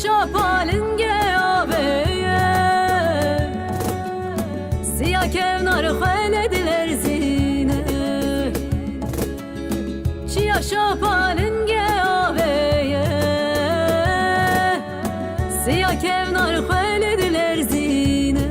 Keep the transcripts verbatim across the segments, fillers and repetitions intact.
Şapalingê avê ye, siya kevnar xwe lê dilerzîne. Çiya şapalingê avê ye, siya kevnar xwe lê dilerzîne.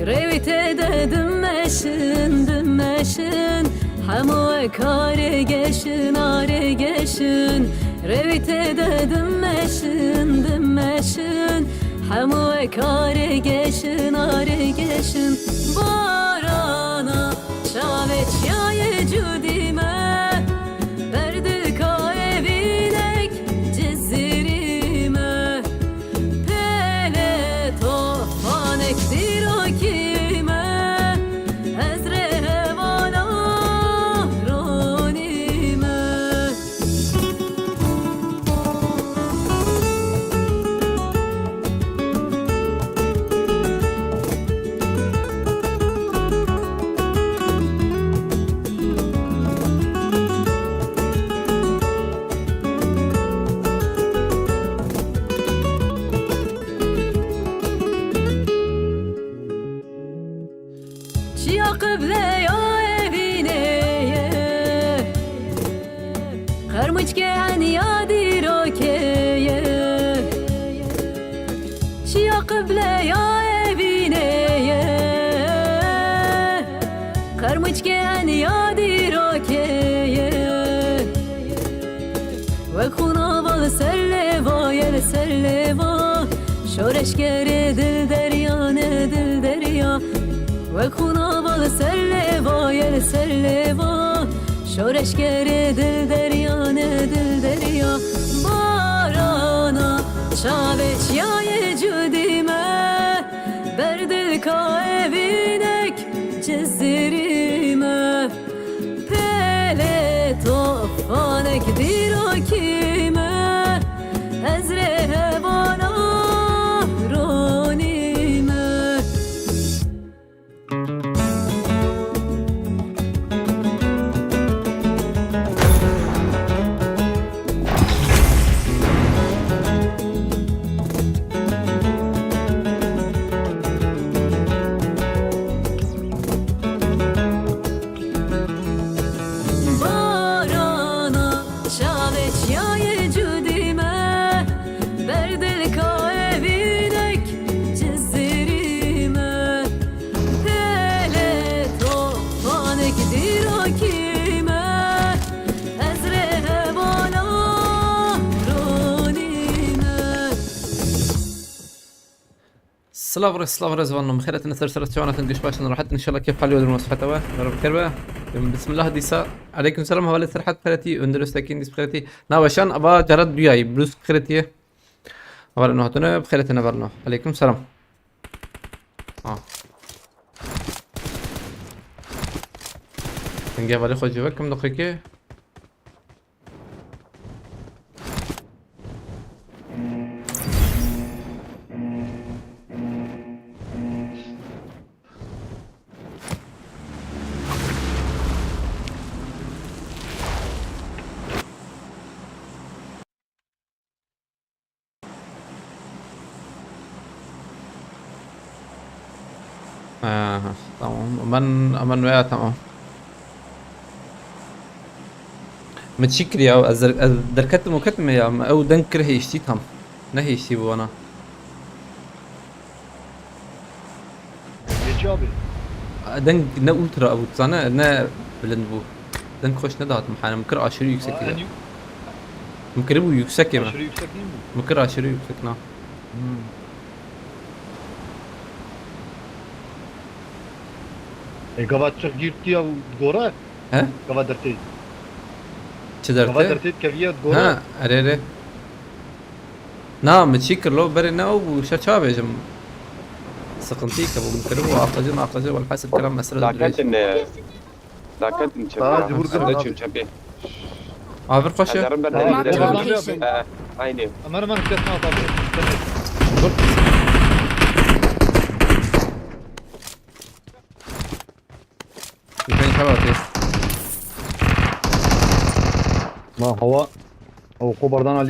Rêwî tê de dimeşin, dimeşin, hemû wek arê geşin, arê geşin. Rêwî tê de dimeşin, dimeşin, hemû wek arê geşin, arê geşin. Barana çavê çiyayê cûdî me, berdilka evînek cizirî me. Pêlê tofanek dîrokî me, ez rê hevala ronî me. Çiya qibleya evînê ye, qermûçkê eniya dîrokê ye. Çiya qibleya evînê ye, qermûçkê eniya dîrokê ye. Wek xûna va li ser lêva ye, li ser lêva. Şoreşgerê dil derya ne dil derya. Wek xûna va li ser lêva ye, li ser lêva. Şoreşgerê dil derya ne dil derya. Barana çavê çiyayê cûdî me, berdilka evînek cizirî me. Pêlê tofanek dîrokî me, ez rê hevala ronî me. Barana çavê çiyayê cûdî me, berdilka evînek cizirî me. Pêlê tofanek dîrokî me, ez rê hevala ronî me. Silav re, silav re zivanon. Bi xêr hatin, ser ser çawan hatin, giş baş in, rahat in, inşallah kêf hal we, durum we, siheta we, me re bi xêr be. Bismillah dîsa. Aleyküm selam, hevalê Serhat bi xêr hatî, Önder Öztekin dîs bi xêr hatî. Na weşan, ava cara duyayî, Bruce bi xêr hatî. Hevalê no hatine, bi xêr hatine, hevalê no. Aleyküm selam. Ha. Dengê hevalê xwe cî vekim diqikê. Aha, tamam. Aman, aman veya tamam. Min çi kiriya? Ez der-, ez derketim û ketim ya. Min ew deng kir hêştî tam. Ne hêştî bû wana. Dengê çi abi? Deng ne ultra bû, zane, ne bilind bû. Deng xweş nedihat min, henim kir aşırı yüksek. Aa, en yük-, min kiribû yüksekê me. Aşırı yüksek değil mi? Min kir aşırı yüksek, na. Hmm. E, gava çiqgîrtiya gore? He? Gava dertê. Çi dertê? Gava dertê keviye gore? Ha, erê, erê. Na, min çi kir lo, berê ne ew bû, şer ça bêjim. Sıkıntı ke bû, min kiribû, aqacı, aqacı, welhasil kelam mesele dirêj. Daketin, e, daketin çepê. Aa, cihur kir. Çepê. Avir xweş e. Ezerim ber. Mark the location. E, aynı. Ömer, Ömer, kes ne yapalım? Dur. Yukarı sabah atıyor. Ma hava. Ew xwe berdan alî.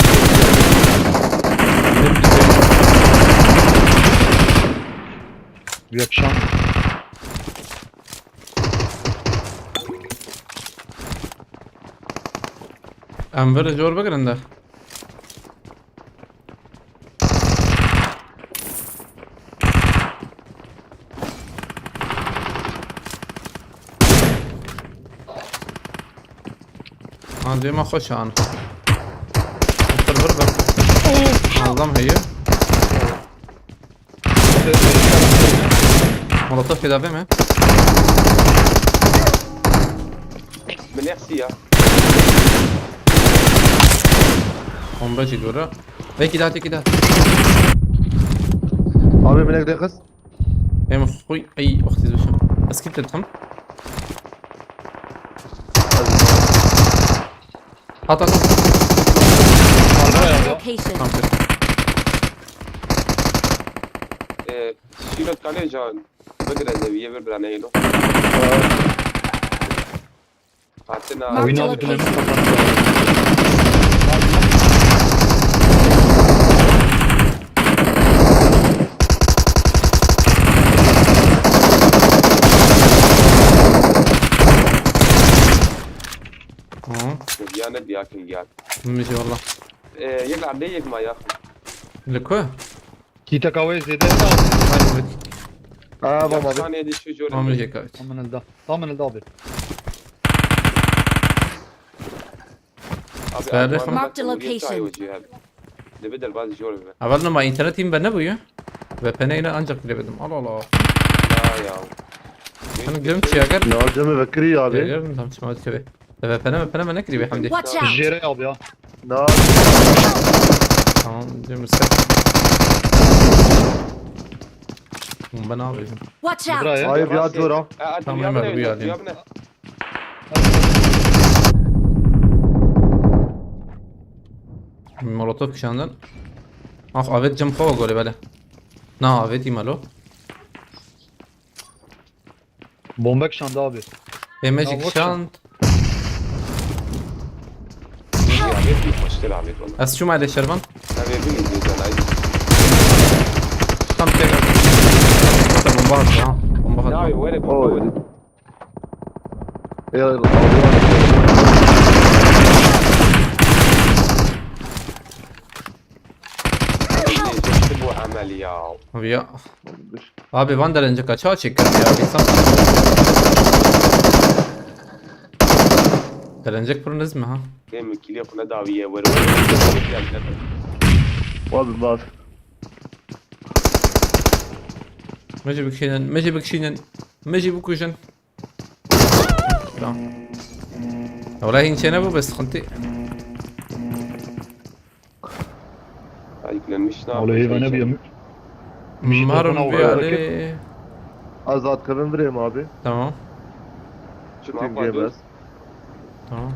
Yakşan. Em vir jor bigirin de. Ha, cê me xweş an. Otur vir be. Adam heye. Molotof tedavê me. Min nexsiya. Bomba jî dora. Vekî dat, vekî dat. Abi, minek de kız. Em xuy, ay, wextî zû şim. Ez kî te dikim. Hat, hat, hat. Location. Tamam, peki. Ee, Şîrot Kalecan, bigire de viye bir bira neylo. Hatina. Marked a location. Hı. Ya ne diye akıl geldi. Mimî jî valla. Ee, yek erdê yek ma ya. Li ku? Kîteka wê zêde ne abi? Hayır, evet. Aa, bam abi. Saniyede şu jor. Tamam, yek evet. Tam min li da. Tam min li da abi. Abi, Ferdi abi, Marked a location. Dibi derbaz jor be. Evel ne ma internet yîn be ne bûye? V P N ile ancak girebildim. Allah Allah. Ya, ya. Hani girim çi eger? Ne alacağımı vekiri abi. Eger tam çıkmadı tabi. V P N, V P N mi ne kiriyor Hamdi? Watch out! Jere abi ya. Na. Tamam, diyorum sen. Oğlum ben ne yapayım? Watch out! Buraya. Hayır ya, dur ha. Tamam, hemen bir alayım. Molotof kişandın. Ah, avet cam kova golü böyle. Na, avet imalo. Bombe kişandı abi. Yemek kişand. Ez şu mayde şervan. Tam tek. Bomba attı ha. Bomba attı. Ya, abi. Bu amel ya. Abi ya. Abi van derencek açığa çeker ya. İnsan. Derencek pırınız mı ha? Değil mi? Kiliye kule daviye vur. Abi bak. Mecbur kişinin, mecbur kişinin, mecbur kuşun. Tamam. Wala hîn çênebû, bes sıkıntı. Ayıklanmış ne yapacağız? Wala heyvane bir yamuk. Marım bir ali. Azat kadın vereyim abi. Tamam. Şunu Shooting game bas. Tamam.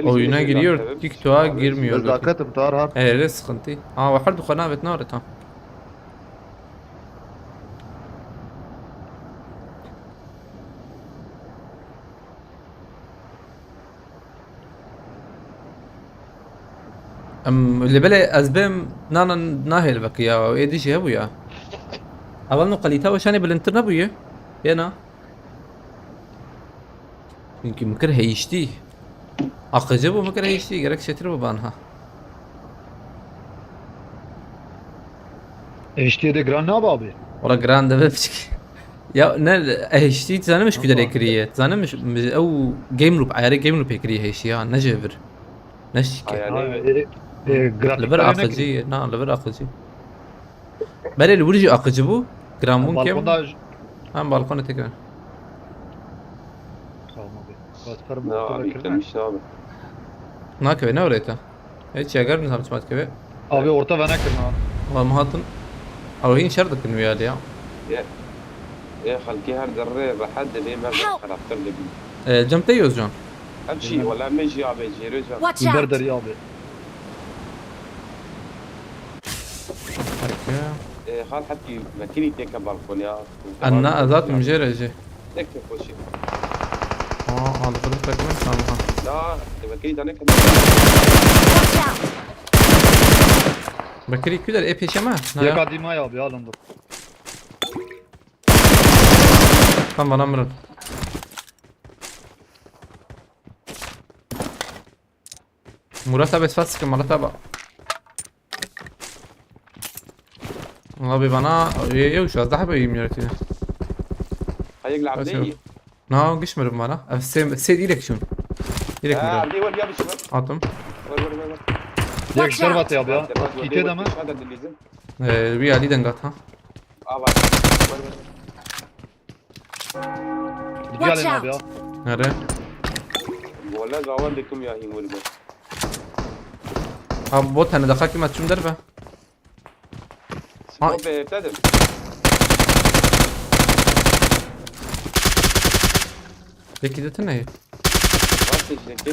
Oyuna giriyor, TikTok'a girmiyor. Nezaketim Tarhan. Ee, öyle sıkıntı. Aa, var dukanı evet ne var tam. Em, li belê ez bêm nana nahêl vekî ya, êdî jî hebû ya. Evel no kalîta weşanê bilindtir nebûye. Yena. Çünkü min kir heyiştî. Aqıcı bû, min kir heyiştî, gerek çêtir bû banha. Heyiştî de giran nabe abi. Wala giran de be piçik. Ya ne heyiştî zanim şu derê kiriye. Zanim şu, ew game loop, ayarê game loop kiriye heyiştî ya, ne jevir. Ne şike. Ayarê. Ha, e, e, grafik. Li bir ayarê aqıcı, na, li bir aqıcı. Belê li wir jî aqıcı bû. Gramûn kem. Balkonda j- Hem balkona tekrar. Tamam abi. Bas fermo. Ne abi, yüklenmiş ne abi? Nakeve ne oraya ta? Hiç ya gel mi tam çıkmadı keve? Abi orta vana kırma. Ulan muhatın. Abi hin şer dıkın bir yerde ya. Ya. Ya halki her zerre rahat de benim her Help! Karakter de bir. Ee, cam te Özcan. Her şey, wala me jî abi, jêrê can. Watch out! Ber derî abi. Peki. Ee, hal hepî mekirî têke balkon ya. Anna azat mi jêre jî. Tek tek hoşî. Aa, aldım takım sanma. Ya, Bekirî dane kene. Watch out! Bekirî ku der ê pêşe me? Na ya. Yeka dîma ya abi, alın dur. Tam bana mirin. Murat abi spas sıkın Murat abi. Abi bana e, e, şu az daha böyle yirmi yaratıyor. Hayır, lab Bas değil. Na, giş mirin bana. Ev sê, sê direkt şun. Direkt Ha, mirin. bir var ya bir şey var. Attım. Var var var var. Yek derbat ya abi ya. Derbat var. Kite deme. Hadi dilizim. Ee, bir Ali dengat ha. Aa var. Var var. Bir alın abi ya. Nerede? Valla zavallı kum ya him vurdu. Abi bot hani daha kim açım derbe? Smoke be dedim. Peki de ne? Nasıl işte?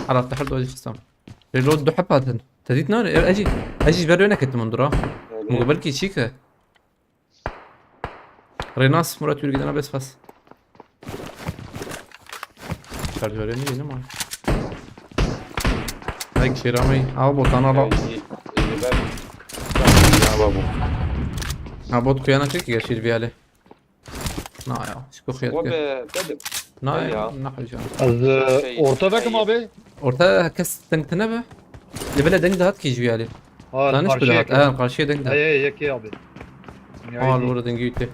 Arafta her doji sistem. Reload du hep hatin. Tedit nar. Ev eji. Eji ver öne kettim ondura. Mugo belki çike. Renas Murat yürü gidene bes pas. Şarjörü mi yeni mi? Belki şey ramayı. Al botan al al. Elli ben. Ya babu. Ha bot kuyana çek ki geçir bir hali. Na ya. Şu kokuya O gel. be dedim. Na Ya. ya. Na hocam. Ez e, Şey, orta vekim şey. Abi. Orta kes teng tine be. Lebele deng dahat ki jüyali. Ha, Tanış karşıya bile hat. gel. Ha karşıya deng dahat. Ey ey yek abi. Al orada dengi üte.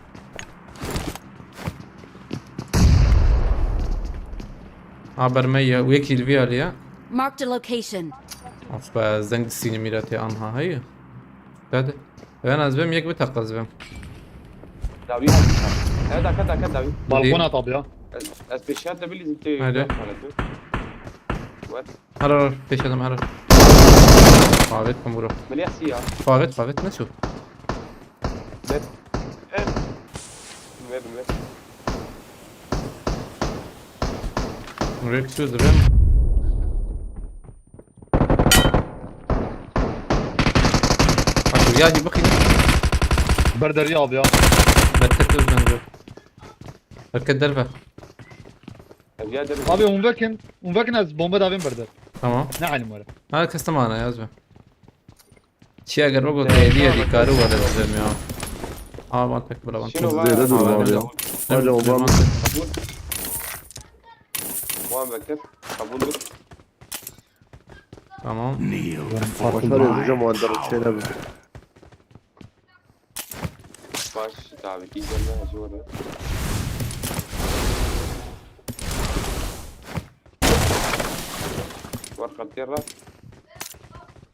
Haber me ya. Wek ilvi ali ya. Marked a location. Of be zeng sini mirati anha hayır. Hadi. Ben az bem yek bir takla az bem. Davi. Evet dakika dakika davi. Balkon at abi ya. Ez peşat da bilizim te. Hadi. What? Harar peşedim harar. Favet mi bro? Melih siyah. Favet favet ne şu? Met. Evet. Bilmedim ben. Rex yüz rem. Bak ya bir bakayım. Berderi abi ya. Bereket yüz bence. Bereket derbe. Ya dedim. Abi hûn vekin. Hûn vekin ez bomba davên berder. Tamam. Ne halim var? Ha custom ana yaz be. Çi eger o gote hediye dikaru var ezbem ya. Aa ben tek bıravan. Şunu var. Zeyde dur abi ya. Hadi o bana. Muhammed Bekir. Kabul. Tamam. Başlar yazacağım o anda şey ne bu. Baş abi. İlk önüne acı orada. Var katı yarra.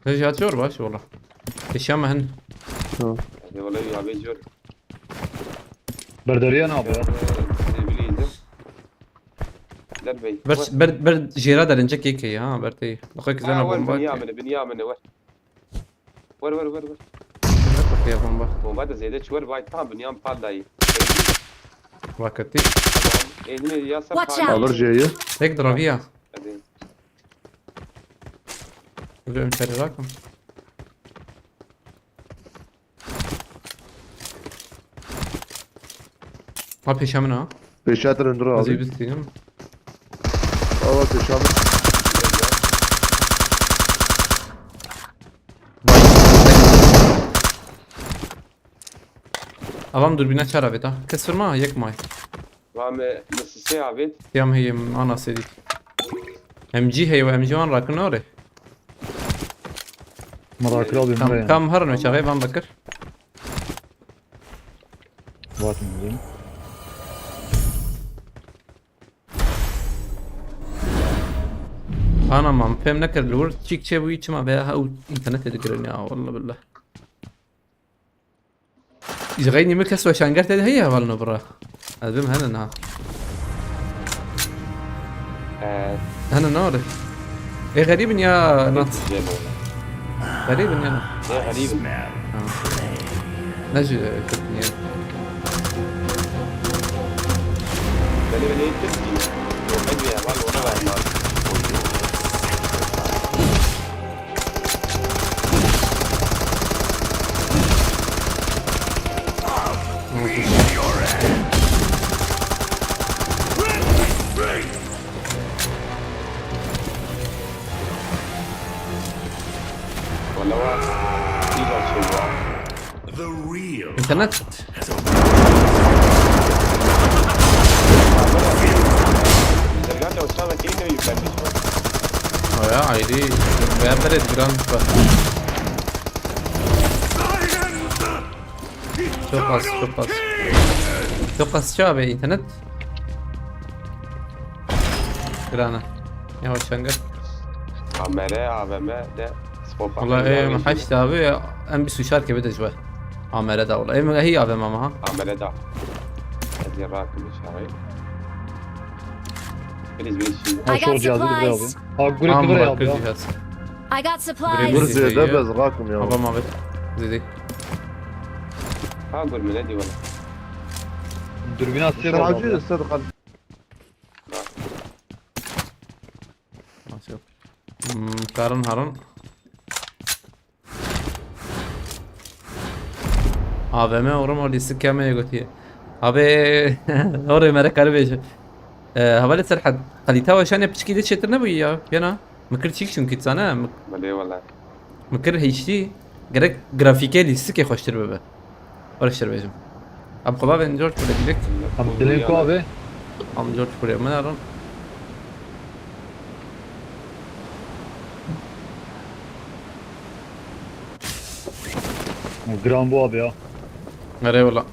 Tejih atıyor baş valla. Eşya mı hen? Hadi vallahi abi diyor. Berderiye ne abi ya? Sevgili izim. Der bey. Ber ber ber jera derince keke ya bertey. Bakak Ha, güzel ver bomba. Binyamin'i, Binyamin'i ver. Ver ver ver ver. Bakıya bomba. Bomba da zeyde çuver vay tam Binyamin pal dayı. Vakati. Tamam. Elini yasa Watch pal. out. Alır C'yi. Tek draviya. Hadi. Böyle ön seri rakım. Ha peşemin ha. Peşatır öndür Hadi abi. Biz değilim. Ama peşatır. Avam dürbüne çar avêt ha. Kes firma yek may. Rame nasıl avêt? Yam heyim ana sedik. M G heye ve M G wan rakın ore. Meraklı abi Kam buraya. Kam herin ve çaxê van bakır. Bakın abi. Ana mam pem nekir li wir çîk çêbûyî çima be ha û înternetê dikirin ya walla billah. Ji xeynî min kes weşanger tê de heye hevalno bira. Ez bim hene niha. Ee, Hene ne oldu? Ê xerîb in ya nat? Cem oldu. Xerîb in ya nat? Ne garip. Ha. Ne ji Tirk niye? Beni beni eğitim ki. Yok, ben bir yalan ona vermem. Internet. Oya ayrı. Veya beret gran. Çok az, çok az. Çok az şey abi internet. Grana. Yavaş çanga. A M R, A V M de skopa. Valla em heşt abi, em bîst û çar kebe de ji we. A M R da valla. Em hî A V M ama ha. A M R da. Ez ê rakim şaxê. Please, please. I got supplies. Ha, gurê Am kıvır bak abi ya. Cihaz. I got supplies. Gurê Gur zêde bez rakim ya. Baba mabet. Zêde. Ha, gur mine di valla. Dürbün atıyor abi. Nasıl yok? Hmm, karın harın. A V M orum o lîstik keme gotiye. Abi, orê mere karı bêje. Ee, havale Serhat, kalite wa şane piçkî de çêtir nebûyî ya, pêna. Min kir çîk çûn kîtsane, min Belê wele. Min kir H D, gerek grafîkê lîstikê xweştir bibe. Were şer bêjim. Em xwe bavên George Bull'e dîlek. Em dilên ku abi? Em George Bull'e min erin. Giran bu abi ya. Nereye valla?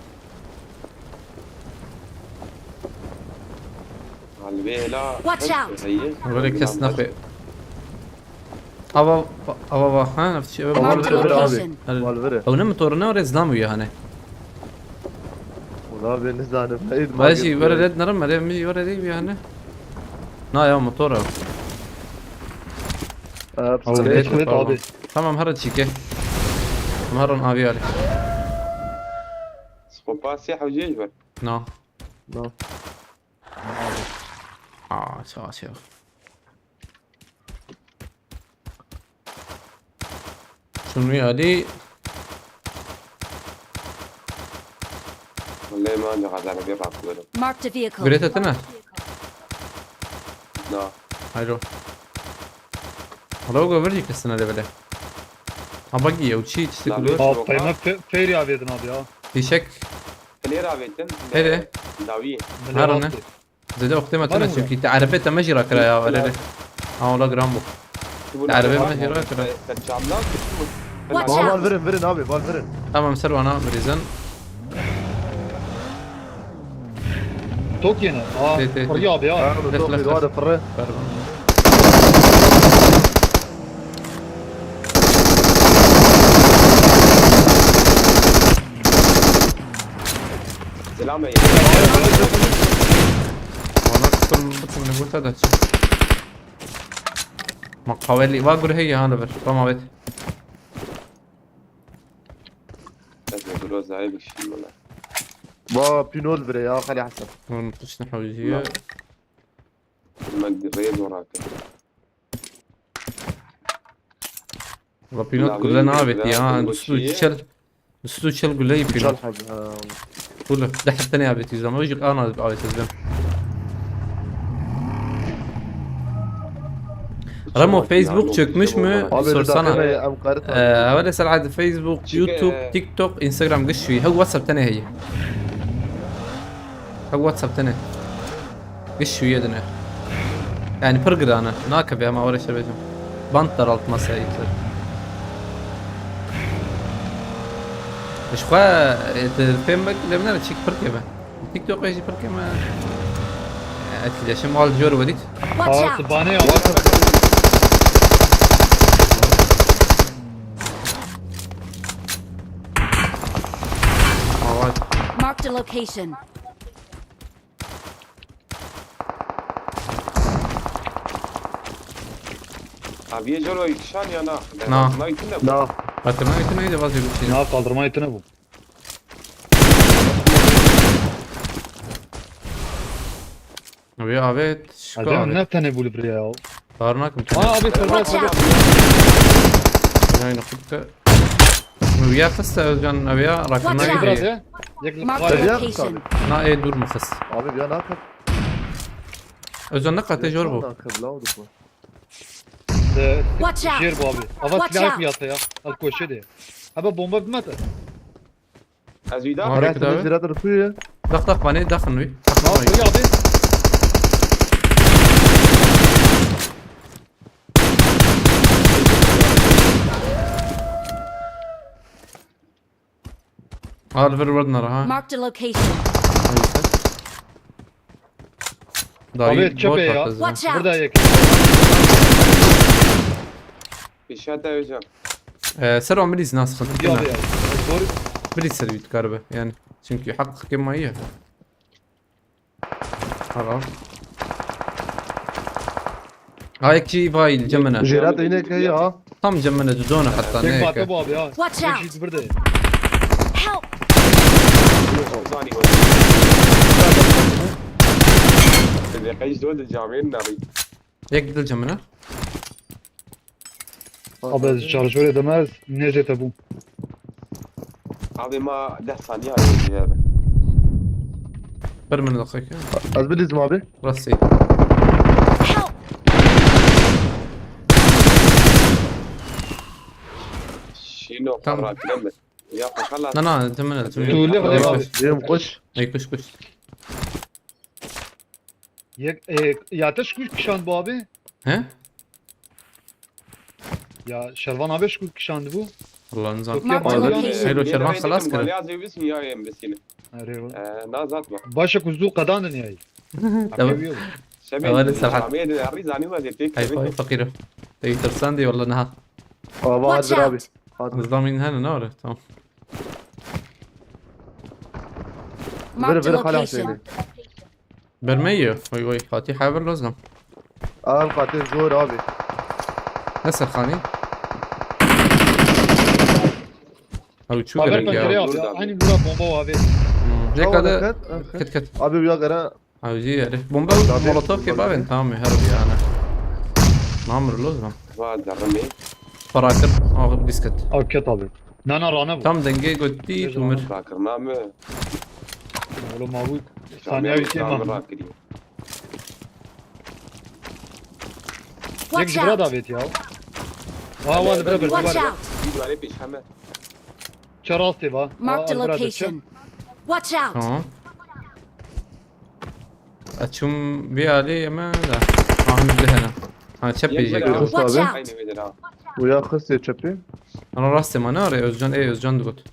Halbuki hela Watch out! Böyle kes nakwe. Ava, ava va, ha, nefçi, ava Marked a var, var, var. Location. Hadi. Var, var. Ew ne motoru ne oraya zlam uyu hani. Ulan ben ne zannım. Başı böyle red naram, öyle mi böyle değil bir hani. Na ya motoru. Abi, abi. Tamam, hara çike. Tamam, hara abi ali. Skopa siyah hocayı ver. No. No. Aa, savaş yok. Şunu bir hadi. Vallahi ma ancak azara bir bak böyle. Marked a vehicle. Gret etsene. No. Hayır o. Hala o göver diklesin hadi böyle. Ha bak iyi, uçi içti kulur. Abi, peymek fe-, feyri abi edin abi ya. Fişek. Feyri abi ettin. Hele. Davi. Her ne? Zede oxte me tune çünkü te erebe te me jî rakira ya, erebe. Ha, ola gran bu. Te erebe me jî rakira. Watch out! Val verin, verin abi, val verin. Tamam, ser wana birizin. Tok yine. Aa, tê, tê, tê. Fırı abi ya. Ha, bu tok yine, hadi fırı. Ver bana. Selam ey. Valla kısım, kısım ne burada da. Ma kaveli va gure heye ha ver. Tamam, evet. Bak ne groza bir şey valla. Va pinol bire ya, Xalî Hesen. Bunun dışına havuziye. Ma dirê dorak. Valla pînot gule navêt ya. Dustu çel. Dustu çel gule yî pînot. Çel hebe, ha. Gule. De hepte ne avêt zama. Jik ana avêt zam. Remo, Facebook çökmüş mü? Abi, sorsana. Ee, evvel Serhat, Facebook, YouTube, TikTok, Instagram, giş şuyu. Ha, WhatsApp tane heye. Ha, WhatsApp tane. Giş şuye dine. Yani pir girane. Nakeve ama oraya şey bêjim. Bant daraltma sayıtır. Ji xwe, e, te fêm bek, lê min çîk pir keve. TikTok jî pir keve. E, etkileşim al jor wedît. Watch out! Aa, bane ya. Avat. Marked a location. Abi, ye jor wa yekişan ya na? Na. Na yekişan ne? Na. Hatırına gittin, neydi, vazgeçtim. Na, kaldırma yetine bu. Abi, abi, şu Acaba kadar. Ne tane bulu buraya ya? Tarnak mı? Aa, abi, fırla, fırla. Watch out! Aynı kutka. Nuriye kısa Özcan abi ya, rakına gidiyor. Watch out! Biraz ya. Marked a location. Na, e, durma kız. Abi ya, ne yapayım? Özcan ne katı jor bu? Ne yapayım, la oldu bu? Ee, Watch out! Jêr bu abi. Ava Watch silahı out! Kuyata ya. El koşe de. Abi bomba bitmedi. Ez wî daxim. Ara Araya seni abi. Zira tarafı ya. Dak dak bana dakın wî. Dakın wî. Abi. Al ver verdin ara ha. Marked a location. Daha Abi iyi çöpe bot ya. Watch out! Burada yakın. Pêşiya te hocam. Ee, ser o Amiriz nasıl Ya sıkıntı? Abi ya. Doğru. Amiriz ser bir karbe yani. Çünkü hak kema iyi. Ara. Ay ki vay cemene. Jêra te yine ke ya. Tam cemene dudona hatta ne ke. Tek bate bu abi ya. Watch out! Tek burada. Help! Zani var. Te de kaç dol de camiyên nabi. Yek dil cemine. Abi ez şarjörê demez, nêzê te bûm. Abi ma deh saniye ayrı abi. Bir min dakika. Az biliriz mi abi? Rasi. Help! Şino Tam. Para kilembe. Ya koşarlar. Na na, temene, temene. Tu lê xwe Ay, abi. Koş. Yem koş. Ay, koş, koş. Yek, e, ya te şkû kişand bu abi? He? Ya Şervan abi şkû kişand bu. Allah nizam. Yok ya, Marked a location. Heyro Şervan xelas kir. Maliya zêwis niya em bisine. Arê. Ee, nazat bak. Başa ku zû qedan niyayî. Tamam. Sebebi Serhat. Amê de arî zanî vaziyetê. Hay hay fakir. Te tirsan diye valla naha. Ava hazır abi. Hadi. Nizam in hene ne var? Tamam. Marked a location. Bermeyi. Vay vay. Fatih haber lazım. Al Fatih zor abi. Nasıl hani? Abi çok gerek ya. Abi pencere abi ya. Aynı bura bomba o abi. Hmm. Tamam, yakada. Dikkat, dikkat. Kit kit. Abi uya gara. Hewcî herî. Bombe û molotof kê bavên tamam e, her bir yani. Namir lozim. Va derrimê. Parakir. Abi disket. Abi ket abi. Nana rane bu. Tam dengê gottî tumir. Rakir name. Oğlum abi. Saniye bir şey mi? Yek jibra davet ya. Aa, var bire bir. Watch out! Bir duvarê pêş heme. Çe rastê va. Marked a location. Watch out! Tamam. Açım bir alî yeme de. Aha, bir hene. Ha, çep yek yek. Watch out! Uya xistê çepê. Ana rastê ma ne arê Özcan, ey Özcan digot.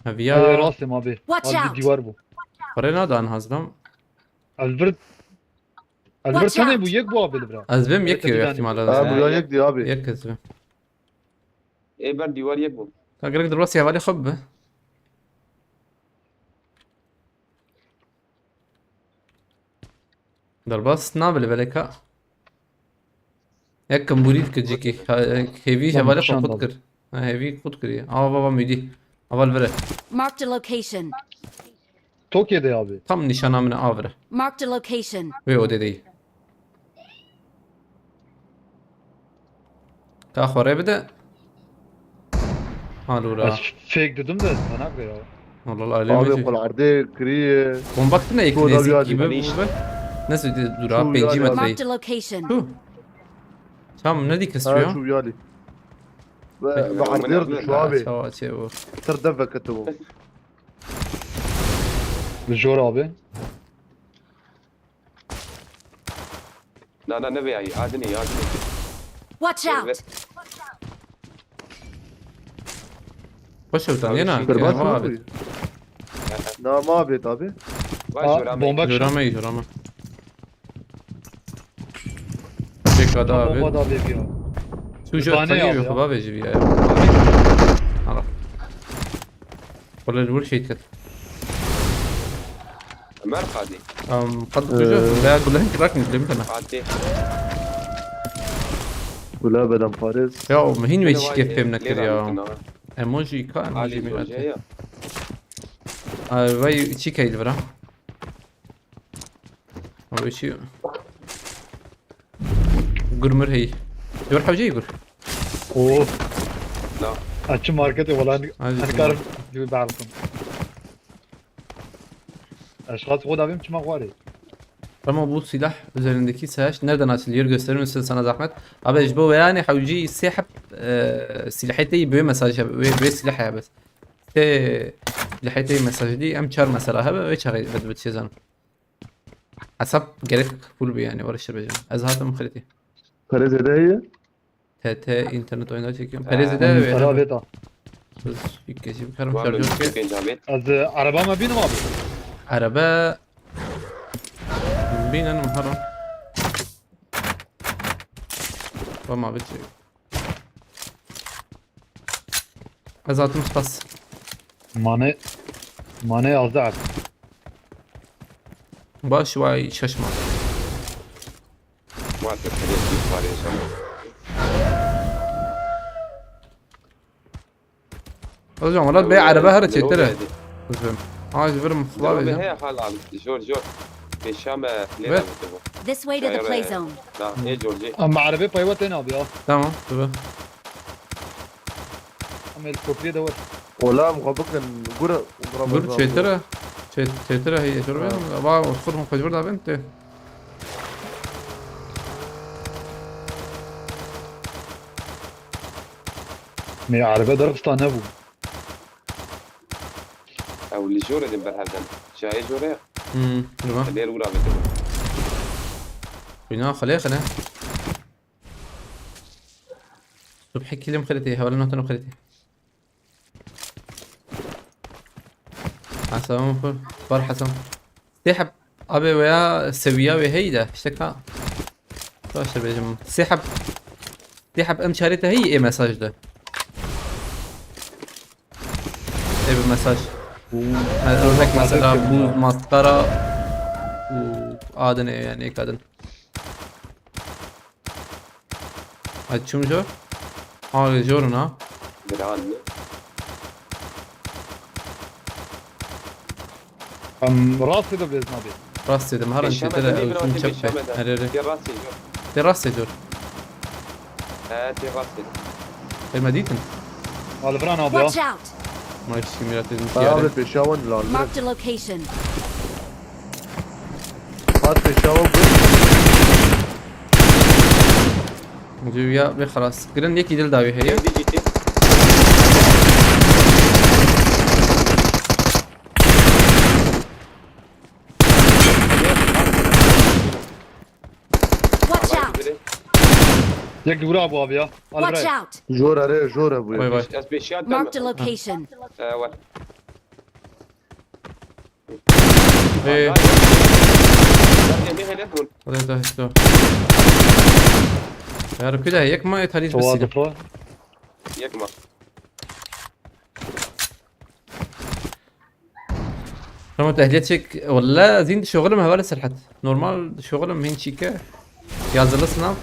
Ha viya. Ey rastê ma abi. Watch out! Divar bu. Parê nadan hazlam. Elbir. Elbir tane bu yek bu abi bira. Ez bim yek ihtimal. Ha bu ya yek diye abi. Yek ez bim. Ê ber dîwar yek bû. Ka gerek derbasî hevalê xwe bibe. Derbas nabe li beleka. Yek kimbûrî dikir cîkî. Ha, hêvî hevalê xwe qut kir. Ha, hêvî qut kiriye. Ava baba mûdî. Ava li vir e. Marked a location. Tokê de abi. Tam nîşana min e, a vir e. Marked a location. Wê odê de yî. Ka xwe rê bide. Halûra. Ez fake didim de, sana göre ya. Vallahi alem. Abi kul ardê kiriye. Bomba kitine yek nêzîkî be. Nasıl dura pêncî metre. Marked a location. Tamam, ne dikis ya? Şu yali. Ve ardê şu abi. Çawa çe bu? Tır dev vekete bu. Jor abi. Na, na, ne vê ayî? Adinê, adinê. Watch out! Baş ev tanê na. Berbat mı abi? Na, ma abi tabi. Bomba. Jora me, jora me. Çek ada abi. Bomba da abi ya. Şu jor tanê yok abi. Baba veci bir ya. Hala. Wala li wir şehîd ket. Ömer Qadî. Em, qad kujo, ee, veya gulen kirak mı, bilemem. Fatih. Gula bedem Paris. Ya, o muhin ve çi kef pêm nekir ya. Emoji ka, emoji mi ate. Ay, vay, çi keyli vira. Abi, çi. Gur mir hey. Gur hewce gur. Oo. Na. Açı markete wala. Hadi hani karım gibi bağırdım. Aşağısı koda benim çıma var ya. Ama bu silah üzerindeki sayaç nereden açılıyor? Gösterir misin sana zahmet? Abi ji bo weyanê hewcî sê heb, e, silahê te yî bi wê mesaj, wê, wê silah ya bes. Tê silahê te yî mesaj dî, em çar mesela hebe, wê çaxê ve dibe çê zanim. Hesap gerek full bi yani, var işte becim. Ez hatim xirîtî. Perê zêde heye? T T internet oyunları çekiyorum. Perê zêde Ee, ve para abi da. Sus, ilk geçeyim. Karım şarjör ki. Pênc abi. Ez, e, araba me bînim abi. Araba. Bînin hanım, haro. Tamam abi, çek. Ez hatim spas. Mane, mane yazdı abi. Baş vay şaşma. What the fuck is this? Hocam, Murat Bey, araba her çetir. Hocam. Ha, ji vir mixla Cevabê vêjim. Heye halal. Jor, jor. Pêşa me lê Ve- de bu. This way to the play zone. Da, ê Jor, jê. Ama arabê paywa tên abi ya. Tamam, tabii. Ama helikopteri de var. Ola em xwe bikin, gure, Gur çêtir e. Çê-, çêtir e, heye, şur ben. Ha. Va, oskur hon xecbir da ben te. Me araba darxista nebû. Ew li jor edin berhev den. Çayê jor e. Hmm, ne var? Lêr ura bitin. Bina xelê xele. Subhi kilim xelê te, hewale natan xelê te. Hesabım full. Var hesabım. Sê heb abi veya seviye ve heyde. İşte ka. Baş bêjim. Sê heb. Sê heb em çarê te heyî ê mesajda. Ê bi mesaj. Me-, örnek mesela buz, maskara. Adın yani kadın. Ay, çim jor? Ha, jor na. Biran. Em rastê de bilêz nabê. Rastê de, her Pêşeme çêtir de, ew çim çep be. Her, her. Tê rastê jor. Tê rastê jor. He, tê rastê. Ê me dîtin. Al, biran abi ya. Watch out! Ma eşkî miratê din. Abi pêşawan lan. Marked a location. Hat pêşawa gur. Mucû ya ve xelas. Girin yekî dil dawî heye. Êdî gitti. Watch out! Yek dûra bû abi ya. Al. Watch out! Jor erê, jor e bu ya. Vay vay. Ez pêşiya te Marked a location. Ee, var. Ee. Hadi, hadi, hadi. Yar, kuyda yek ma, et haliz. Yek ma. Tamam, tehliyet çek. Walla zîn şoxilim heval Serhat. Normal şoxilim hin çîke. Yazılı sınav.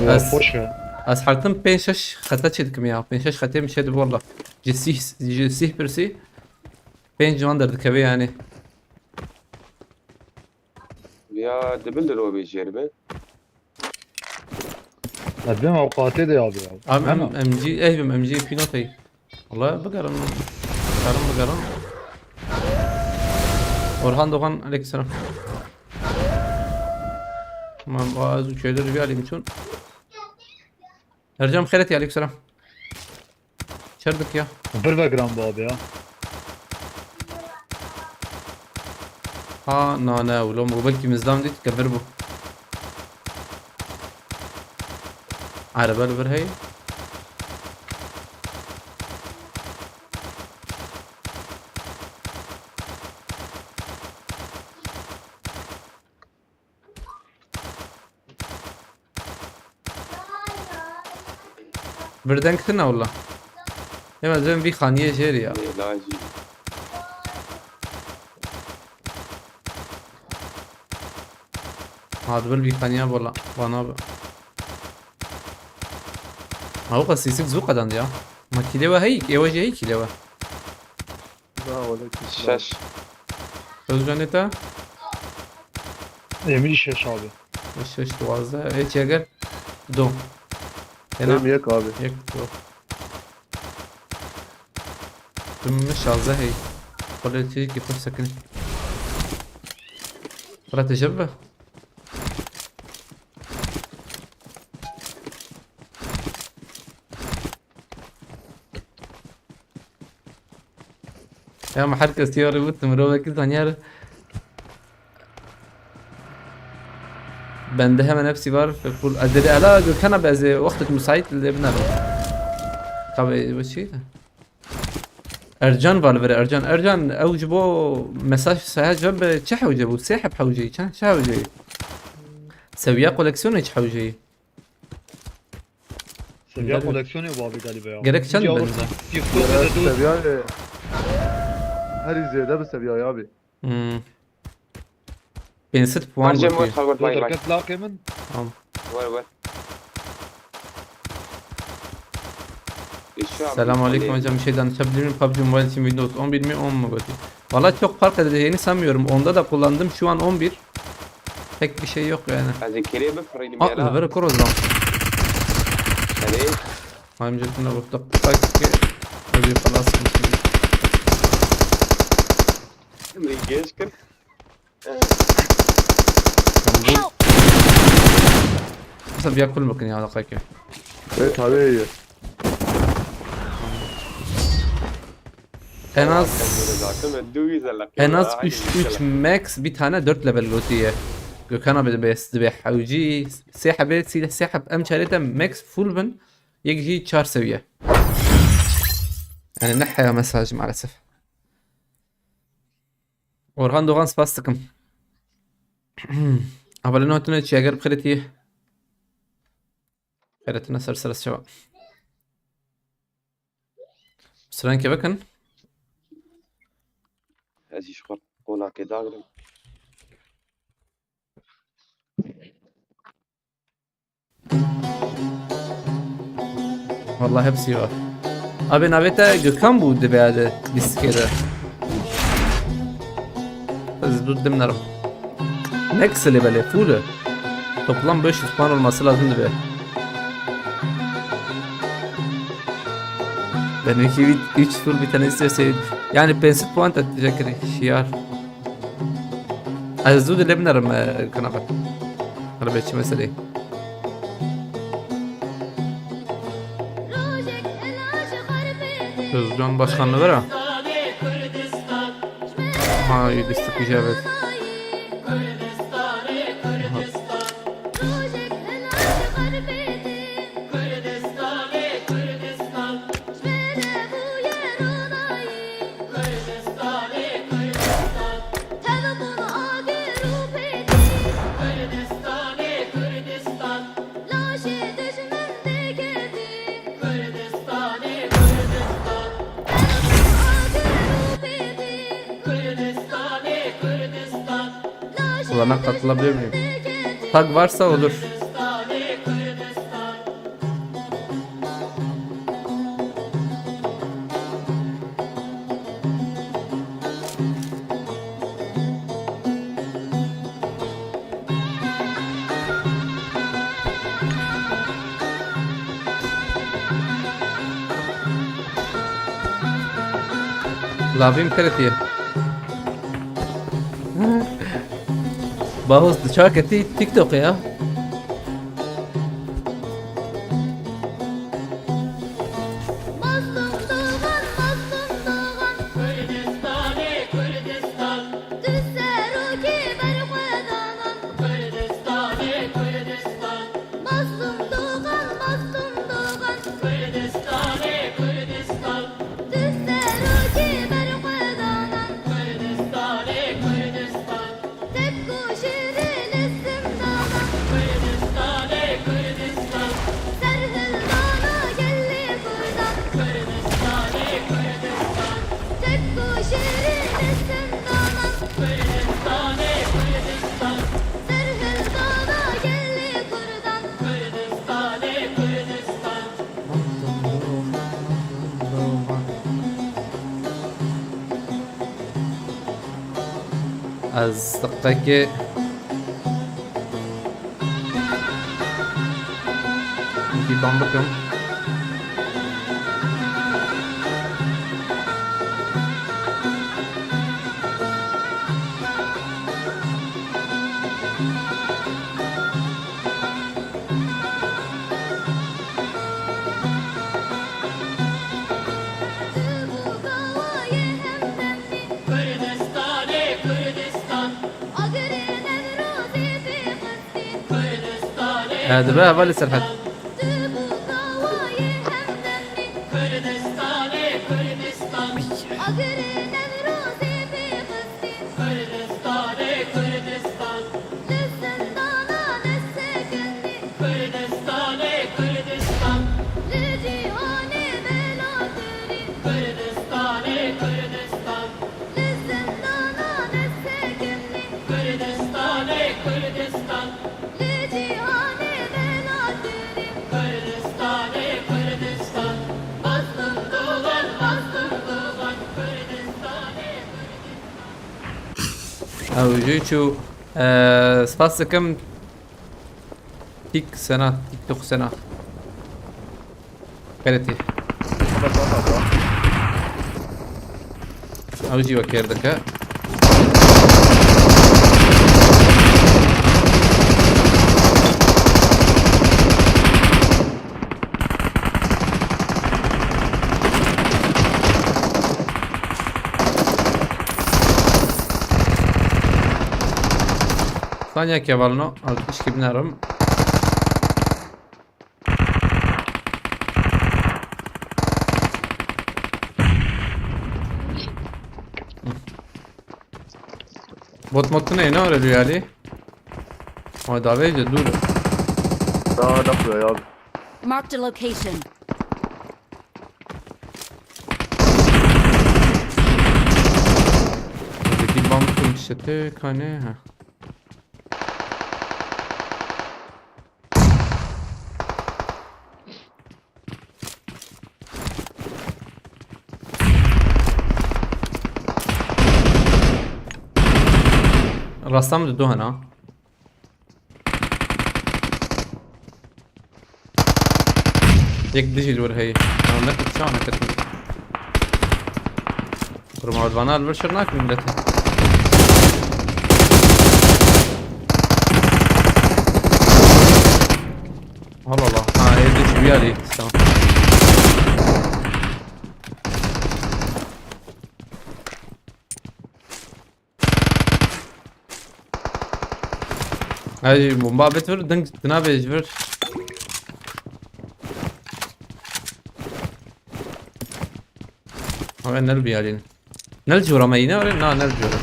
Ya, ez, hoş ya. Ez her tim pênc şeş xeta çê dikim ya. Pênc şeş xetê min çê dibe walla. Ji sîh, ji sîh pirsî. Pênc ciwan derdikeve yani. Ya, dibil diro bê jêr be. Ez bêm ewqatê de abi ya. Abi em, M G, eh bim M G Pinot'ey. Valla bigerin. Karim bigerin. Orhan Doğan, aleykümselam. Tamam, az üç aydır bir alayım çun. Ercan Xeyreti, aleykümselam. Çerdik ya. Bir ve gram bu abi ya. Ha, nane, ulan bu belki mizdam değil, kebir bu. Araba bir hey. Birden kitin wala. Hemen zön bir xaniye jêr ya. Ê, lajî. Hadi bir bir xaniye wala. Bana abi. Ha, o kadar sesik zû qedand ya. Ma kîlê we heyî, êwe jî heyî kîlê we. Na, wala kî. Şeş. Özcan ne ta? Emir şeş abi. Şeş, duwazdeh. Hiç yer gel. Do. Ena. Em yek abi. Yek, do. Tüm şazda hey. Quality ki pek sakın. Strateji bi. Ya me her kes yarî bû, tu mirovekî zanyar. Bende hemen hepsi var. Full. Ez dedi, ela Gökhan abi, ez ê wextek müsait lê binêrim. Tabii bu şey de. Ercan var li vir, Ercan. Ercan, ew ji bo mesaj seha cevap çi hewce bû? Sê heb hewce, çend çi hewce? Seviya koleksiyonê çi hewce? Seviya Gerek- koleksiyonê û abi galiba ya. Gerek çend Yok, bin? Yok, Gerek yok, yok. Seviyayê herî zêde bi seviyayê abi. Hmm. Pênc sed puan Bence gotiye. Murat Hargot Dur, bay dur, bay. Ket laqê min. Tamam. Ver, ver. Selam aleyküm hocam, bir şey danışabilir miyim? PUBG Mobile için Windows on bir mi, on mu gotiye? Valla çok fark edeceğini sanmıyorum. Onda da kullandım, şu an on bir. Pek bir şey yok yani. Ez ê kirê bifirînim. Aa, ya la. Li vir kur o zaman. Hadi. Amcasına baktık. Bak ki. Hadi falan. Şimdi geç kır. Mesela bir yakın bakın ya, dakika. Evet abi, iyi. En az, en az üç üç max bir tane dört level gotiye. Gökhan abi de bes, de hewcî, sê hebê, sî-, sê heb, em çarê de max full bin, yek jî çar seviye. Yani ne haya mesaj maalesef. Orhan Doğan, spas dikim. Avalino tune çi eger bixirîtî. Xêretine ser ser şeva. Silankê vekin. Ez jî ji xwe qolakê dagrim. Vallahi hepsi var. Abi navê te Gökhan bû dibe de diskê de. Ez dur dim nerim. Max levelê full. Toplam beş yüz puan olması lazım dibe. Benimki bir üç full bir tane istiyorsa yani pênc sed puan da teşekkür şiyar. Ez zû dilê binerim, e, kanaka. Hala beçi meseleyê. Özcan Başkanlı vera. Ha, iyi destek güzel, evet. Kurdistanê Kurdistan, ji me re bûye ronayî. Kurdistanê Kurdistan, tev bûn agir û pêdî. Kurdistanê Kurdistan, laşê dijmin dê kevî. Kurdistanê Kurdistan, tev bûn agir û pêdî. Kurdistanê Kurdistan, laşê Olana katılabilir miyim? Tag varsa olur. Lavîm kiretiye. Bahos, tu çawa ketî TikTokê ya? Mazlûm Dogan, Mazlûm Dogan. Kurdistanê Kurdistan. Tu serokê berxwedanan. Kurdistanê Kurdistan. Mazlûm Dogan, Mazlûm Dogan. Kurdistanê Kurdistan. Tu serokê berxwedanan. Kurdistanê Kurdistan. Tepko şêrê li zindana. Kurdistanê Kurdistan. Serhildana gelê Kurdan. Kurdistanê Kurdistan. Tepko şêrê li zindana. Kurdistanê Kurdistan. Serhildana gelê Kurdan. Kurdistanê Kurdistan. Ez deqekê wekî ban bikim. Dibe hevalê Serhat. Ew jî çû. Eee, spas dikim. Tik sena, TikTok sena. Xêretî. Ew jî wekêr dike. Saniye kevalno, altmış gibi nerim. Bot mot ne, ne öyle bir yani? Ama daha iyice dur. Daha ne yapıyor ya? Marked a location. Öteki bam konuştu, kane, ha. Rasta min du hene. Yek dijî li wir heye. Ya ne kut çawa neketin. Kurma vana li vir şir nakin milletê. Allah Allah. Ha, evde çiviye alî. Tamam. Ay, bomba bet vir, ding dinabe ji vir. Ama nel bir alayım. Nel cura me yine var, na nel cura.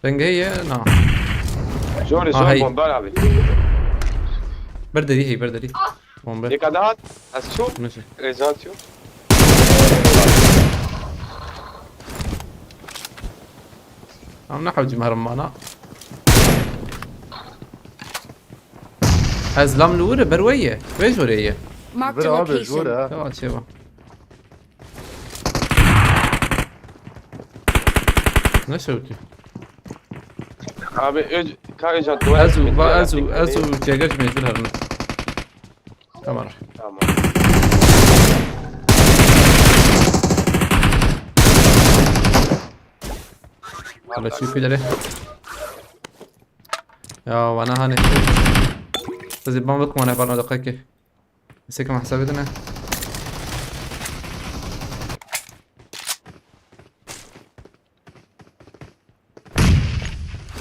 Denge ye, na. Zor, Ha, zor, hey. Bomba abi. Bir de değil, bir de değil. Bomba. Dikkat et. Asu. Neyse. Rezatio. Em nehewcî merim mana. Ez lam li wir e, ber we ye. Wê jorê ye. Marked a Vir abi, location. Jor e. Ya çêwa. Ne şewtî? Abi, öz, ka özel dua Ez û, etmedi, ba, ez û, ez û Cegir ji mêzin herin. Tamam. Tamam. Hala şu filere. Ya, bana hani. Sizi bana bakma ne bana dakika. Seke mahsabedine.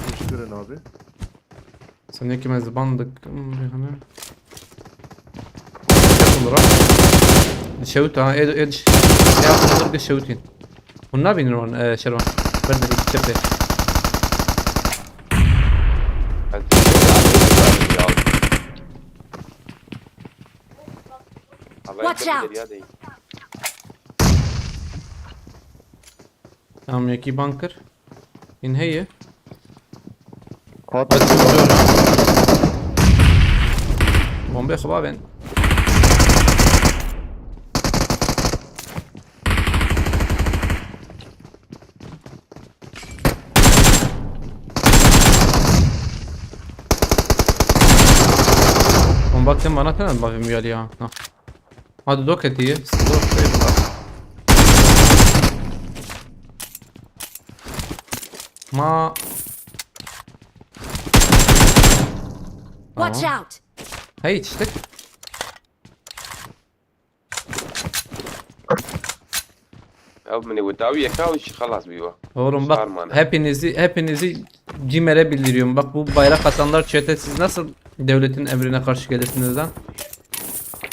Hoş geldin abi. Sen ne kime ziban dık, hmm, bir hani. Olur ha. Şevut ha, ed, ed, ya, olur bir şevutin. Hûn nabînin wan, e, Şervan. Ber derî, çepê. Watch out! Tamam, yekî ban kir. Hîn heye. Hat. Bombê xwe bavên. Bomba tem bana tane bavê miyali ya. Ha. Hadi dok etiye. Dok şey bula. Ma. Watch out! Hey, yetiştik. Ew min ê wita ew yeka û jî xelas bî we. Oğlum bak, hepinizi, hepinizi CİMER'e bildiriyorum. Bak, bu bayrak atanlar çete, siz nasıl devletin emrine karşı gelirsiniz lan?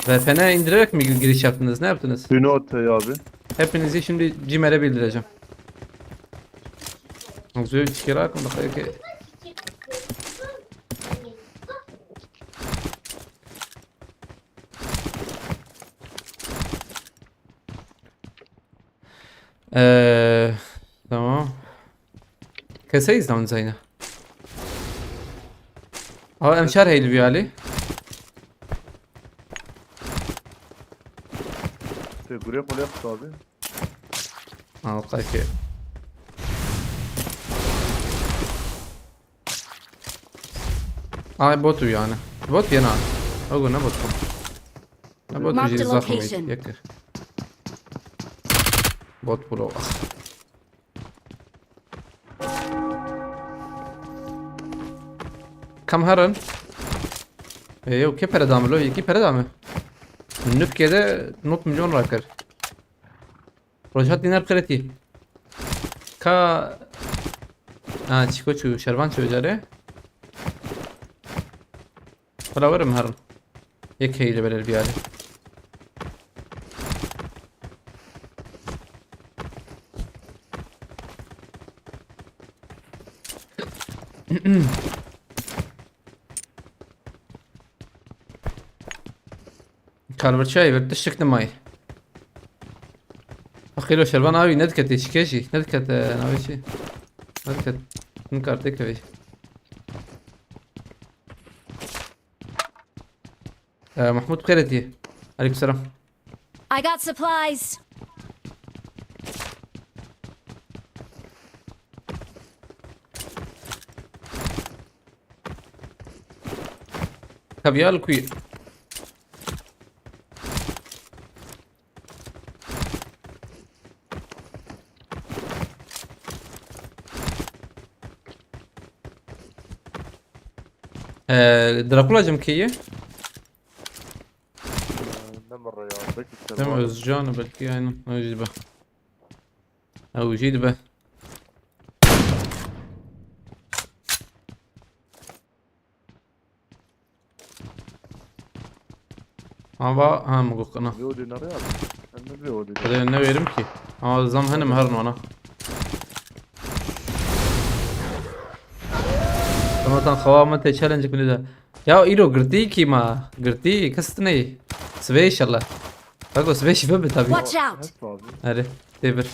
V P N indirerek mi gir-, giriş yaptınız? Ne yaptınız? Dün ortaya abi. Hepinizi şimdi CİMER'e bildireceğim. Zü çıkarak mı? Ee, tamam. Keseyiz lan Zeyna. Ama emşer heyli bir hali. Te gure kule yaptı abi. Al kake. Ay, bot yani. Bot yana. O gün ne bot bu? Ne bot? Marked a location. Yek. Bot bu. Kam herin? E, yok, ke pere dame lo, iki pere dame. Nükke de not milyon rakır. Rojhat dînar qirêtî. Ka, ha, çiko çû, şervan çû carê. Xwela werim herin. Yek heyî li berer biyarê. Kalbirçayê vir tiştik nimayê. Faqîro şervan avî nedikete çike jî. Nedikete navê çi? Nediket. Min kartê kevê. Ee, Mahmut xêretî. Aleykümselam. I got supplies. Kaviya li ku ye? Ee, Drakula cem kê ye? Ne mirre ya, belki Dem Özcan belki, aynen. Ew jî dibe. Ew jî dibe. Ama, ha, min got qina. Vê odê nereye abi? Sen ne vê odê? Hadi ne verim ki? Ama zam henim her nona. Tamam, tamam, xewa me te challenge bini de. Ya îro girtî kî ma? Girtî kes tine. Sibê inşallah. Bak o sibê şife bi tabii. Watch out! Hep abi. Hadi, devir.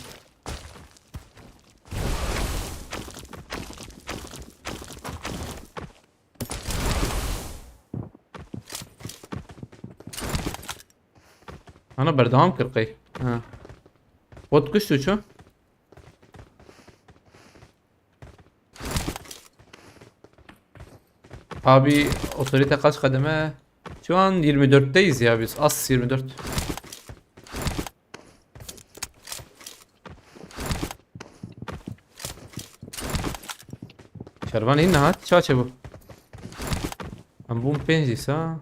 Ana berdewam kir qey. Ha. Bot kuştu ço. Abi otorite kaç kademe? Şu an yirmi dörtteyiz ya biz. Az yirmi dört. Şervan in hat, çaçe bu. Em bûn pênc îsa.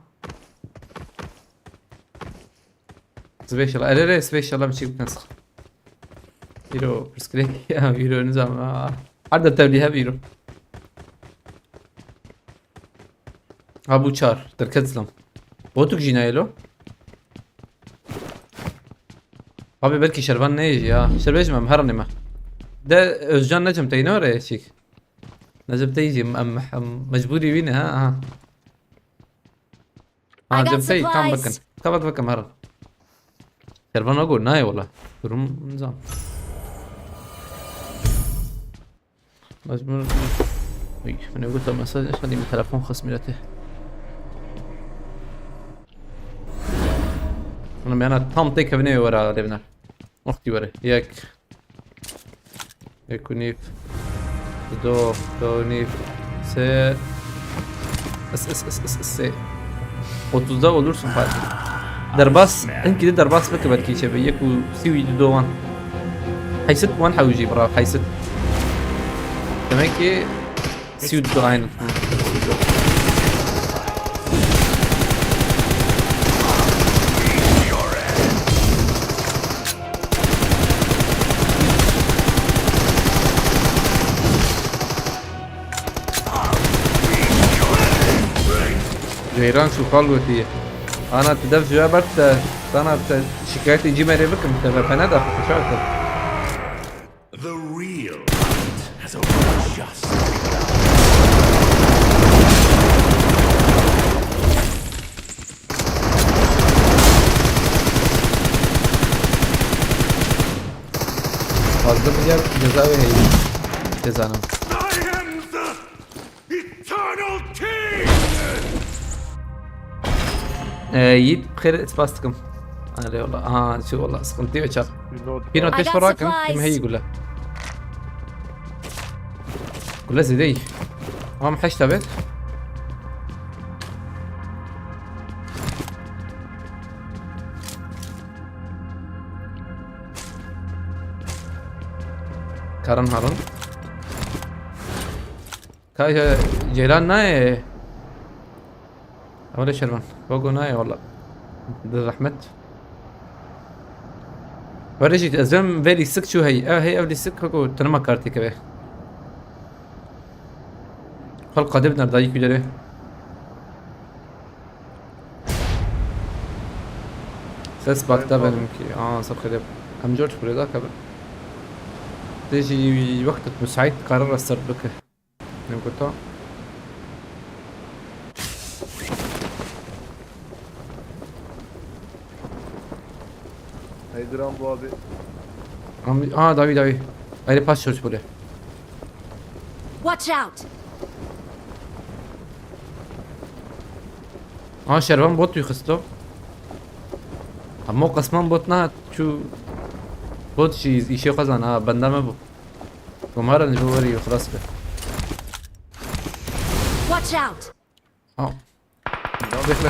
Special, erê, erê, special em çî bikin sık. Îro, pirsgirêk ya, îro nizam, ha. Her de tevlî hev îro. Ha, bu çar, derket zilam. Botuk jî nayê lo. Abi belkî şervan neyê jî ya. Şerbê jî me, her anî me. De Özcan necim teyne oraya çîk. Necim tey jî em, em, em mecbûrî wî ne ha, aha. Ha, I got cem tey, tam supplies. Bikin. Kabak bikin, her. Şervan o go, nayê wala. Durum nizam. Mecbur. Uy, min ê gote mesaj neşandî, min telefon xist mîretê. Min meyana tam têkevine were lê biner. Wextî were. Yek. Yek û nîv. Du, du û nîv. Sê. Es, es, es, es, es, sê. Otuzda olursun Fatih. Derbas, hinkî de derbas bike belkî çebe. Yek û sî û du wan. Heysit wan hewî jî bira, heysit. Demek ki sî û du aynen. Ceyran Şûxal gotiye. Ana tu dev ji we ber te, dana te şikayetê Cimerê bikim, te V P N de xweşa te. The real fight has only just begun. Fazla bir yer ceza ve heyet. Cezanın. I am the Eternal King! Ee, Yiğit, bir kere spas tıkım. Hadi yolla. Aha, şu yolla. Sıkıntı yok, çak. Pino I got supplies. Pino, teş bırakın. Kim heyi gule. Gule zedey. Tamam, haş tabi. Karan Harun. Ka, e, Ceylan nayê. Ew de şervan. Gogo nayê wala. Di zehmet. Were jî ez vem vê lîstik çû hey. E, hey ev lîstik gogo tinima kartê keve. Xelk qadê bi nerdayî kû derê. Ses bakta benimki. Aa, sab xedeb. Em jor çi kurê da kevin. Tê jî wextet müsait karar restart bike. Min gota. Heydiran bu abi. Am-, aa, dawî, dawî. Ayrı pas çöz böyle. Watch out! Aa, şervan bot yu xisto. Ama o qisman bot na çu bot jî îşê xwezan ha, benda me bû. Komara ji bo werî xilas be. Watch out! Ha. Bekle.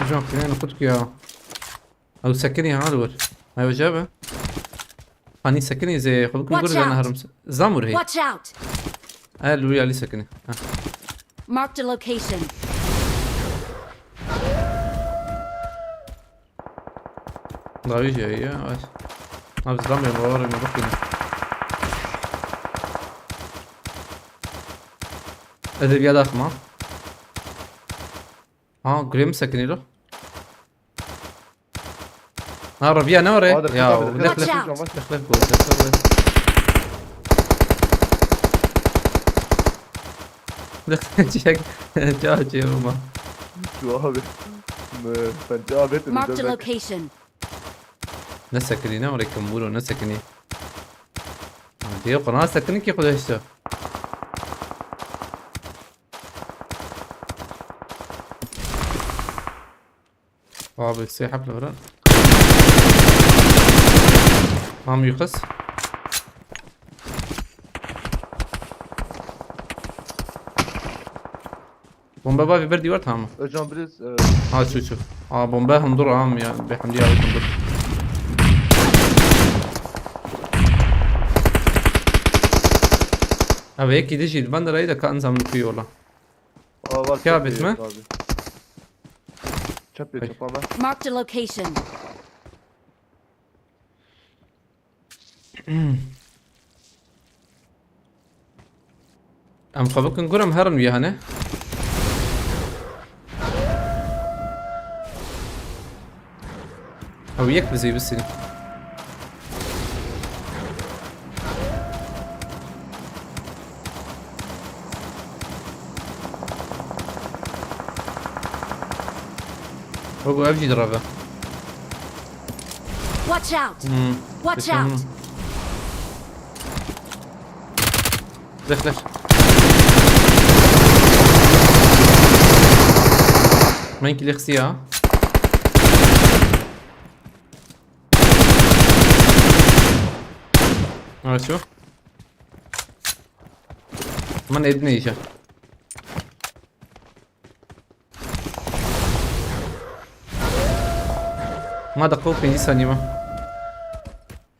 Hocam, freni kutuk ya. Ew sekinî ha li wir. Ew jê be. Hanî sekinî zê xwe bikin gur zana herim. Zam wir hey. Watch out! El wi alî sekinî. Ha. Marked a location. Dawî jê ye, ay. Abi zam ye, bawarê me bixwîne. Edebiyat axma. Ha, gurê min sekinî lo. Ha, Rabia ne ore? Aa, dikkat ya, abi, dikkat, lef, lef. Watch out. Lef, lef, bu, lef, lef, lef. Lef, çek, çağ, çağ, baba. Şu abi. Ne, sen çağ, abi, Marked a location. Ne sekinî, ne ore, kemburo, ne sekinî. Ha, diyor, kona sekinî ki, Xwedê işte. Abi, sê heb li vir e. Mam yuxis. Bombe bavê ber dîwar, tamam. Özcan Brez, e, ha, çû, çû. A, bombe hundur am ya. Bê hemdî ya hundur. Abi, yekî dijî li van derayî de ka enzam li kuyu ola. Aa, var. Kâ çöpü bitme. Yok abi. Çöpü, ay, çöpü ama. Marked a location. Em xwe bikin gur, em herin wî hene. Ew yek bizê bisînin. Bak, ev jî direve. Watch out! Hmm. Watch out! Dexler. Min kilê xistiya. Araço. Min êdî neyşe. Ma deqe û pêncî sanî me.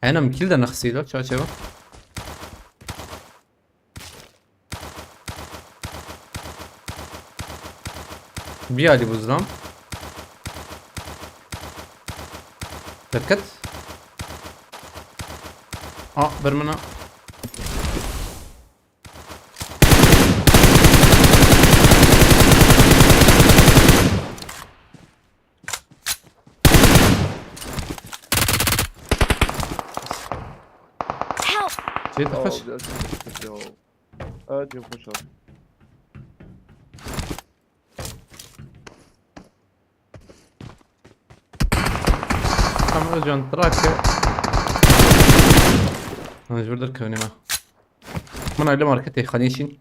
Hena min kil de nexsî lo, çaçe ve. Bî alî buzlam. Derket. A, ber min a. Cê te xweş. Aa, biraz kötü ya. Evet, cem hoş abi. Tamam, Özcan, trak. Lan, ji vir derkevnê me. Min aile marketê xanê şîn.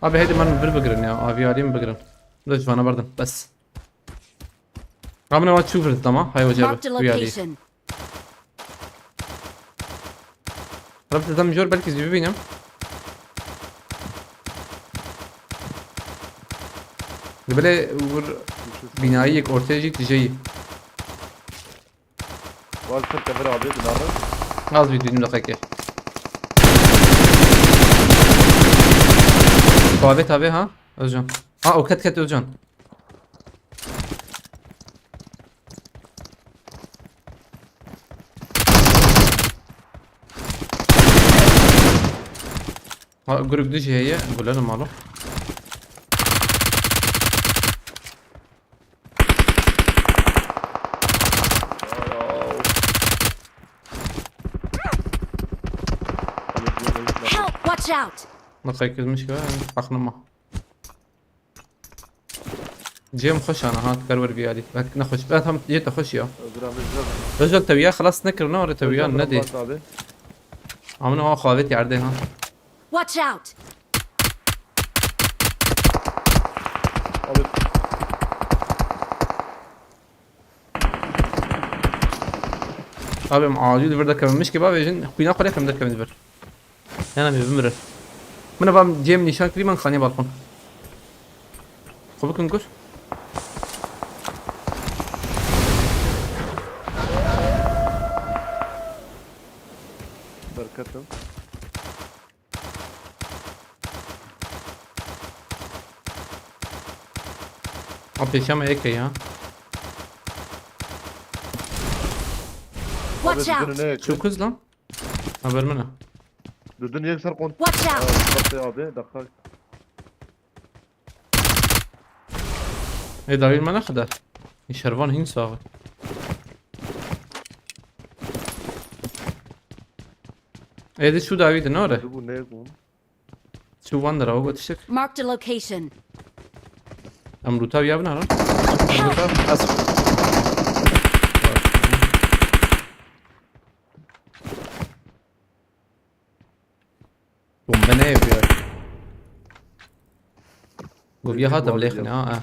Abi, heydi, min vir bigirin ya. Abi, alî min bigirin. Lütfen, abardım. Bes. Amına bak, çu vir, tamam. Hay hoca. Marked a abi. Uyarı. Location. Rab, dizem jor, belkî zî bibînim. Dibile wir bînayî yek ortaya jî tijeyî. Var sir kevir abi, binarı. Az bir düğünüm dakika. Tabi tabi ha, Özcan. Ha, o ket ket Özcan. Ha, grup dişi heye, gule numaralı. Help! Watch out! Nasıl kızmış ki, ha? Aklım. Cem xweş ana ha, dikar wer biyarî. Bek nexweş. Ben tam yê te xweş ya. Özür abi, özür abi. Özür teviya xelas nekirine, oraya teviya Özür ne abi, de. Bak abi. Amına o xavet yerde ha. Watch out! Abi. Abi, em acil vir de kevin. Mişke bavêjin, xwîna xwe lê kevin de kevin vir. Yana me bimire. Min va cem nîşan kirî, man xanê balkon. Xwe bikin gur. Berketim. A pêşa me yek e ya. Watch out! Abi, dibine ne? Çok hızlı lan. Haber mi ne? Dudun yek ser kon. Watch out! Aa, bak ya abi, dakika. Ê, dawî me nexide. Ê, şervan hîn sax e. Ê, di çû dawî di, ne ore? Di bû ne bû? Çû van dira, o tiştek. Marked a location. Em lûta ya bina lan. Em lûta. Ez. Bombe ne yapıyor? Goviya hat em lêxin ha.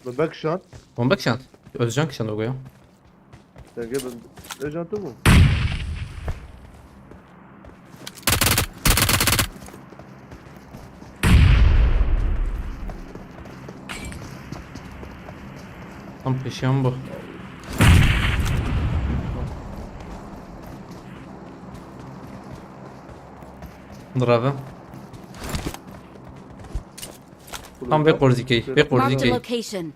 Bombe kişand. Bombe kişand. Özcan kişand o goya. Sen gel ben. Özcan tu mu? Tam peşiyan bu. Bravo. Tam vê qorzîkey, vê qorzîkey. Marked a location.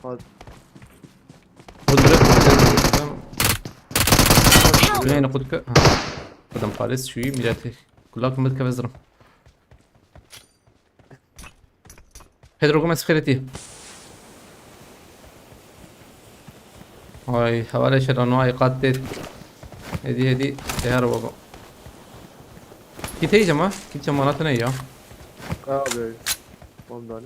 Hat. Help! Güneyine kutka. Ha. Adam paris şu milletî. Kulak mı kavezrim. Pedro Gomez xêretî. Ay, hevalê şerano ay qat têt. Hêdî, hêdî, teher baba. Kî teyce ma? Kî çemanatı ne ya? Abi, ondan.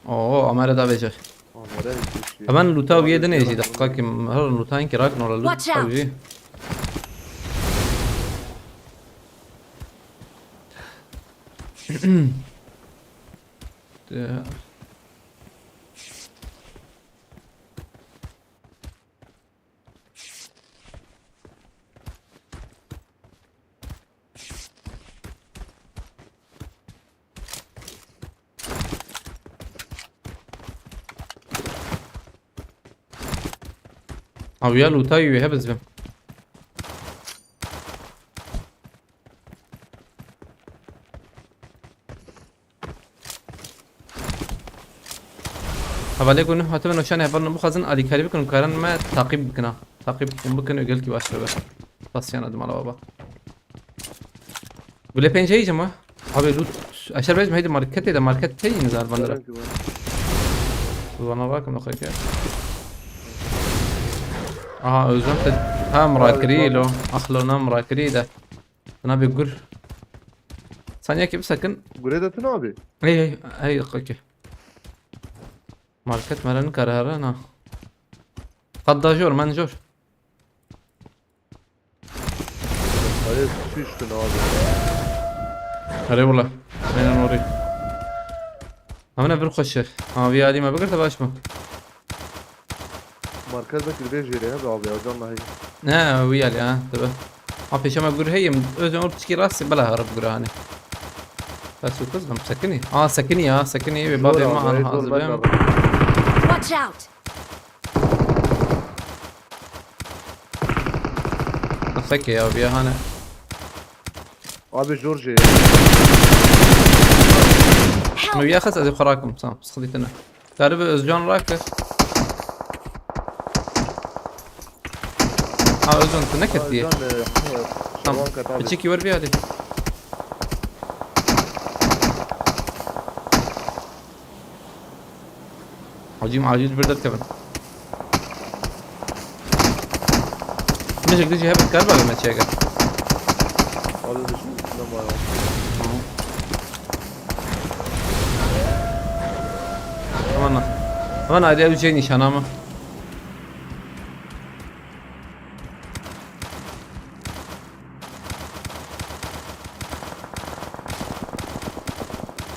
Oo, amare da vecer. Amare. Hemen luta üye de ne jî dakika kim her luta inki rak nora luta üye. Abi ya luta üye hep izbim. Hevalê ku nuh hatibin û şanê hevalno bixwazin alîkarî bikin û karan me taqîb bikin ha. Taqîb bikin, bikin û gelkî baş bibe. Tasyan adim ala baba. Gule pênc heyî jî mi? Abi loot. Eşer bêjim heydi marketê de market teyî nizar bandira. Vana rakim xeke. Aha Özcan te ha mirakirî lo. Axlo na mirakirî de. Sana bir gur. Saniyekî bisekin. Gure de tune abi. Hey hey hey xeke. Market meren kare here na. Qadda jor men jor. Hadi düştün abi. Hadi valla. Aynen orayı. Amına bir koşu. Ama bir halime bakır da baş mı? Market bak bir jere abi abi canla hayır. Ne, wî alî ha, tabi. Ma pêşe me gur heyim, özün ort çikî rastî bela harib gur hani. Bes û kız, lan sekinî. Aa sekinî ya, sekinî ve babê ma ana hazir bem. Watch out! Fekê ya, bir hani. Abi George. Help! Me bir xes ez xurakim, tamam, sıkıntı ne. Galiba Özcan rakir. Ha Özcan tu ne kettiye? Özcan, e, tamam. Şaban kat abi. Piçik wer bir hadi. Hacim acil bir dert kevin. Mecek dici hep kar bak me çeker. Abi düşün içinden var ya. Tamam. Tamam. Tamam hadi ev şey nişan ama.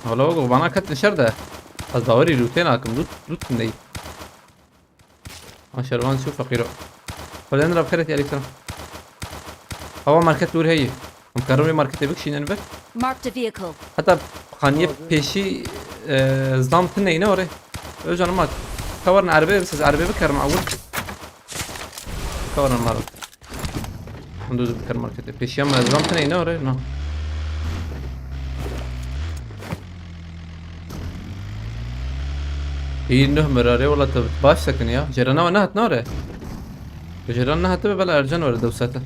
Hala o bana ket nişer de. Az bawerî lûtê nakim. Lût, lût ney. Aşervan şu fakiro. Falan rab keret ya aleyküm. Hava market dur heyi. Em karin wê marketê bikişînin vir. Marked a vehicle. Heta xaniye pêşî, e, zlam tine yine orê. Özcan mat. Kawarın erbe, siz erbe bikerim awul. Kawarın marın. Hûn dûz bikir marketê. Pêşiya me zam tine ne ore? Na. Î nuh mirarê wala te baş sekin ya. Cêrana we nehat nare. Cêran nehat be bela Ercan were dew sete.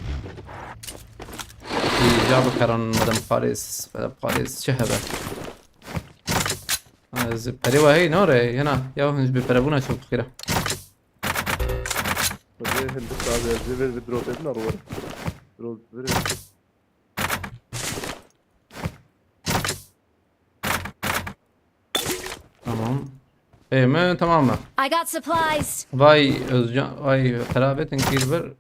Î ca bikaran madem Paris, madem Paris çi hebe? Ez perê we hey nare, yana ya hûn ji bê perebûna çi bixîre. Hadi Hindis abi, ez ver bir drop edin arı var. Drop verin. Tamam. Ê me tamam mı? I got supplies. Vay Özcan, vay Ferabet'in kir bir.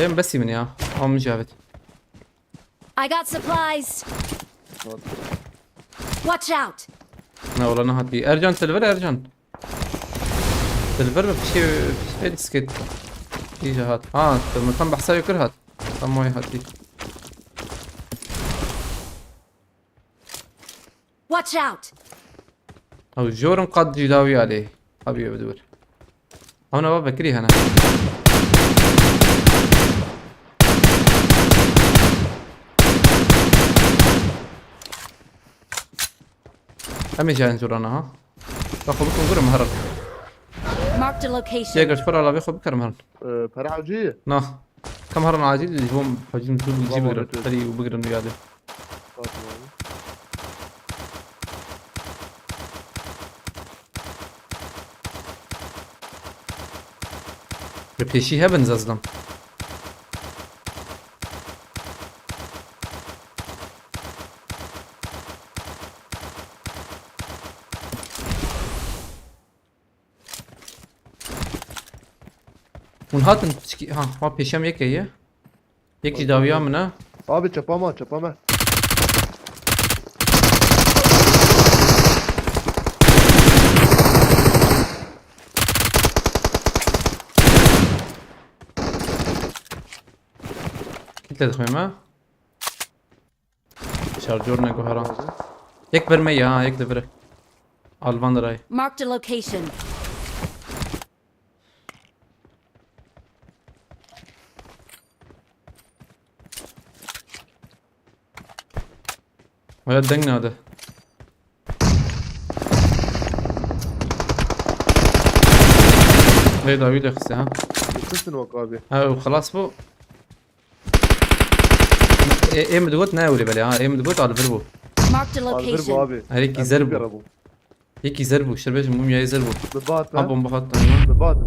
Em besi min ya. Almış evet. I got supplies. Watch out. Ne ola ne hati. Ercan silver Ercan. Silver mi? Pişê, pişê disket. İyice hat. Ha, tamam, tam bahsa yukarı hat. Tam oy hati. Watch out. Ew jor in qad cî dawî alê. Abiye bi dûr. Hewna va vekirî hene. Em ê jayên zorana ha. Ka xwe bikin gurim herin. Marked a location. Yek ji xwe re lavê xwe bikerim herin. Ee, para acı. Na. Kam herin acil ji bo hecîm zû cî bigirin. Terî û bigirin wî yadê. Fatma abi. Bi pêşî hebin zazlam. Hûn hatin piçkî, ha, ha pêşem yek heye. Yek jî dawiya min e. Abi çapa me, çapa me. Kît lê dixwê me. Şarjör ne guhera. Yek vir me ya, yek de vir. Alvan ray. Marked a location. Aya deng nade. Lê dawî de xiste ha. Yıkırsın bak abi. Ha, o xelas bu. Ê, ê min digot ne ewlê belê ha. Ê min digot alvir bû. Marked a Alvir bu location. abi. Her yekî Em zer bû. Bigara bû. Yekî zer bû. Şer bêjim bûm yayê zer bû. Bi bat Ha me. bomba hat. Bi bat me.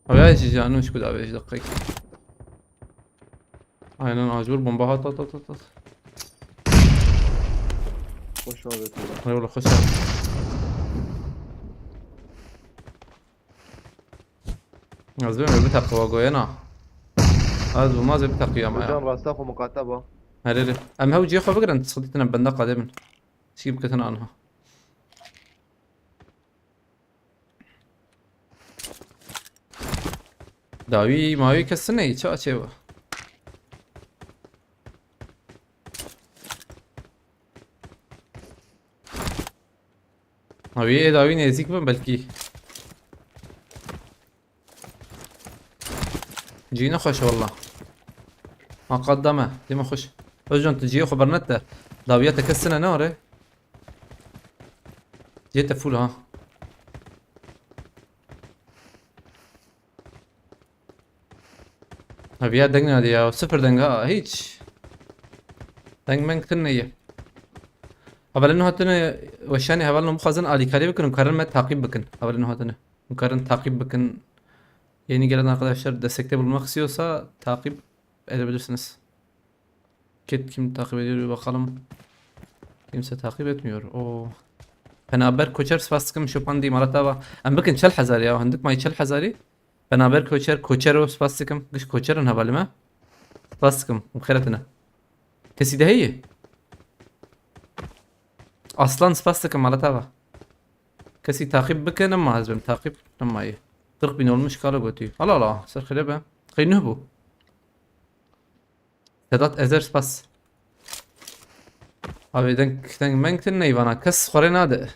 Abi ya jî canım şu kadar beş dakika. Aynen acur bomba hat at at at at. Hoş abi. Eyvallah hoş geldin. Ez bim bir takı var goyena. Az bu maz bir takı ama ya. Hocam rasta xo muqata ba. Her yeri. Em hew cihê xwe bigirin, sıkıntı ne bende qadê min. Şî biketin anha. Dawî mawî kesin neyî, ça çê wa. Abi ê dawî nêzîk bin belkî. Cî ne xweş e walla. Ma qat da me. Dê me xweş. Özcan tu ciyê xwe bernet de. Dawiya te kes tine ne are? Ciyê te full ha. Abi ya deng nade ya. Sıfır deng ha. Hiç. Deng meng tine ye. Hevalên hatine weşanê hevalên bixwazin alîkarî bikin û karin me taqîb bikin. Hevalên hatine. Karin takip bakın. Yeni gelen arkadaşlar destekte bulunmak istiyorsa takip edebilirsiniz. Ket kim takip ediyor bir bakalım. Kimse takip etmiyor. O Penaber Koçer spas dikim şopandî malata va. Em bikin çel hezar ya. Hindik may çel hezarî. Penaber Koçer, Koçero spas dikim. Giş Koçerin hevalime. Spas dikim. Xeretine. Kesî de heye. Aslan spas dikim malata va. Kesî takip bike nema ez bim takip nema ye. Kırk bin olmuş kala gotî. Ala ala ser xire be. Qey nuh bû. Sedat Ezer spas. Abi denk denk mengtin neyvana kes xore nade.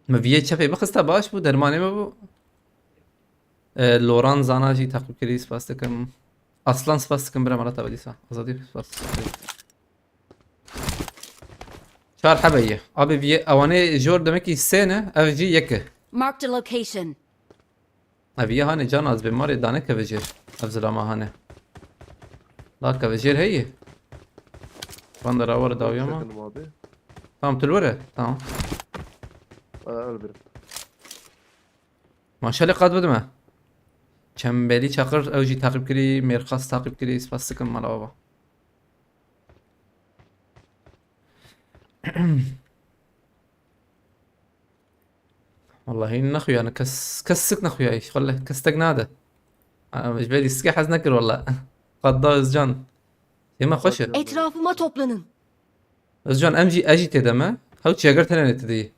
Me viye çepê bixista baş bû dermanê me bû. E, Loran Zana jî takip kirî spas dikim. Aslan spas dikim bira malata ve dîsa. Azadî spas. Çar hebe ye. Abi viye ewanê jor demek ki sê ne, ev jî yek e. Marked a location. Ev ye hanê can az bê marê dane keve jêr. Ev zilama hanê. La keve jêr heye. Van da rawar dawiya ma. Çekin abi. Tamam tu li were. Tamam. Aa, öldürüm. Maşallah qat bidime. Çembelî Çakır ew jî takip kirî, Mêrxas takip kirî, spas dikim mala baba. Wallahî nexuya, kes kes sik nexuya, wallahî kes tek nade. Ji vê lîstikê hez nekir walla. Qadda Özcan. Yeme xweş e. Etrafıma toplanın. Özcan em jî ez jî têde me. Hew çêger tenê tê dî.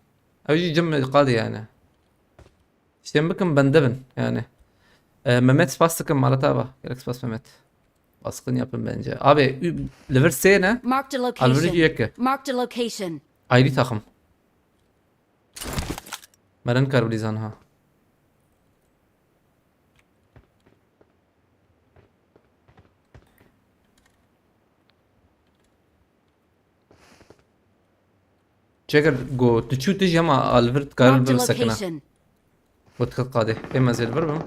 Ew jî cim qadê yani. Ştên bikim bende bin yani. E, Mehmet spas dikim malata va. Gerek spas Mehmet. Baskın yapın bence. Abi ü- level sê ne? Marked a Alviri location. Yeke. Marked a location. Ayrı takım. Meren karbulizan ha. Çeker go tu çû tij hema alvir karin Marked a bisekine. Location. Got qadê. Ê me zêl vir bim.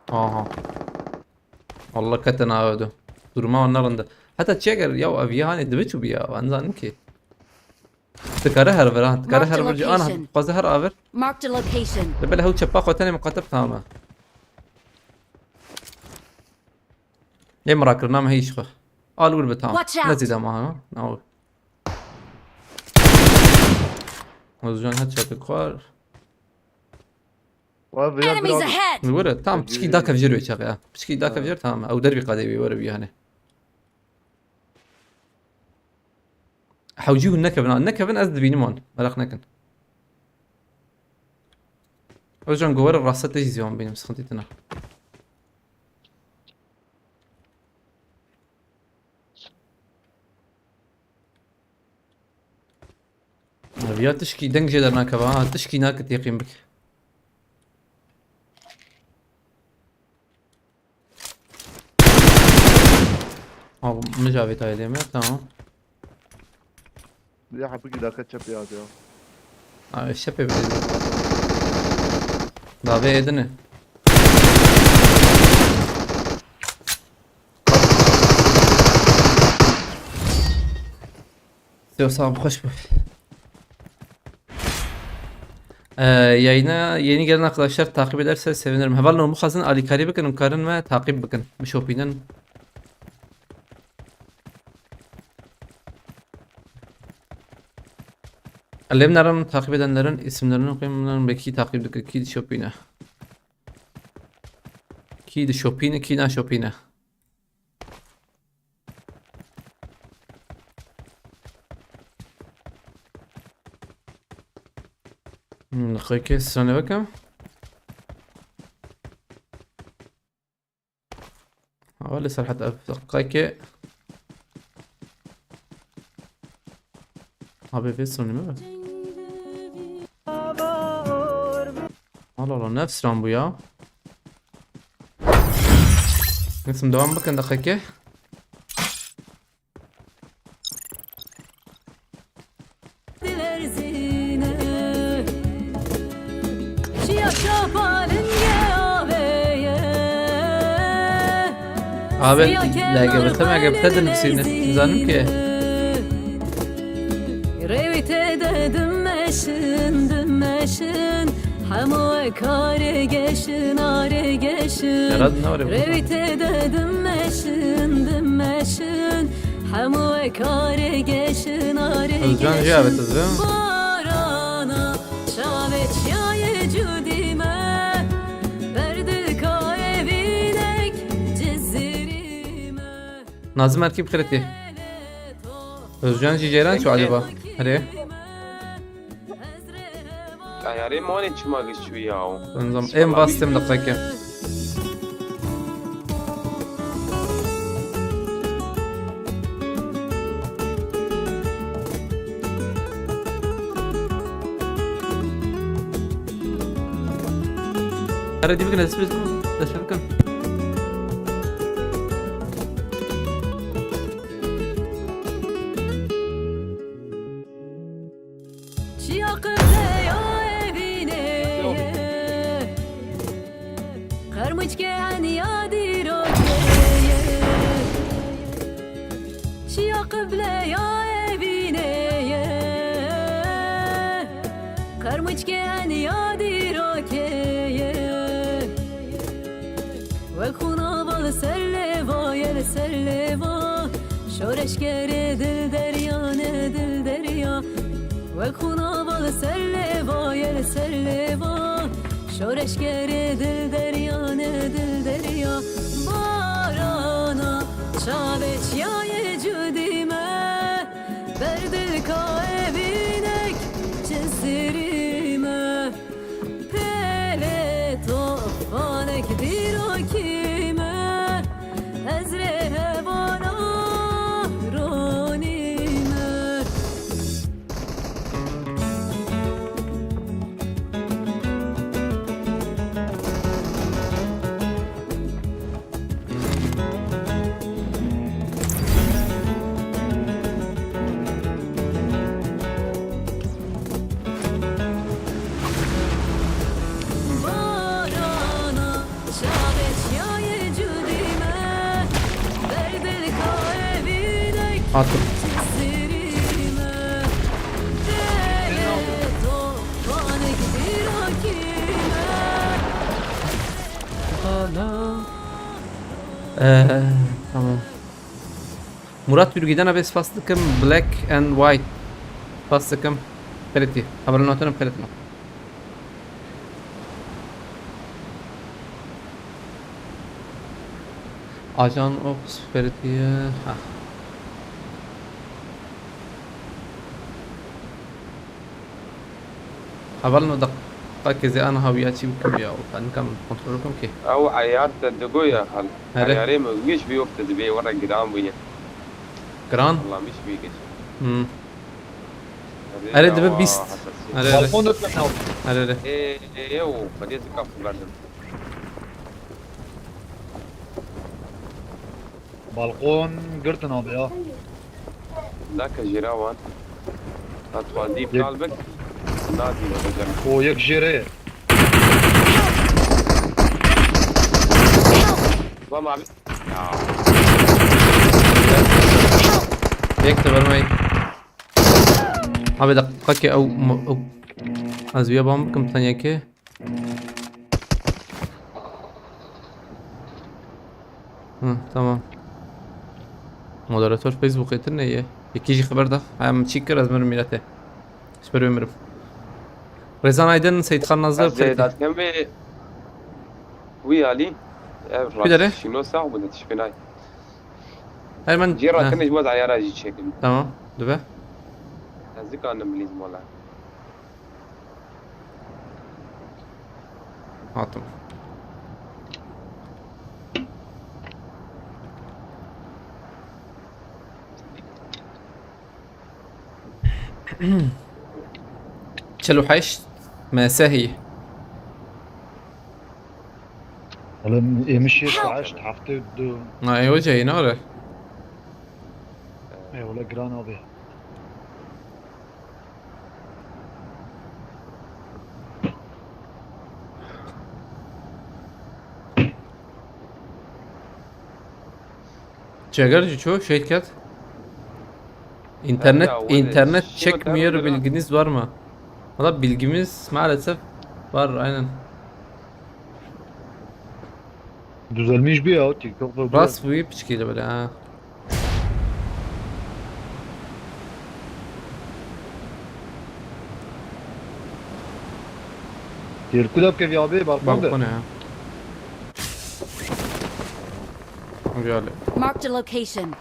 Aha. Allah kete nave du. Duruma wan nerinde. Heta çeker ya ev ya hani dibe çû biya. Van zanim ki. Dikare her vir ha. Dikare her vir. Ana qaze her aver. Marked a location. Dibele hew çepa xwe tenê muqateb tamam. Ê mirakirina me heyî ji xwe. Al wir bi tamam. Watch out. Ne zîde ma ha. Na wir. Ozcan het çapik xwar. Wa vira Enemies vira. Ahead. Were tam piçkî da kevjir wê çaxê ha. Piçkî da kevjir tamam. Ew dervî qadê wî were wî hani. Hewcî hûn nekevin ha. Nekevin ez dibînim wan. Meraq nekin. Özcan govara rasta te jî ziwan bînim. Sıkıntı tine. Abi ya tişkî deng jê dernakeve ha, tişkî nake têqîn bike. Abi min jî avêt ailê me, tamam. Ya hepikî dake çepê ya. Abi şepê bile. Davê edine. Sağ ol, hoş bû. Ee, yayına yeni gelen arkadaşlar takip ederse sevinirim. Hevalno, bixwazin alîkarî bikin, em karin me takip bikin. Bişopînin. Lê em nerin takip edenlerin isimlerini okuyayım. Bunların belki takip dike. Kî dişopîne. Kî dişopîne, kî naşopîne. Hmm, xwekê stranê bikim. Awalê Serhat ev deqayekê. Abi vê stranê me be. Allah Allah, ne stran bû ya? Neyse, devam bikin deqayekê. Abi, L G B T, M G B T dinivîsîne. Nizanim ki. Rêwî tê de dimeşin, dimeşin. Hemû karê geşin, arê geşin. Herhalde ne var ya burada? Rêwî tê de dimeşin, dimeşin. Hemû karê geşin, arê Özcan geşin. Ziyaret Özcan. Barana çavê çiyayê cudî me. Berdilka evînek cizirî me. Nazım Erkî bi xêretî. Özcan jî ceyran çû acaba? Herê. Tayarê manê çima giş çû ya o? Nizam, em bastım deqeke. Hadi bikin, dest bikin, dest bikin. Çiya qibleya evînê ye. Qermûçke eniya dîrokê ye. Çiya qibleya evînê ye. Qermûçke eniya dîrokê ye. Wek xûna va li ser lêva ye, li ser lêva. Şoreşgerê dil derya ne dil derya. Wek xûna va li ser lêva ye, li ser lêva. Şoreşgerê dil derya ne dil derya. Barana çavê çiyayê cudî me. Berdilka evînek cizirî me. Pêlê tofanek dîrokî me, ez rê hevala ronî me. Attım. Ee, tamam. Murat Ürgü'den abi, spas dikim, black and white. Spas dikim. Xêretî. Xeber notunu xêretî. Ajan Ox xêretî. Ha. Hevalno, deqekê zê aniha wiya çî bikim ya, û ben nikam kontrol bikim ki. Ew eyar te digo ya hal. Here. Eyarê min wî ji vî wextê dibê were giran bûye. Giran? Walla min ji vî giş. Hmm. Here, here, dibe bîst. Here, here. Balkon dökme çaw. Here, here. Ê, ê, ê, o, xwedê zika xwe berdim. Balkon girtin abi ya. Zaka jêra wan. Hat wan dî yek. Kal bik. Nadî bik. O yek jêre ye. Tamam abi. Ya. Yek de vermeyin. Abi deqîqekê ew mo-, ew. Ez vîya ban bikim tenekê. Hı, tamam. Moderator Facebookê tune ye. Yekî jî xeber da. Em çî kir ez mirim mîletê. Ji ber wê mirim. Rêzan Aydin, Seyîdxan Nazir, Ez ê Fetî. Datkemê wî alî. Ev Kudere? Rastî şîno sax bû de tişkî nayê. Her min, Cî heh. Rakine ji bo dayara jî çêkin. Tamam, dibe. Ez dikanim bilîz mola. Hatim. Çel û heşt M S heye. Oğlum, yemiş yeş kaç? Hafta du. Na, e, hoca, yine var. E, ola gran abi. Çeger ço şehit ket. İnternet, Ya, o da internet şey çekmiyor, var mı? Bilginiz var mı? Valla bilgimiz maalesef var, aynen. Düzelmiş bir ya, TikTok'ta bu. Rast bu piçkiyle böyle ha. Yelkû de bikevî abi, balkon de. Balkon ya. Geldi. Marked a location.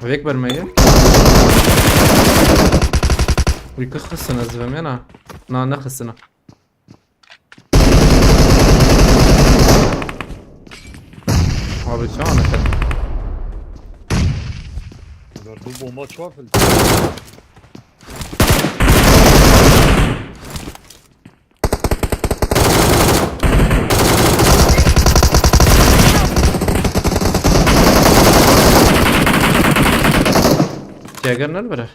Vek vermeye. Wî kixistin ez vemêna. Na, nexistina. Abi, çawa nekir? Ver bu bomba çawa fil. Jäger ne bire?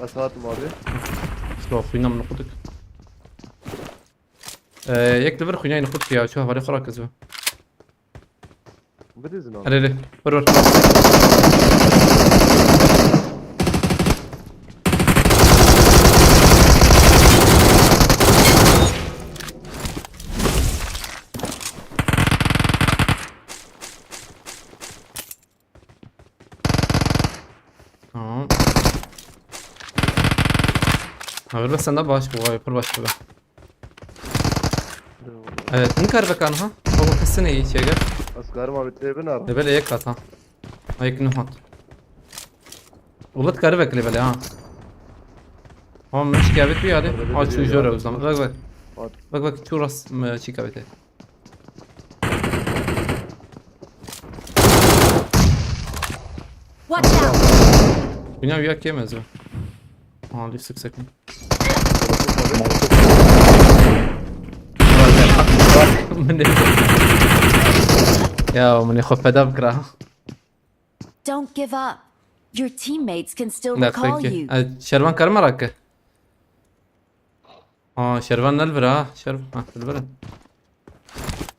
Ez hatim abi. Şo xwîna min xwe dik. Ee, yek li vir xwînayên xwe dikiya, çawa hevalê xwe rakizve. Bidizin abi. Hadi, hadi. Vur, vur. Tamam. Abi, sen de baş bu, abi, pır baş bu. Evet, nikar bekan ha. Baba, kesin iyi içeri. Asgarım abi, tebin ara. E, böyle ek at ha. Ayık nuhat. Ulat karı bekle böyle ha. Tamam, ben şikayet bir hadi. Aç şu jora o zaman. Bak, bak. Bak, bak, çuras mı şikayet et. Watch out! Bina bir yak yemez o. Aa, bir sık sakın. Ya, bunu xwe feda bikira. Don't give up. Your teammates can still recall you. Şervan karma rakı. Aa, Şervan nel vira, Şervan. Ha, nel vira.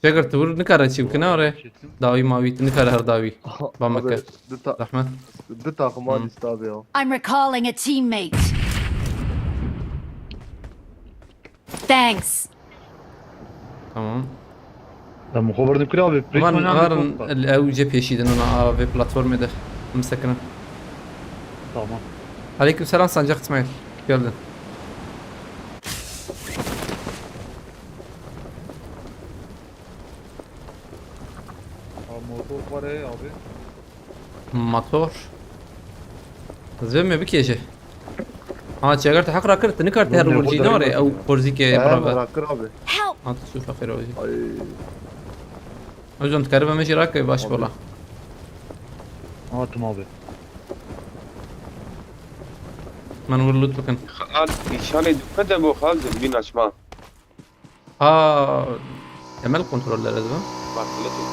Çeker tu vur nikare çi bikine oraya. Dawi mavi tu nikare her dawi. Bameke. Zahmet. Du takım alist abi ya. I'm recalling a teammates. Thanks. Tamam. Tamam, xwe birdim kira abi. Van var ew cep yeşî din ona A V platformê de. Em sekinin. Tamam. Aleyküm selam Sancak İsmail. Geldin. Abi motor var e abi. Motor. Zevme bir kêşe. Ha, çeger te heq rakir, tu nikar te her wurcî nare, ew porzî ke. He, rakir abi. Help! Ha, tu su fakir o. Ay. O yüzden tu karibe me jî rakir baş bola. Hatim abi. Men wir loot bikin. Xal, nîşanê dikwe de bo xal, dürbîn açma. Ha, temel kontrollere dibim. Bak, ne diyor?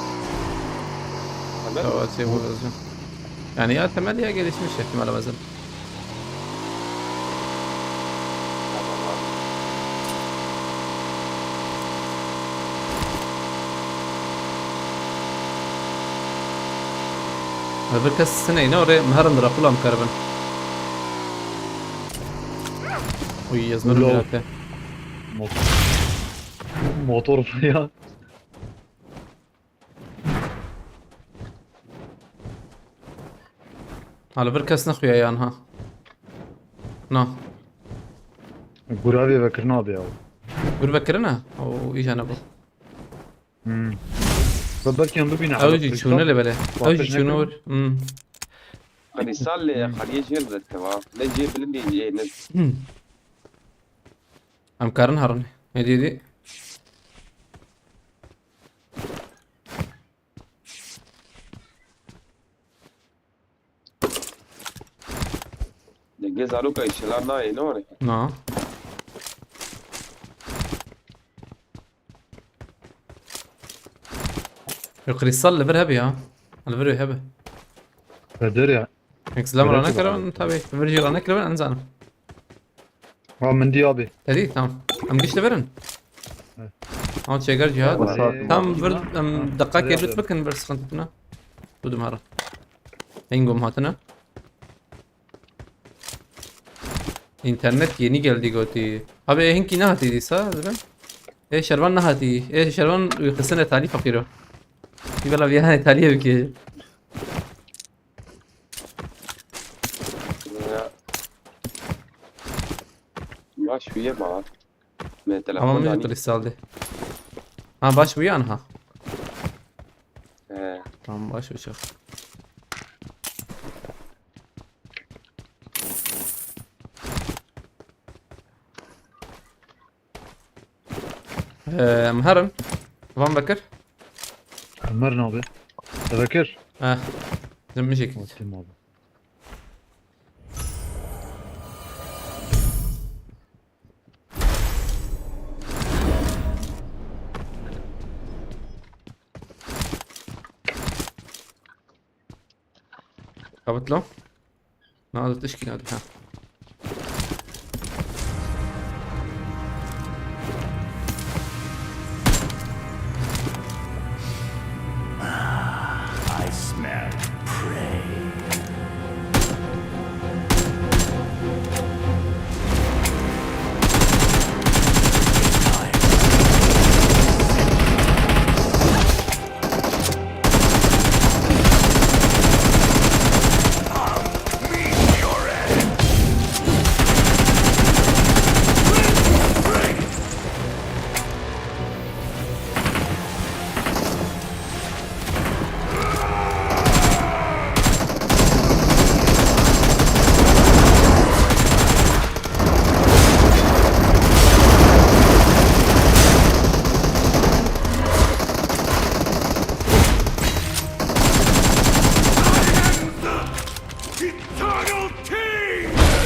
Temel mi? Tamam, şey bu lazım. Yani ya temel ya gelişmiş ihtimalle bazen. Tamam abi. Li vir kes sineyne orê miherin dira xulam keribin. Uy, ez mirim Lol. Mirate. Mot- Motor ya. Ha, li vir kes nexuya yan ha. Na. Gura vê vekirina be ya. Gur vekirina? O, îja ne bu. Hmm. Ve belki em bibîne Ew hele jî krîstal. Çûne lê belê. Ew jî Bakır çûne ne wir. Hmm. Krîstal lê Hmm. xaliyê jêr dikeva. Ne cê bilind ê cê ne. Hmm. Em karin herin. Hêdî hêdî. Dengê zaroka îşelan nayê, ne were? Na. Yo, krîstal li vir hebe ya. Li vir hebe. Bedir ya. Hiç zilam Bedir rane ya. Kirin, tabii. Li vir jî rane kirin, em zanim. Ha, min dî abi. Te dî? Tamam. Em giş li vir in. Evet. Ama çêger cihad. Wasa- Tam vir, em, Ha, deqakê evet, lut evet. Bikin, vir sıkıntı tune. Dudum hara. Hingom hatine. İnternet yeni geldi goti. Abi, e, hinkî nehatî dîsa, zirin? E, Şervan nehatî. E, Şervan xistine talî feqîro. Kî bela viya talîye bike. Ya. Baş bûye ma. Me telefon Tamam, danî. Kristal de. Ha, baş bûye anha. He. Tamam, baş bûye. Ee, em herin. Van vekir. Ömer ne abi? Vekir. Eh. Zim bijek. Tamam abi. Kabitlo. Na, da tişkî nade, ha. I smell prey.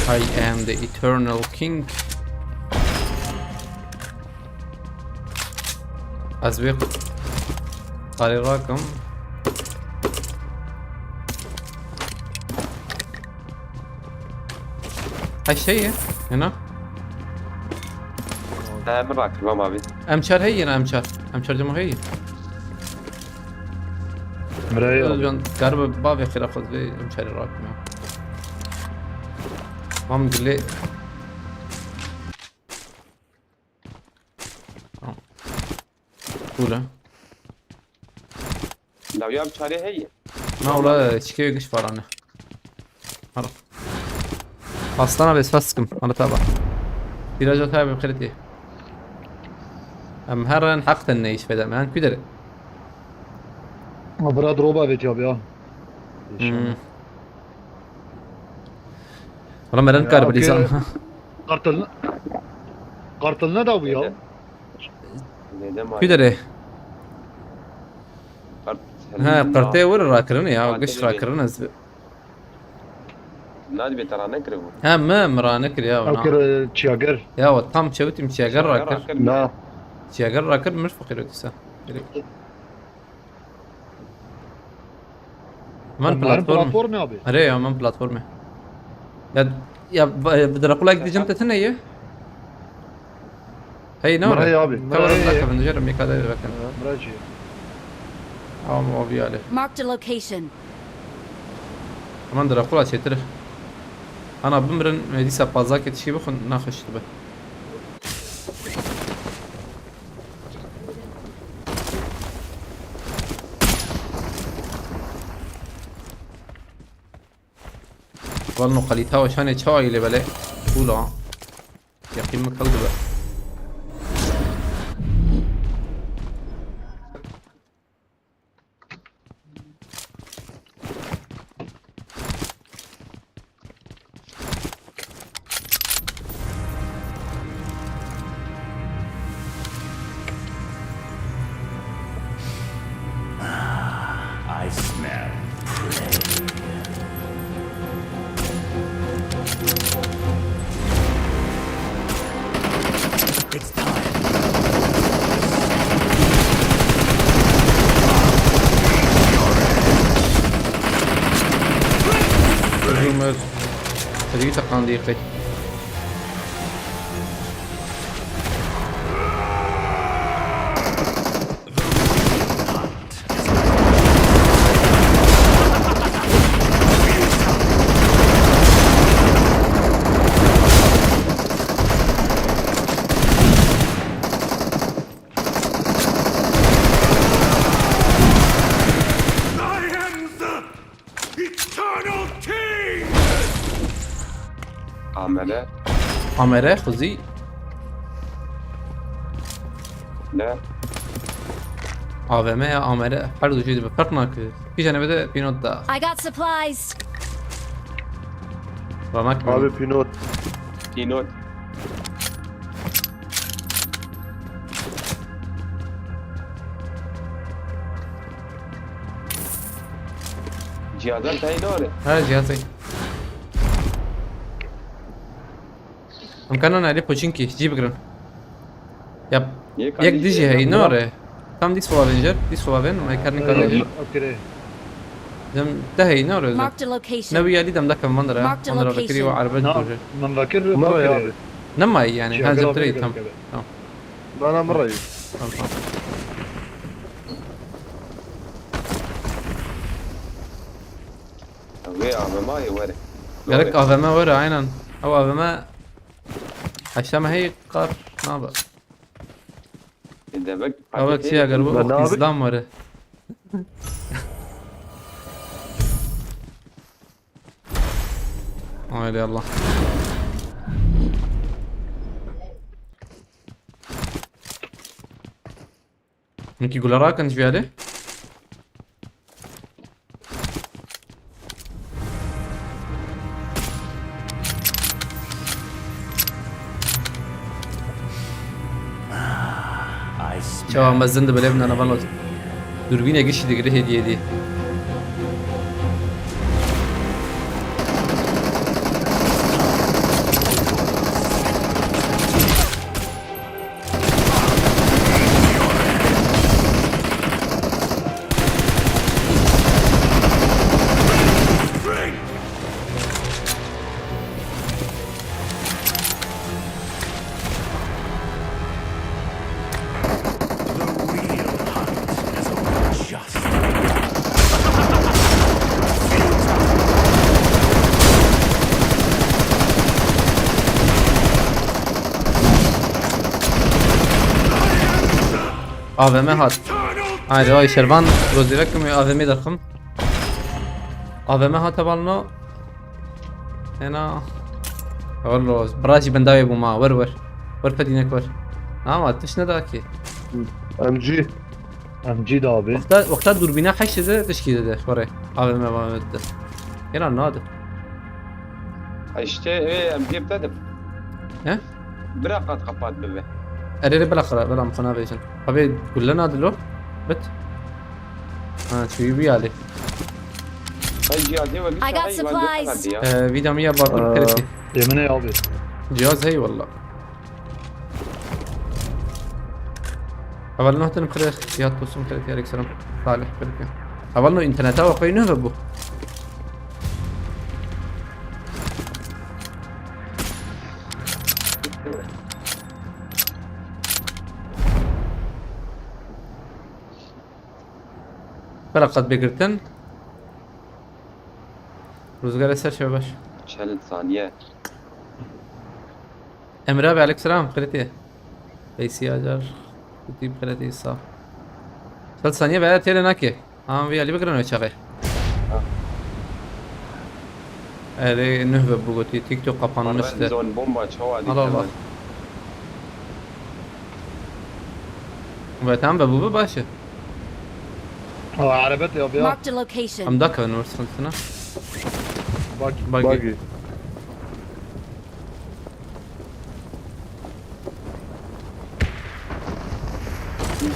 I am the Eternal King. Ez vê qarê rakim. Heşt heye, hena? He, min rakirî, mam abi. M çar heye, hena M çar. M çar cema heye. Mirayê Özcan, garibe bavê xêra xwe divê M çarê rakime. Mam gilê. Tamam. Cool, ha? Dawiya M çarê heye. Na, wala çikê giş parane. Hala. Aslana bes faskim. Hala taba. Biraz öte abi kredi. Em her an hak ten ne iş bedem. Yan küdere. Ama bira droba vet ya ya. Hmm. Wala meren Ya, kar bilî okey. Zan. Qartil, qartil ne da bu ya? Nede? Nede ma? Küdere. Qart-, Ha, qirtê wir rakirin ya, Qart giş edebê. Rakirin ez. Nadibê te ranekiribû. Ha, me, me ranekir ya, Ew na. Kir, e, çiyager. Ya, we tam çewtim çiyager Çiyager rakir. Rakir. Na. Çiyager rakir mir feqîr dîsa. Gerek. Hemen platform. Platform abi. Erê ya, hemen platform. Ya, ya, bi Dracula gideceğim te ne ye? Hey, ne var? Mırayı abi. Kamera da kapın, diyorum, bir kadar bakın. Mırayı. Ama o bir hali. Marked a location. Hemen Dracula çetir. Ana bimirin, dîsa pazak yetişki bixun, naxweş dibe. Wan no kalîta û şanê çawa îlê belê. Pûla. Yaqîn min kal dibe. I smell prey. It's time. Zoomer. Hadi git akan diye kay. Eternal King! Amele. Amere, Xuzî. Ne? A V M ya Amere, her du jî dibe, ferq nake. Kîjanê bide pînot da. I got supplies. Ranak. Abi pînot. Pînot. Cihazlar tayî ne var? Ha, cihazı. Em kanan Elî Poçinkî, cî bigirin. Yap. Yek dijî heyî, ne ore? Tam dîs wavên jer, dîs wavên, me karin kanan. Okey. Dem de heyî, ne ore? Marked a location. Ne wî Elî dem de kevman dere. Marked a location. Wan dere bekirî û erbet dojê. Min vekir. Ne mayî yani, ha zirtirî tam. Tamam. Bana mı rayı? Tamam, tamam. Wê A V M ye were. Gerek A V M were, aynen. Ew A V M heşta me hey kar nabe. E, demek. Ew çi eger bu, ben ne abi? İslam were. Haydi Allah. Minki gula rakin ji viyade. Çawa mezin dibe lê bine navano. Durbîne gişî digire hêdî hêdî. A V M hat. Haydi, ay Şervan, rozî vekim, A V M derxim. A V M hate balno. Ena. Wallo, bira jî bendavê bû ma. Wer, wer. Wer fedînek wer. Ama tiş neda ki. M G. M G de abi. Wexta, wexta durbîna heşt de tişkî de de. Xore. A V M, A V M de. Ena nade. İşte, e, M G dedim. He? Bira qat qepat bibe. Erê, erê, bila xira, bila min xwe navêjin. Abi, gulle nadilo. Bit. Ha, çiwî wî alî. Hey, cihazê we I got supplies. Ee, vîda min ya bakur. Ee, kireti. Yemine abi. Cihaz hey wallah. Heval no tenim xirê, yat dostum xirê, aleyküm selam. Salih xirê. Heval no interneta wa qey nuh ve bu. Bela qet bigirtin. Ruzgare ser şeve baş. Çel saniye. Emre abi, aleyküm selam, xirê tê. Veysi Acar, Kutî xirê tê, sağ. Çel saniye veya têle nake. Ama vî alî bigirin wê çaxê. Ha. Erê, nuh ve bu gotî, TikTok kapanmıştı. Zon bomba, çawa Allah Allah. Ve tamam ve bu, bu başı. Aa, arabet ya, ya. Marked a location. Em dakika üniversitesine. Bak. Bak. Bak.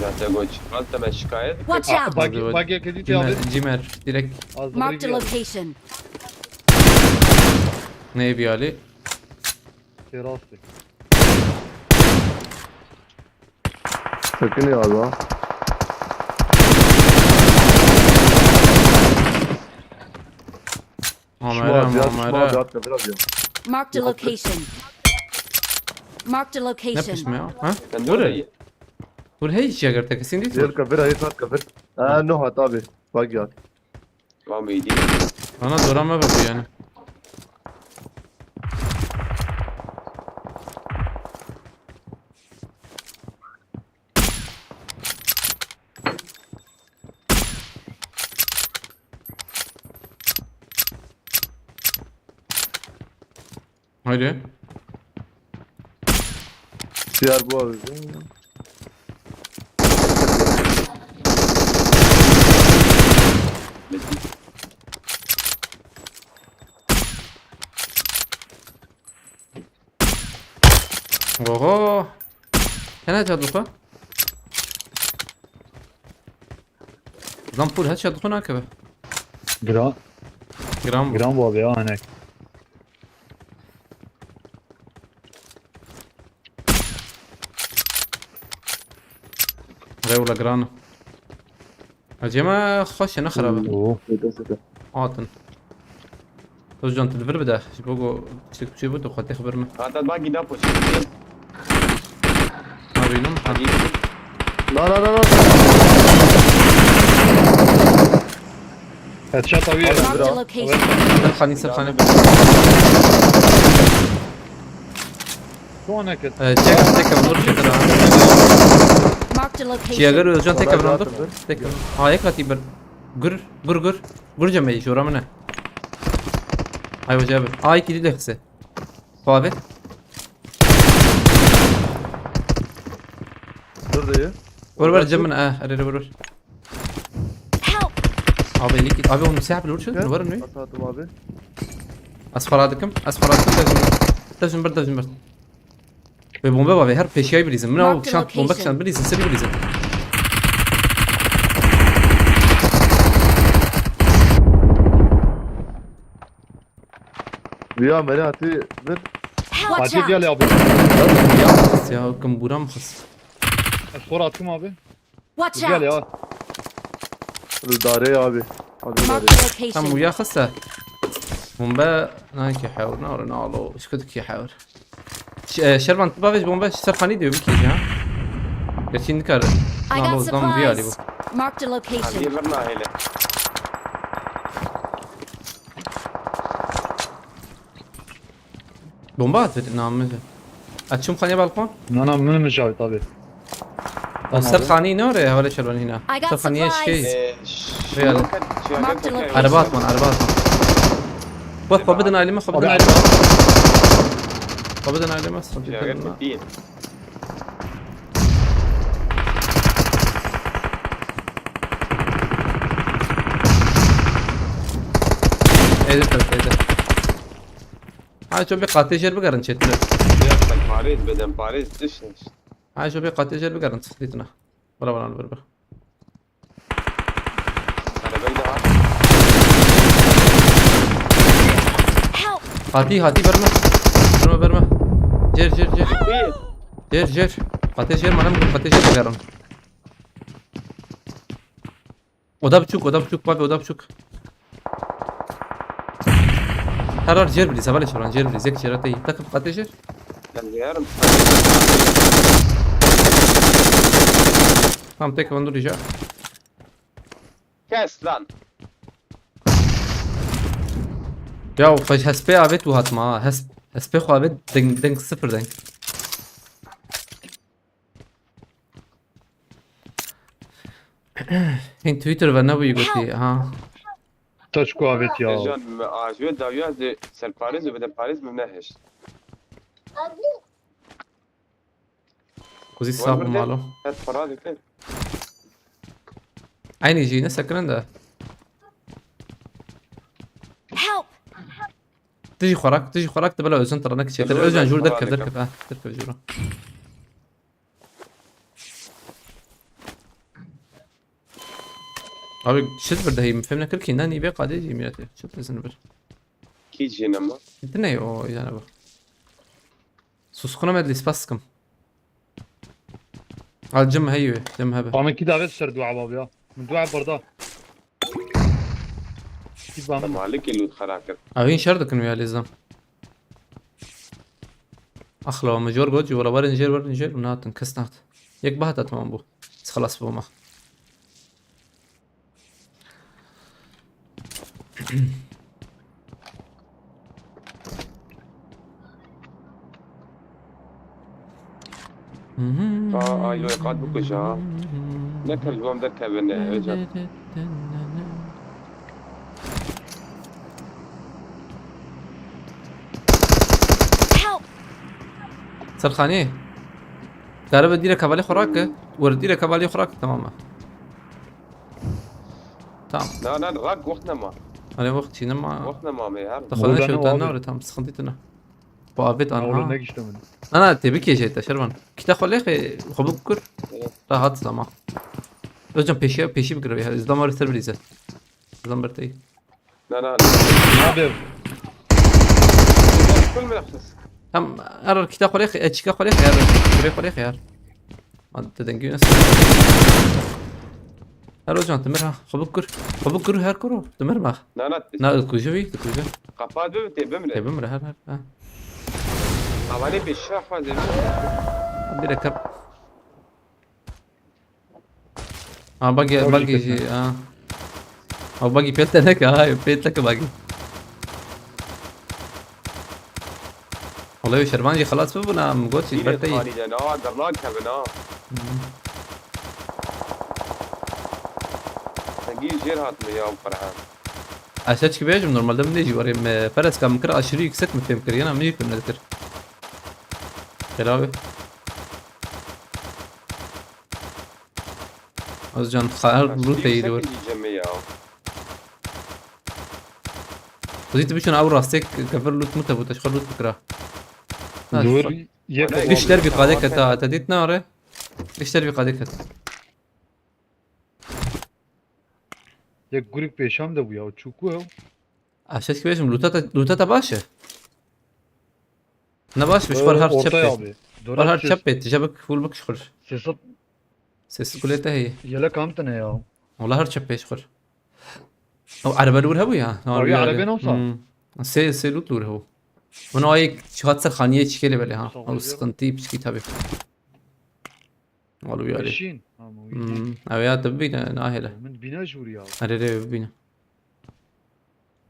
Zaten goç. Alta ben şikayet. Watch out! Bak, bak ya, kedi Cimer, abi. Cimer, direkt. Marked a location. Ne bir hali? Terastı. Çekini ya lan. Amere, amere. Marked a location. Marked a location. Ne pişme ya? Ha? Vur. Vur, hey, hiç yagar tekesin değil. Yer kafir, hayır, sat kafir. Ha, no hat abi. Bak ya. Tamam, iyi değil. Bana dora me bak yani. Haydi. Siyar bu abi. Oho. Sen ne çadık o? Lan full headshot xwe nakeve. Gira. Gram bu. Gram bu abi ya, hani. Rewla gran. Acema xweş e, ne xirab e. Oo. Sede, sede. Hatin. Özcan, tu li vir bide. Ji bo ku tiştek tu çê bû, tu xwe tê xwe bir min. Hatta bagi da poşet. Nabînim. Hadi. La, la, la, la. Headshot abi. Marked a location. Ser xanî, ser xanî. Sonek. Ee, çek, çek, vur, çek, ha. Marked a location. Çiyager Özcan, tek evran dur. Tek evran. Ha, yek hatî bir. Gur, gur, gur. Gur cemeyî, jora min e. Ay, hoca abi. Ay, kili de xise. Xo abi. Dur dayı. Vur, vur, cem min, eh, erê, vur, vur. Help! Abi, elik, abi, onu sehab lor çözdün, var mı? Atladım abi. Ez fara dikim, ez fara dikim, dezim bir. Dezim bir, dezim bir. Ve bombe var ve her peşiyayı bilizim. Marked a location. Bombe kişan bilizim, seri bilizim. Rüya, Meri hatî bir. Watch out! Acil gel abi. Ya, ya, kim buram xist. Ez xor atım abi. Watch out! Gel ya. Dare abi. Abi dare. Marked a location. Tam uya xiste. Bombe, nanki hewr, na, na, alo, şkut ki hewr. Ş-, e, Şervan, tu bavêj bombe ser xanî diyor, bikî ya. Gerçi nikar. I got supplies. Marked a location. Hadi bir nahile. Bomba at, namazı. Açım xanî balkon. Na, na, min mijawit abi. Ser xanî ne oraya, hevale Şervan hîna. Ser xanî şey. Ee, ş-, Real. Marked a location. Araba atman, araba atman. Bak, xwe bidin aileme, xwe bidin aileme. Xwe bidin aileme, xwe bidin aileme. Êdî, êdî. Ha, ço bir qatê jêr bigerin çêtir. Ya, sen parêz beden, parêz dişin. Ha, ço bir qatê jêr bigerin, sıkıntı. Bıra, bıra, bıra, bıra. Arabayı da al. Help! Hadi, hadi, verme. Verme, verme. Cer, cer, cer. Cer, cer. Qatê jêr, manam, qatê jêr bigerin. Oda biçûk, oda biçûk, bavê oda biçûk. Her her jêr birîz, hevalê şeran, jêr birîz, yek jêra teyî. Takip qatê jêr. Geldim. Tamam, tek van dur rica. Kes lan. Ya xwe hespê avêt û hatma ha. Hes, hespê xwe avêt deng, deng sıfır deng. Hên Twitter ve nebûyî gotî ha. Taşko avêt ya. Jan me ajwe dawiya de serparêz û bedenparêz min nehişt. Kuzî sağ û malo. Het para dikir. Aynı jî ne sekirin de. Help! Tijî xwerak, tijî xwerak de bila Özcan tırnak çetir. Özcan Özcan jûr xwerak derkev, dikir. derkev, ha, derkev jûra. Abi, çi bir dehî, min fêm nekir ki, ne nîvê qadê jî miyatê. Çi disin bir? Kî jî nema. Diney o, yani bu. Suskuna medli spas kim? Al cim heyo, cim hebe. Bana ki davet ser dua bab ya. Min dua barda. Ki bana. Malikê lût xera kir. Abi, hîn şer dikin ya lêzam. Axla, me jor got, jî wala werin jêr, werin jêr û natin, kes nahat. Yek bahata tamam bû. Xelas bû ma. Aa, aa, yo, qat bikuje ha. Ne ker ji wan derkevin, e, Özcan. Help! Serxanî. Karibe dîre kevalê xwe rake. Wer dîre kevalê xwe rake, tamam e. Tamam. Na, na, rak wext nema. Hale wext çî nema. Wext nema me her. Te xwe ne Burada şew ne te abi? ne tam sıkıntı tına. Bu afet Oğlum anha. Ne gişte min. Na na, tebrik êje te şervan. Kita xwe lêxe xwe bikur. Evet. Rahat zaman. Özcan peşiye peşi bikir ya. Özlem var ser birize. Özlem bertey. Na, na. Abi. Kul me nefes. Tam arar kita xwe lêxe, e, çika xwe lêxe yar. Kure xwe lêxe yar. Hadi dengê nasıl? Her Özcan timir ha. Xwe bikur. Xwe bikur her kuru. Timir ma. Na, na. Na kuju vi, kuju. Kapat be te bimre. Te bimre her her. Ha. Havale bir şey fazla. Bir dakika. Ha bagi Tabii bagi ki. Şey ha. Ha bagi pet ne ka, ha pet ne ka bagi. Vallahi şervan jî xelas bibûna, min got jî Yine berteyî. Tali'den ha, garlan kevin ha. Dengî jêr hatime ya Ferhan. Ez çi bêjim, normalde min jî warê me pereska min kir aşırı yüksek mi fêm kir, yana min yek ne dikir. Xêr abi. Özcan xar bu teyir var. Cemê ya. Xwezî tu biçûn ew rastê kevir lût mute bû, te ji xwe lût bikira. Ha, Dur. fa- Yek Ana Giş dervî qadê keta, te dît ne are? Giş dervî qadê ket. Yek gurik pêşam de bû ya. Çûku ew. Aşağı ki bêjim, lûta te, lûta te baş e? Ne baş, bi ji xwe her Orta çep ya pê. abi. Xwe her Dört yüz. Çep pê, tije bik, full bik ji xwe. Sesat Sesli kulê te heye. yelek amtine ya. Wala her çep pê ji xwe. Ew erebe li wir hebû ya. Ew ya erebe ne wisa? Hmm. Sê, sê lût li wir hebû. Min o ayê çiqat ser xaniyê çikê lê belê ha. Sağ ol Ew ya. sıkıntı piçkî tabi. Wala wî alê. Eşîn. Ha, bu iyi. Hmm. Ew ya te bibîne nahêle. Min bîne jûr ya. Erê rê bibîne.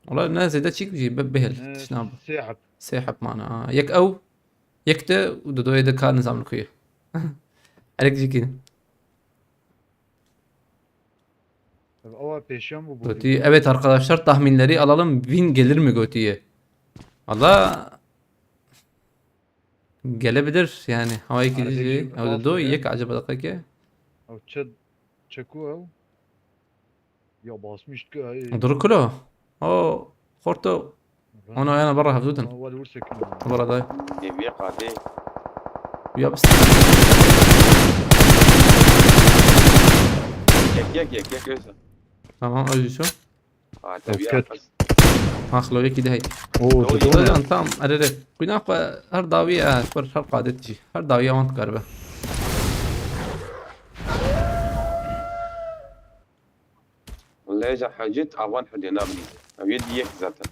Wala ne zêde çîk jî bi- bihêl. Ne, Tişt nabe. Sê heb. Sê heb mane ha. Yek ew, yek te û didoyê de ka nizam li ku ye. Erek jî kî. Ew pêşiyan bû. Gotiye, evet arkadaşlar, tahminleri alalım, win gelir mi gotiye. Valla gelebilir yani. Hava iki Arada dizi. bir Ew de bas do bile. Yek acaba dakika ki. Ew çe çeku ew. Ya basmış ki ay. Dur kulo. O xorto. Ona yana barra hevdudin. Wal vur sekin. Barra day. Deviye qadê. Ya bist. Yek yek yek yek öyle. Tamam, öyle şu. Ha tabii Roket. ya. Axlo yekî de hey. Oo, Dodo dodo. Can, tamam, erê rê. Quîna xwe her dawî, e, xwe her qadet jî. Her dawî wan dikaribe. Hêja hecî avan hudê nabî. Ew yê diyek zaten.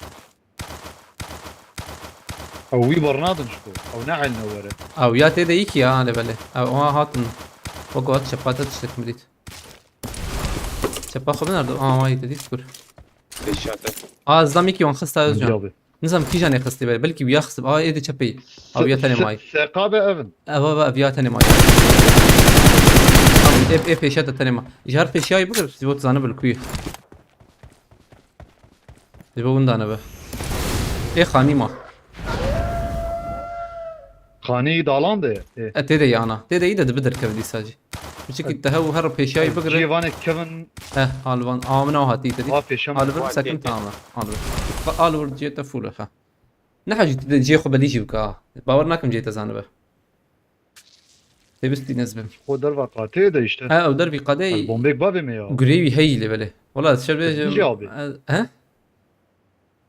Ew wî bernadin ji xwe. Ew nehelne were. Ew ya tê de yekî ya, lê belê. Ew, oha hatin. Wek hat çepa te tiştek min dît. Çepa xwe binardo. Aa, wayî te dît kur. Pêşate. Aa, ez dam yekî wan xista Özcan. Cevabê. Nizam kîjan ê xistî belê. Belkî wiya xistî. Aa, ê de çepeyî. Ew ya tenê mayî. Seqabe evin. Ev, ev, ev ya tenê mayî. Tamam, ê, ê pêşa te tenê ma. Ji her pêşiyayî bikir, ji bo tu zane bil kuyê. Ji bo winda nebe. Ê xanî ma. Xanî dalan de. E. E, tê de yana. Tê de yî de dibi derkeve dîsa jî. Piçikî te hew her pêşiyayî bigire. Ciyê vanê kevin. Heh, alvan. Aa, min ew hatî te dît. Va pêşa min. Alvir Vay, sekin tê, tê. Tamam. Alvir. Alvir ciyê te fûl e, ha. Ne hacî tu de ciyê xwe belî jî bika. Bawer nakim ciyê te zanibe. Tê bistî nezbim. Xwe derva qatê de işte. Ha, ew dervî qadey. Bombek bavê me ya. Gurê wî heyî lê belê. Wala ez şer bêjim. Gîjê abi. Ez, he?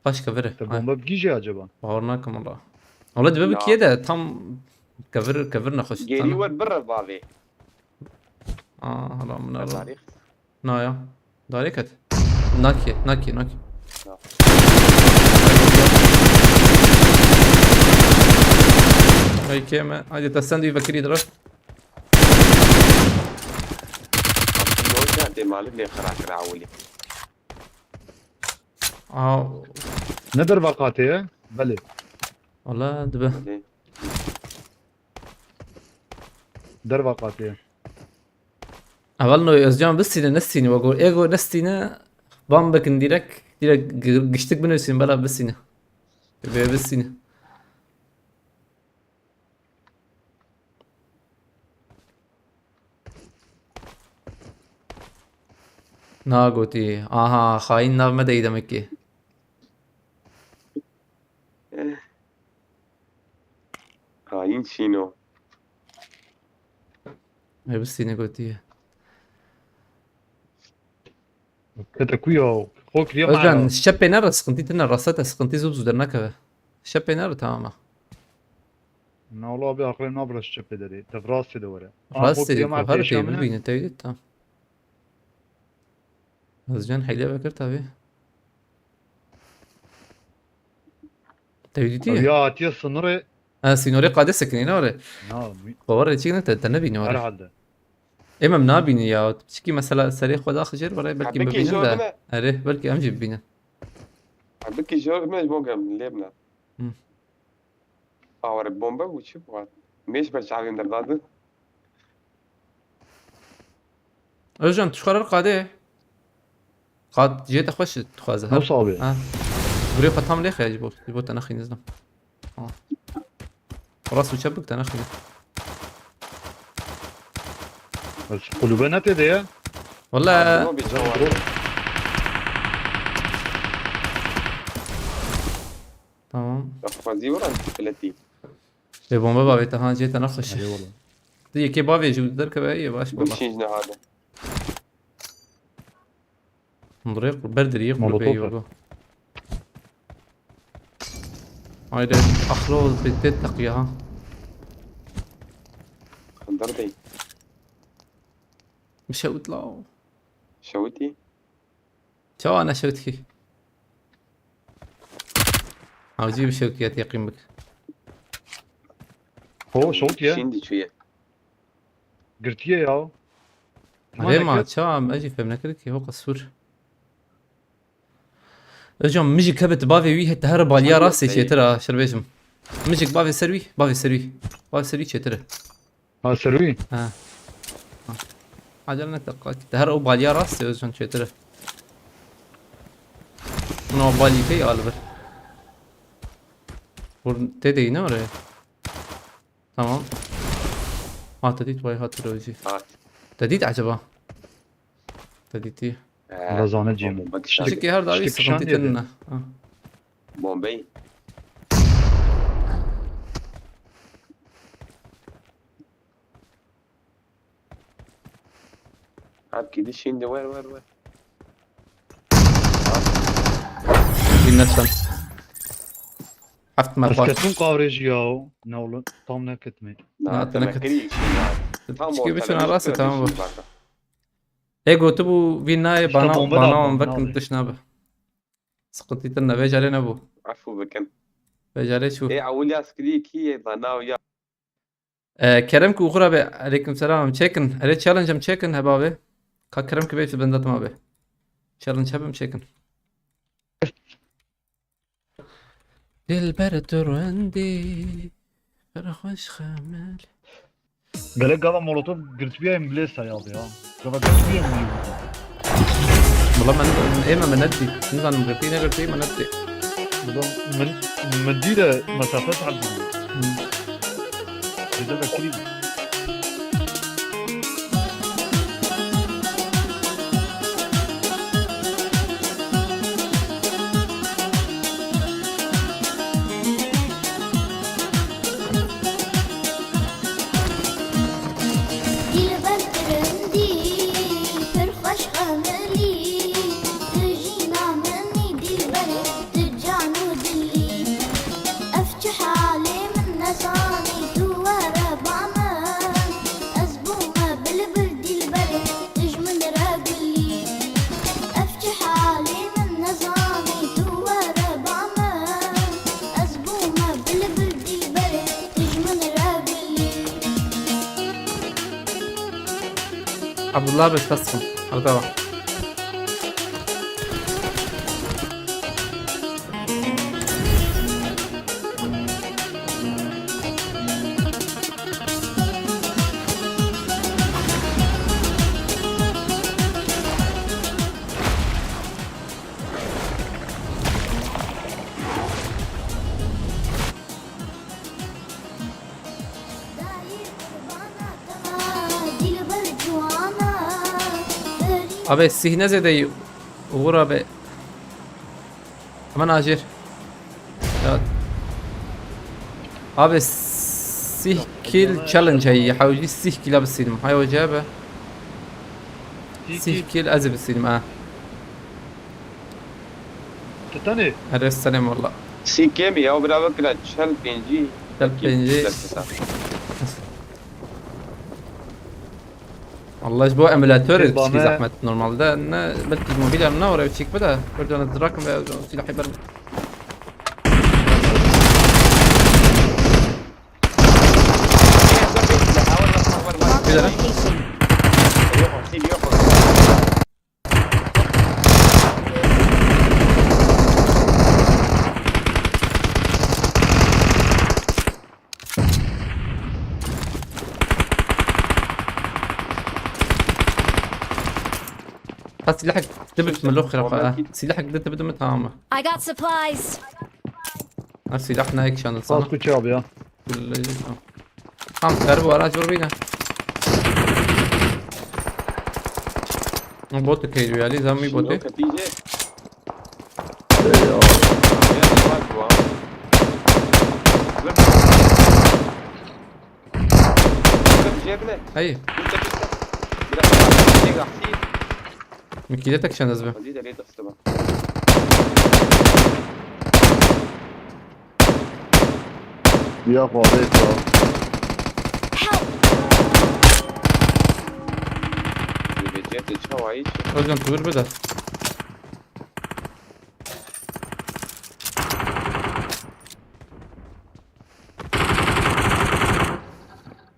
Paş kevir e. Te bombe bigîjê acaba? Bawer nakim wala. Wala dibe Ya. Bikiye de tam kevir, kevir nexweş. Gêrî wer bire bavê. Aa, hala min Ne ara. tarîx? Na ya. Darê ket. Nakiye, nakiye, nakiye. Ya. Ay keme. Haydi te sen de vekirî dira. Loja de malik ne xera kira awli. Aa, Ne derva qatê ye? Belê. wala dibe. De. Derva qatê ye. Evel no Özcan bistîne nestîne wego. Ego nestîne. Ban bikin direk. Direk gi-, giştik binusîn bela bistîne. Be bistîne. Na gotî. Aha, xayîn nav me dey demek ki. Hain Çino. Hepsini gotiye. Kete ku ya. Xo kiriya Özcan, mala. şepê nere sıkıntı tine rasta te sıkıntı zû zû dernekeve. Şepê nere tamam ha. Na wala abi akrem nabra şepê derê. Te rastê de were. Rastê de ku her şey bibîne tevdî tam. Özcan heyle bekir tabi. Tevdî diye. Ya hatiye sınırı. Ha, sînorê qadê sekinî ne were. Na mi- Xwe were çîk ne te, te nebînî were. herhalde. Êm em nabînî ya. Çikî mesela serê xwe daxi jêr were belkî Belkî bibînin jor de. bine. Erê, belkî em jî bibînin. Belkî jor bine ji bo gem lê bine. Hı. Awere bombe bû çi bû? Mêş ber çavên derdadin. Özcan, tu xwe re qadê. Qad cihê te xweş dixwaze. Nasıl abi? Ha. Gurê xwe tam lê xeye ji bo, ji bo te nexî nizam. Ha. Rast û çep bik te nexî. Ez kulübe ne tede ya? Wala. Abi, bir cevap. Tamam. Xwezî wira filetî. Lê bombe bavê te ha cihê te nexweş. Eyvallah. Tu yekê bavê ji derkeve ye baş baba. Bimşîn ji nehade. Hundirê qur berdirî qur Molotof pê e. yogo. Haydi. Axlo bê tê teqiya ha. Xindir dey. Bişewit la. Şewitî. Çawa neşewtkî? Hawcî bişewtkî ya teqîm bik. Ho şot ye. Şîn diçûye. Girtiye ya. Rê ma çawa em ejî fem nekir ki ho qesûr. Özcan mijik hebit bavê wî hete her baliya rastê çêtir ha şerbêjim. Mijik bavê ser wî, bavê ser wî. Bavê ser wî çêtir e. Ha serwî. Ha. Acele ne teqat. Te her o baliya rastê Özcan çêtir e. Buna o balî pey al bir. Bur tê dey ne oraya? Tamam. Ha te dît vay hatır o jî. Ha. Te dît acaba? Te dîtî. Razane cîm. Bak işte. Çikî her daî Tiştek kişan sıkıntı yedi. tenine. Ha. Bombey. Hep gidiş şimdi ver ver ver. Bilmezsen. Haft Ez merhaba. ketim kavrêjî ya. Ne oğlum tam ne ketme. Na, Na, te ne te ket- kiri şimdi. Tam Çünkü bütün ortada, arası bir tamam bu. şey var. Hê gotibû vî nayê. Îşte bana, bombe bana de wan atın, vekin nabe. Tişt nabe. Sıkıntı tine, vê carê nebû. Efû bikin. Vê carê çû. Ê, ewil ya skirî kî ye, bana ya. Ee, Kerem ki uxura be, aleyküm selam, çekin. Erê challenge em çekin, heba be. Ka Kerem ki be, tu benda tama be. Challenge hebim çekin. Dilber tu rindî, pir xweş xemel. Gelek gava molotof girtibiya em bilê sayaldı ya. Gava girtibiya em bilê. Wala min, ê me, min nedî. Nizanim girtî, negirtî, min nedî. Wala min, min dî de mesafe tardî. Hmm. Dide de kirî. Dilber tu rindî, pir xweş xemilî, tu jîna min î dilberê, tu can û dilî. Ev çi halê min nezanî, tu were ba min, ez bûme bilbil dilberê, tu ji min re gulî. Ev çi halê min nezanî, tu were ba min, ez bûme bilbil dilberê, tu ji min re gulî. Abdullah abi, tasın. Arada bak. Abi, sihne zedeyî. Uğur abi. Hemen acil. Ya. Abi, sih kill challenge heyî. Hewcî sih killa bisînim. Hay hoca be. Sih kill ez ê bisînim ha. Tu tenê? Erê, selam valla. Sî kêm ya, bira bikira çel pêncî. Çel pêncî. Belkî dest kisa. Allah, ji bo emülatör çî zahmet normalde. Ne, belkî mobil em ne oraya çîk bide. Bir tane drak ve silahı ber. Marked a location. Ha, silahek dibit mi lo xirafa, ha. Silahek dibit mi, tamam mı? I got supplies. Ha, silah ne ekşandı sana? Pas tu çabi ya. Tam serbi araç vur bine. Botu keydu ya, Liza mi botu. Yok, Hatice. Eyvallah. Biraz var bu abi. Dur. Dur, cebine. Hayır. Dur, dur, dur. Biraz daha. Mikide tek şandız be. Hadi de, late. Ya xwedê to. Help! Özlem, tu bir bide.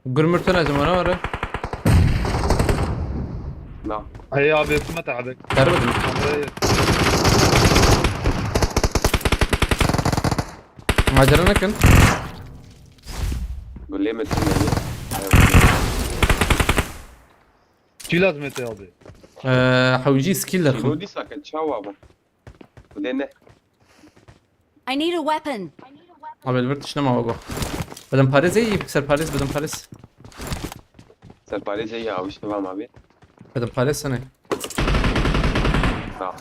Gurmurtun ez mara var. Na. Hey abi, yapma tabi. Darbe mi? Macera nekin. Gulê me tüm yani. Çi lazim ete abi? Ee, hewcî skill derxim. Şîro dîsa ke çawa bû? Gulê ne? I need a weapon. Abi, li vir tişt nema wego. Bidim parêz ê, serparêz bidim parêz. Serparêz ê ya, wişte vam abi. Bidim parêz sene. Sağ ol.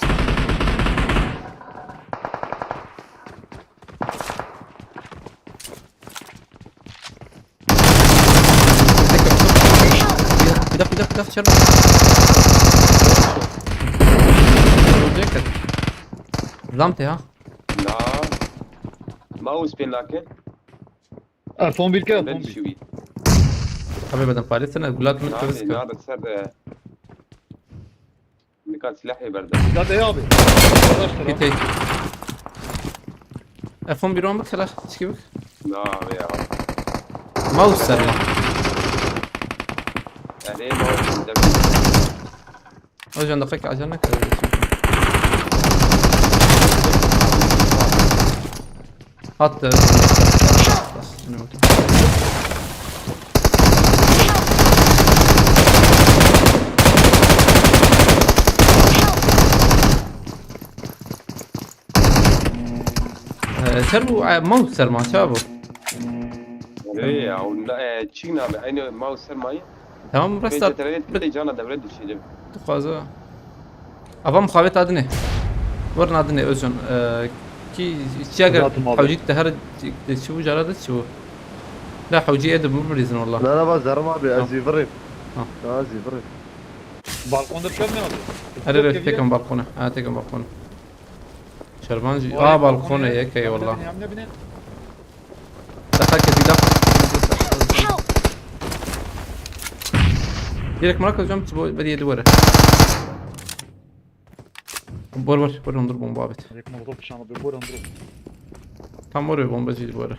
Bir dakika, bir dakika, bir dakika, içeri bak. Ölecekler. Lamte ha. Na. Mouse pê nake. F on bir ke, F on bir. Abi, beden parêsene, gulat min kırız ki. Nade, nade, ser de. Kan silahê berde. Dad ey abi. Arkadaşlar abi. Git ey. F on bir on bak hele. Çiki bak. Na abi ya. Mouse serma. Yani mouse serma. Hocam dakika ajan ne kadar geçiyor? Attı. Ee, ser bu, e, mouse serma, çabu. Öyle ya, onda, e, Çin abi, aynı mouse sermayı. Tamam, rasta. Peki, terörist bir de cana devre düşelim. Dixwaze. Ava mixabet adine. Werin adine Özcan. Ee, ki çiya ger Zaten abi. Hewcî te her de çi bu cara de çi bu. La hewcî ede bu bilizin wallah. La, la, va zerma abi, Ha. ez yî virîm. Ha. Ya, ez yî virîm. Balkonda bir şey olmuyor abi. Her yere Çok tekan balkona. Ha, tekan balkona. Şervan jî. Aa, balkona yek, eyvallah. Hamle bine, hamle bine. Deqa kesî da. Help! Direkt merak edeceğim, bu beriye duvara. Bor bor, bor ondur bomba abi. Direkt molotof bir şey anlatıyor. Bor ondur. Tam oraya bombacıydı bu ara.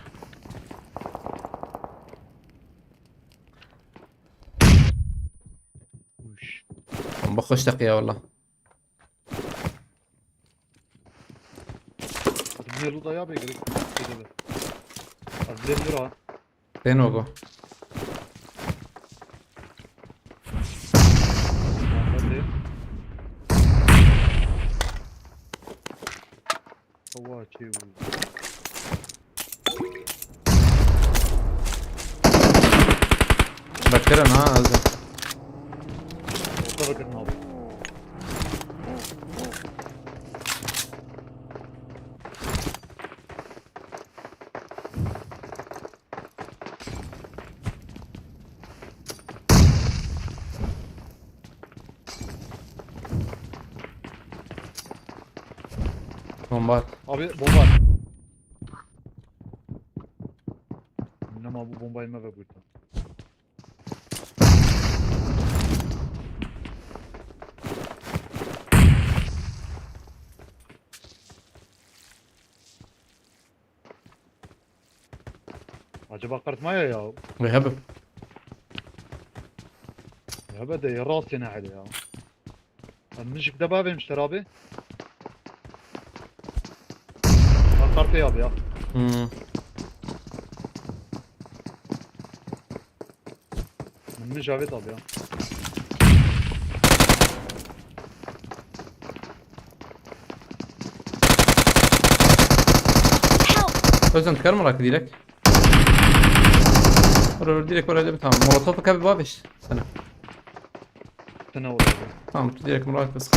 Uş. Bomba hoş dakika ya valla. Hadi bir loot ayağı bir gerek. Hadi bir. Hadi bir bir ha. Sen o go. Hadi. Hava çevir. Bakıyorum ha, hazır. Orta bakıyorum abi. Bomba at. Abi bomba at. Bilmem abi, bu bombayı mı ve burada? Acaba kartmaya ya? Ve hebe. Ya be de ya, rast yine hele ya. Lan müzik de bağlamışlar abi. Bak kartı abi ya. Hmm. Mücavit abi ya. Help! Özlem, tıkarım olarak direkt. Oraya direkt oraya da bir tamam. Molotof'u kabi bağ beş. Sana. Sana oluyor. Tamam, direkt olarak kız.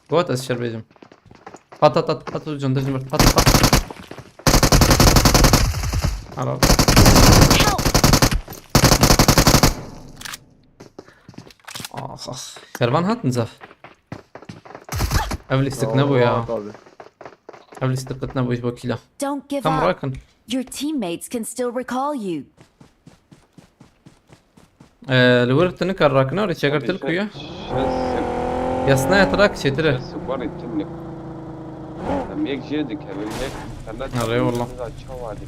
Goat as şerbecim. At, at, at, at, Özcan, Özcan, at, at, at. Ara. Help! Ah, ah. Kervan hat mı zaf? Ev listik ne bu ya? Aa, tabii. Ev listik ne bu iş bu kila? Don't give Tam up. Rakın. Your teammates can still recall you. Ee, li wir tu nikar rakina, rê çeker til kuya. Yasnaya trak çetire. Em yek jê dikevin, yek internet. Ha, eyvallah. Çawa dike.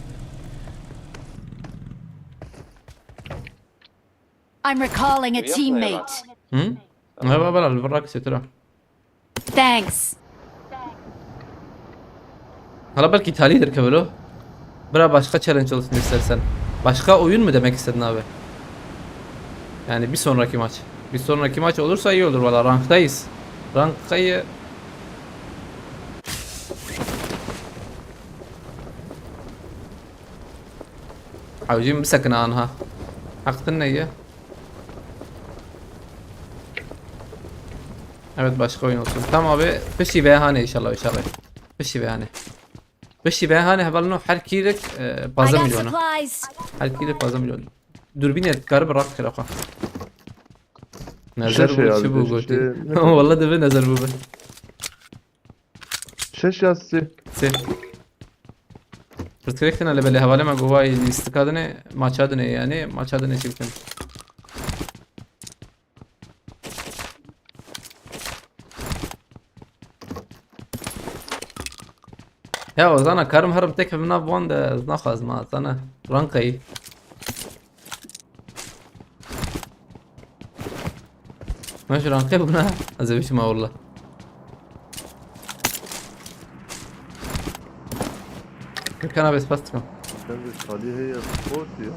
I'm recalling a teammate. Hı? Ne baba, li vir rak çetire. Thanks. Hala belki talihdir kevelo. Bira başka challenge olsun istersen. Başka oyun mu demek istedin abi? Yani bir sonraki maç. Bir sonraki maç olursa iyi olur valla. Ranktayız. Rank kayı. Avcım bir sakın anha. Hakkın ne ya? Evet, başka oyun olsun. Tamam abi. Pişi be hane inşallah, inşallah. Pişi be hane. Pişi be hane, hevalno her kirek, e, I got paza milyona. Supplies. Her kirek paza milyon. Dürbün et, garı bırak kıraka. Nezer bu, abi, bu, bu, bu. Vallahi de bir nezer bu be. Şeş ya si. Si. Pirsgirêk tune li belê hevalê me, go vay lîstika dinê, maça dinê, yani maça dinê çi bikin. Ya, o zana karim herim tek bi nav wan de ez naxwazim ha, zana. Rankayî. Me ji rankê bûna, ez ê bişim ha, wallah. Gürkan abi, spas dikim. Sen de salî heye, sport ya.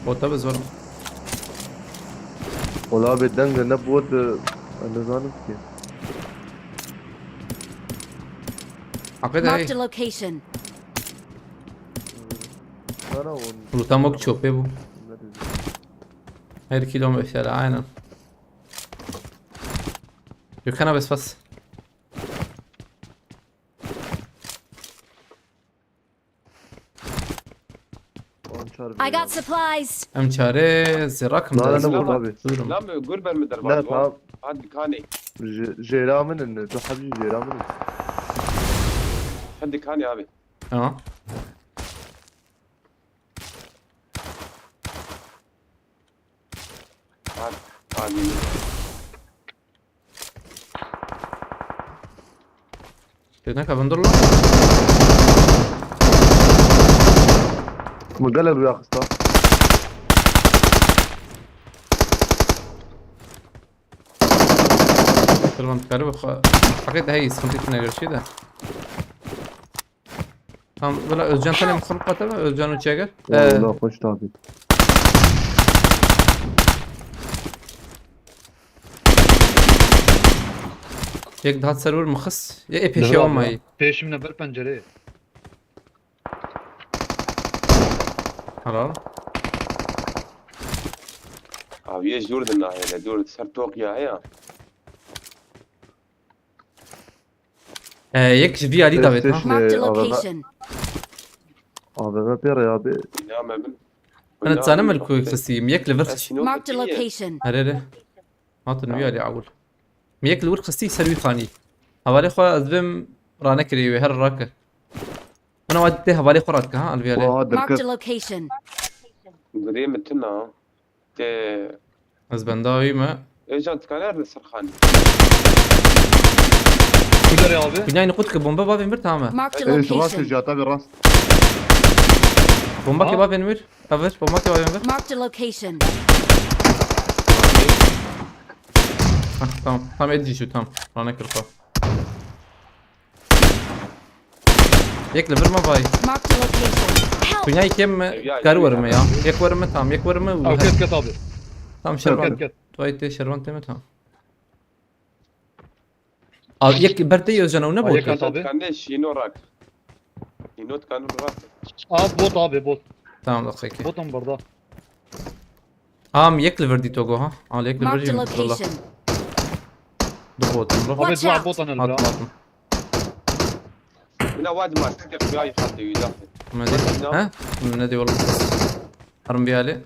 Bota bi zor. Wala abi, deng ne bot, e, ez nizanim ki. Heqê de Marked hey. A location. Sana on. Lutamok çöpe bu. Her kilo mesela, aynen. Gürkan abi, spas. On çar I got supplies. Em çare zêrak im. Na, na, na, abi. Buyurun. Lan gur ber mi derbar. Ne, tamam. Hadi kani. Jê-, jêra min in, tu hebî jêra min in. Hadi kani abi. Tamam. Hadi, hadi. Têne ka vindir lan. Min gelek rûya xista. Kırman tıkarı bak. Hakikaten hey, sıkıntı içine göre şey de. Tam böyle Özcan, sen mi sınıf katı mı? Özcan uçağa gel. Ee, Allah hoş tabi. Yek daha server mi xist? Ya epey şey olmayı. Pêşimne ber pencereyê. Helal. Abi yê jûr din nahêle, dûr ser toqiya heye. Ee, yek ji vî alî davêt ha. Marked a location. A V M pê re abi. Ya me bin. Ana zanim el ku xistî, yek li vir xistî. Marked a location. Here, here. Hatin wî alî ewil. Mi yek li wir xistî ser wî xanî. Hevalê xwe ez bêm ranekirî wê her rake. Min ewa tê hevalê xwe radike ha, Alviyalê. Marked a location. Gurê min tuna. Tê. Ez benda wî me. Êcan dikane li ser xanî. Kudere abi. Binayê nixwe dike bombe bavên vir tamam e. Marked a location. Rast, rast. Bomba ke bavên vir. Ev bomba ke bavên vir. Marked a location. Hah, tamam. Tam edî şu tam. Rane kırpa. Yek li vir me vay. Marked a location. Help! Dünya ikem mi? Ya, kar ya, verme ya. Yek verme tamam. Yek verme. Ew ket ket abi. Tamam, şervan. Ket ket. Tuay te şervan teme tamam. Al, yek ber te Özcan, ew ne bot? Yek at abi. Dikane şîno rak. Şîno dikane rak. Aa, bot abi, bot. Tamam, dakika. Botum burada. Am yek li vir dî Togo ha. Al yek li vir jî. Marked a location. Du botum, bro. Abi, dua botan el. Atım, atım. Bina wad ma tek xuya yıkattı yüzde. Medi. Ha? Ne diyor oğlum? Harun bir hali.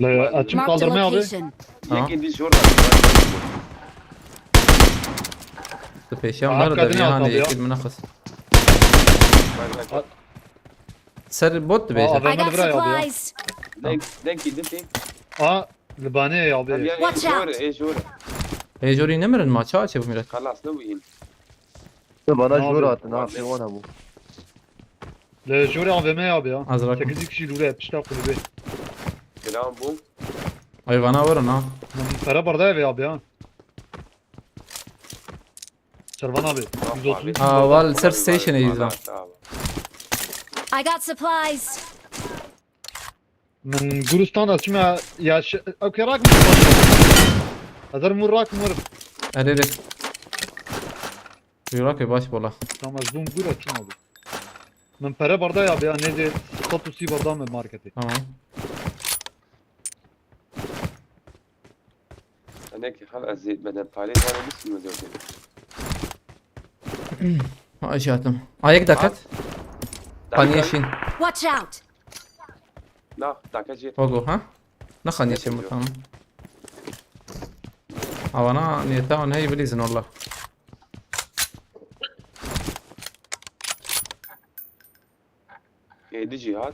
Le, açık kaldırmaya abi. Tamam. Yek indi jor da. Tu peşan var da bir hani yekil münakız. Ser bot dibêje. I got supplies. Denk, denk indi. Aa, li banê ya abi. Watch out. Ê jor. Ê jorî nemirin ma, ça çê bu miret. Xelas ne bûyin. Bana jor hatin ha, pê wan hebû. Li jorê A V M ya abi ya. Azrak. Sekiz kişi lure pişta kulübe. Selam bu. Ay bana vurun ha. Para barda ev abi ya. Servan abi. Yüz otuz üç. Aa, wal ser station eyiz lan. I got supplies. Min Guristan da çima ya, ew ke rak mı? Hazır mı rak mı? Erê, erê. Wî rakê baş bola. Tamam, ez bûm gûr, ez çûm abi. Min pere barda ya, ya nêzê sed û sî barda me marketê. Tamam. Enek hal ez ê beden parê bana bisim mi diyor. Ha, aşağı attım. Ayak dakat. Paniye şin. Watch out. Na, daka jê. Ogo, ha? Naxaniye çê mi, tamam. Avana niyeta wan hey bilîzin, wallah. Êdî jî hat.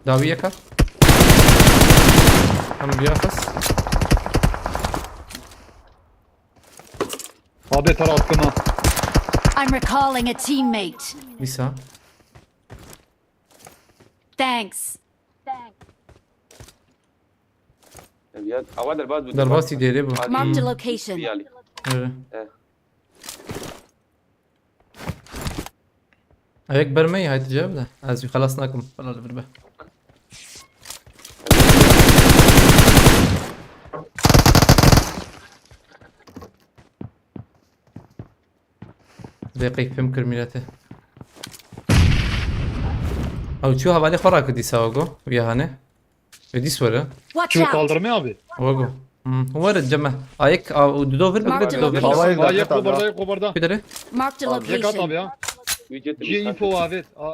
Dawî yek hat. Em biya xist. Abi, tara attım ha. I'm recalling a teammate. Dîsa. Thanks. Ya, awa derbas bû. Derbasî dêrê bû. Marked a location. Yalî. Evet. Eh. Ayak bermeyi haydi cevap da. Ez bir xelas nakim. Bana da bir be. Deqeyk pim kir milete. Ew çû hevalê xwe rakir dîsa go. Vîya hane. Ve dîs were. Watch Şu out! kaldırmaya abi. Wego. Hmm. Were ceme. Ayek a, u dudo vir, Marked dudo vir. location. Havaya Havaya Ayak gidelim. kobarda, ayak kobarda. Kudere? Marked a Zekat abi location. Ya. Ücret G info abi. A-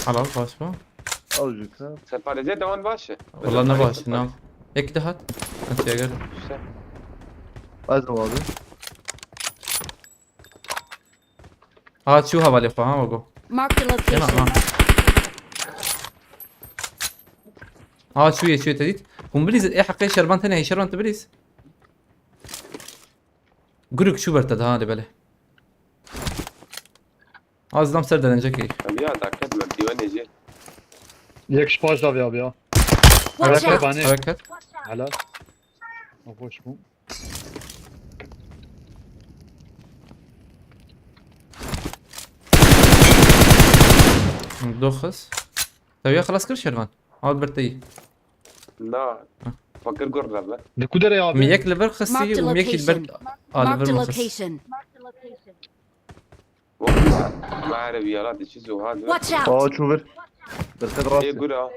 Halal baş mı? Azıcık ha. Separeze dewan başı. Valla ne baş ne? Ek de hat. Nasıl ya gel? İşte. Azam abi. Ha çû hevalê xwe ha wego. Marked a Dema ha. location. Ha çû ye çû ye te dît. Hûn bilîz ê heqê şervan tenê hey şervan tu bilîz. Guruk çû ber te daha de bele. Az dam ser derenecek ey. Abi ya takip mi? Divan nece? Yek şpaş da abi ya. Watch out! Bani. Evet evet. Helal. O boş mu? Doxuz. Tabii ya xelas kir şervan. Al ber te yî. Na. Fakir gurra be. Di ku derê abi? Mi yek li ber xistî Marked a û mi yek jî li ber location. a li Marked vir a min xist. Location. Wah. Mağara bir yarat içi zuha. Watch Aa out! çuver. Dikkat E rastı. gura.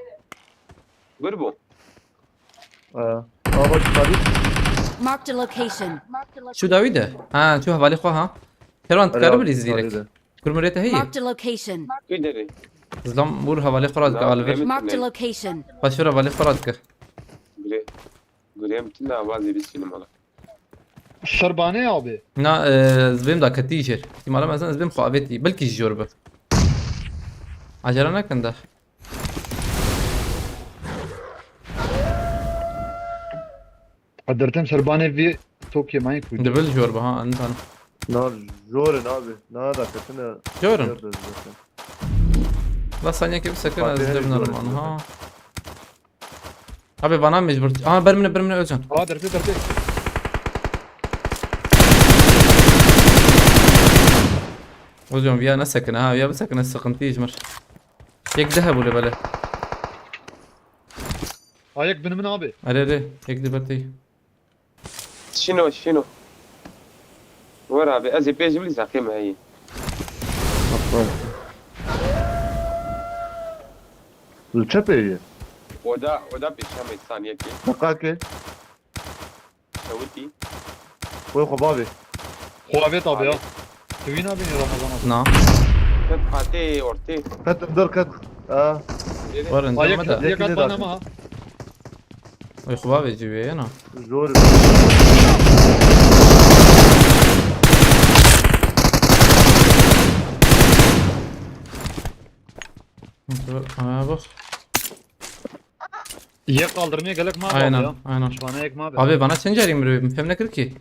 Gurbo. Ee, Aa bak tabii. Marked a location. Çû dawî de. Ha çû hevalê xwe ha. Şervan tu karî bilîz Tabii direkt. de. Gurmurê te heye. Marked a location. Kuy deri. Zlam vur hevalê xwe radike a li vir. Marked a location. Paşvir hevalê xwe radike. Gure. Gure em tinde avazê biz film ala. Şerbane abi. Na e, zibêm da ketî jêr. Tîmara mezin zibêm xwe avêtî. Belkî jî jor bi. Acele nekin de. Adirtim şerbane vi Tokyo mayın kuy. Dibil jor bi ha entan. Na zorin abi. Na da katına. Jorin. Nerede zaten? La saniyekê bisekin ez Fatih'e dibnerim jor anha. Abi bana mecbur. Aha ber min e, ber min e Özcan. Aa derdi derdi. Özcan viya nesekine ha, viya bisekine sıkıntı ijmir. Yek de hebûle bele. Ayak binimin abi. Erê erê, yek de betey. Şino, şino. Wer abi, ez ê pêş bilî zaqê me heyî. Li çepê ye. Oda, oda pêşa me saniyekê. Sakake. Şewitî. Koy xwe bavê. Xo avêt abi ya. Tu wî nabînî Ramazan abi. Na. Ket patê ortê. Ket dur ket. Aa. Warin Ayak deme de. yek Yekî at de bana zaten. ha. Oy xwe bavê civê ye na. Zor. Ha bak. Yek kaldırmaya gelek ma abi Aynen ya. Aynen. Şerbane yek ma abi. Abi bana çend carî mirî fem nekir ki.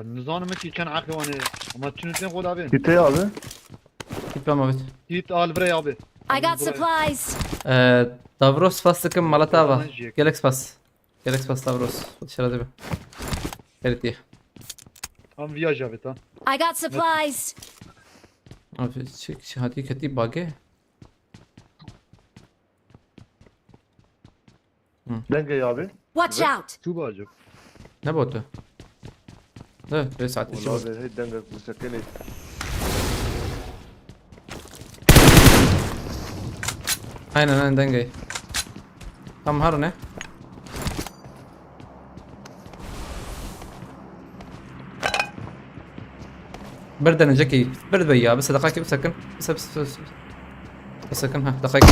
Nizanim ki çend aqî wane. Ama çün sen xo abi. Kite abi. Git ben evet. Git al bre abi. I got supplies. Ee, Davros spas dikim malata va. Tamam, Jack. Gelek spas. Gelek spas Davros. Dışarı dibe. Gelek diye. Tam viyaj abi ta. I got supplies. Abi çek şahati keti bage. Denge abi. Watch out! Şu bacım. Ne botu? De, beş saat içi Vallahi botu. be hey denge bu sekene. Aynen aynen denge. Tam har ne? Bir denecek iyi. Bir de ya. Bir sadaka ki bir sakın. Bir sakın. Bir sakın. Bir sakın. Ha, dakika.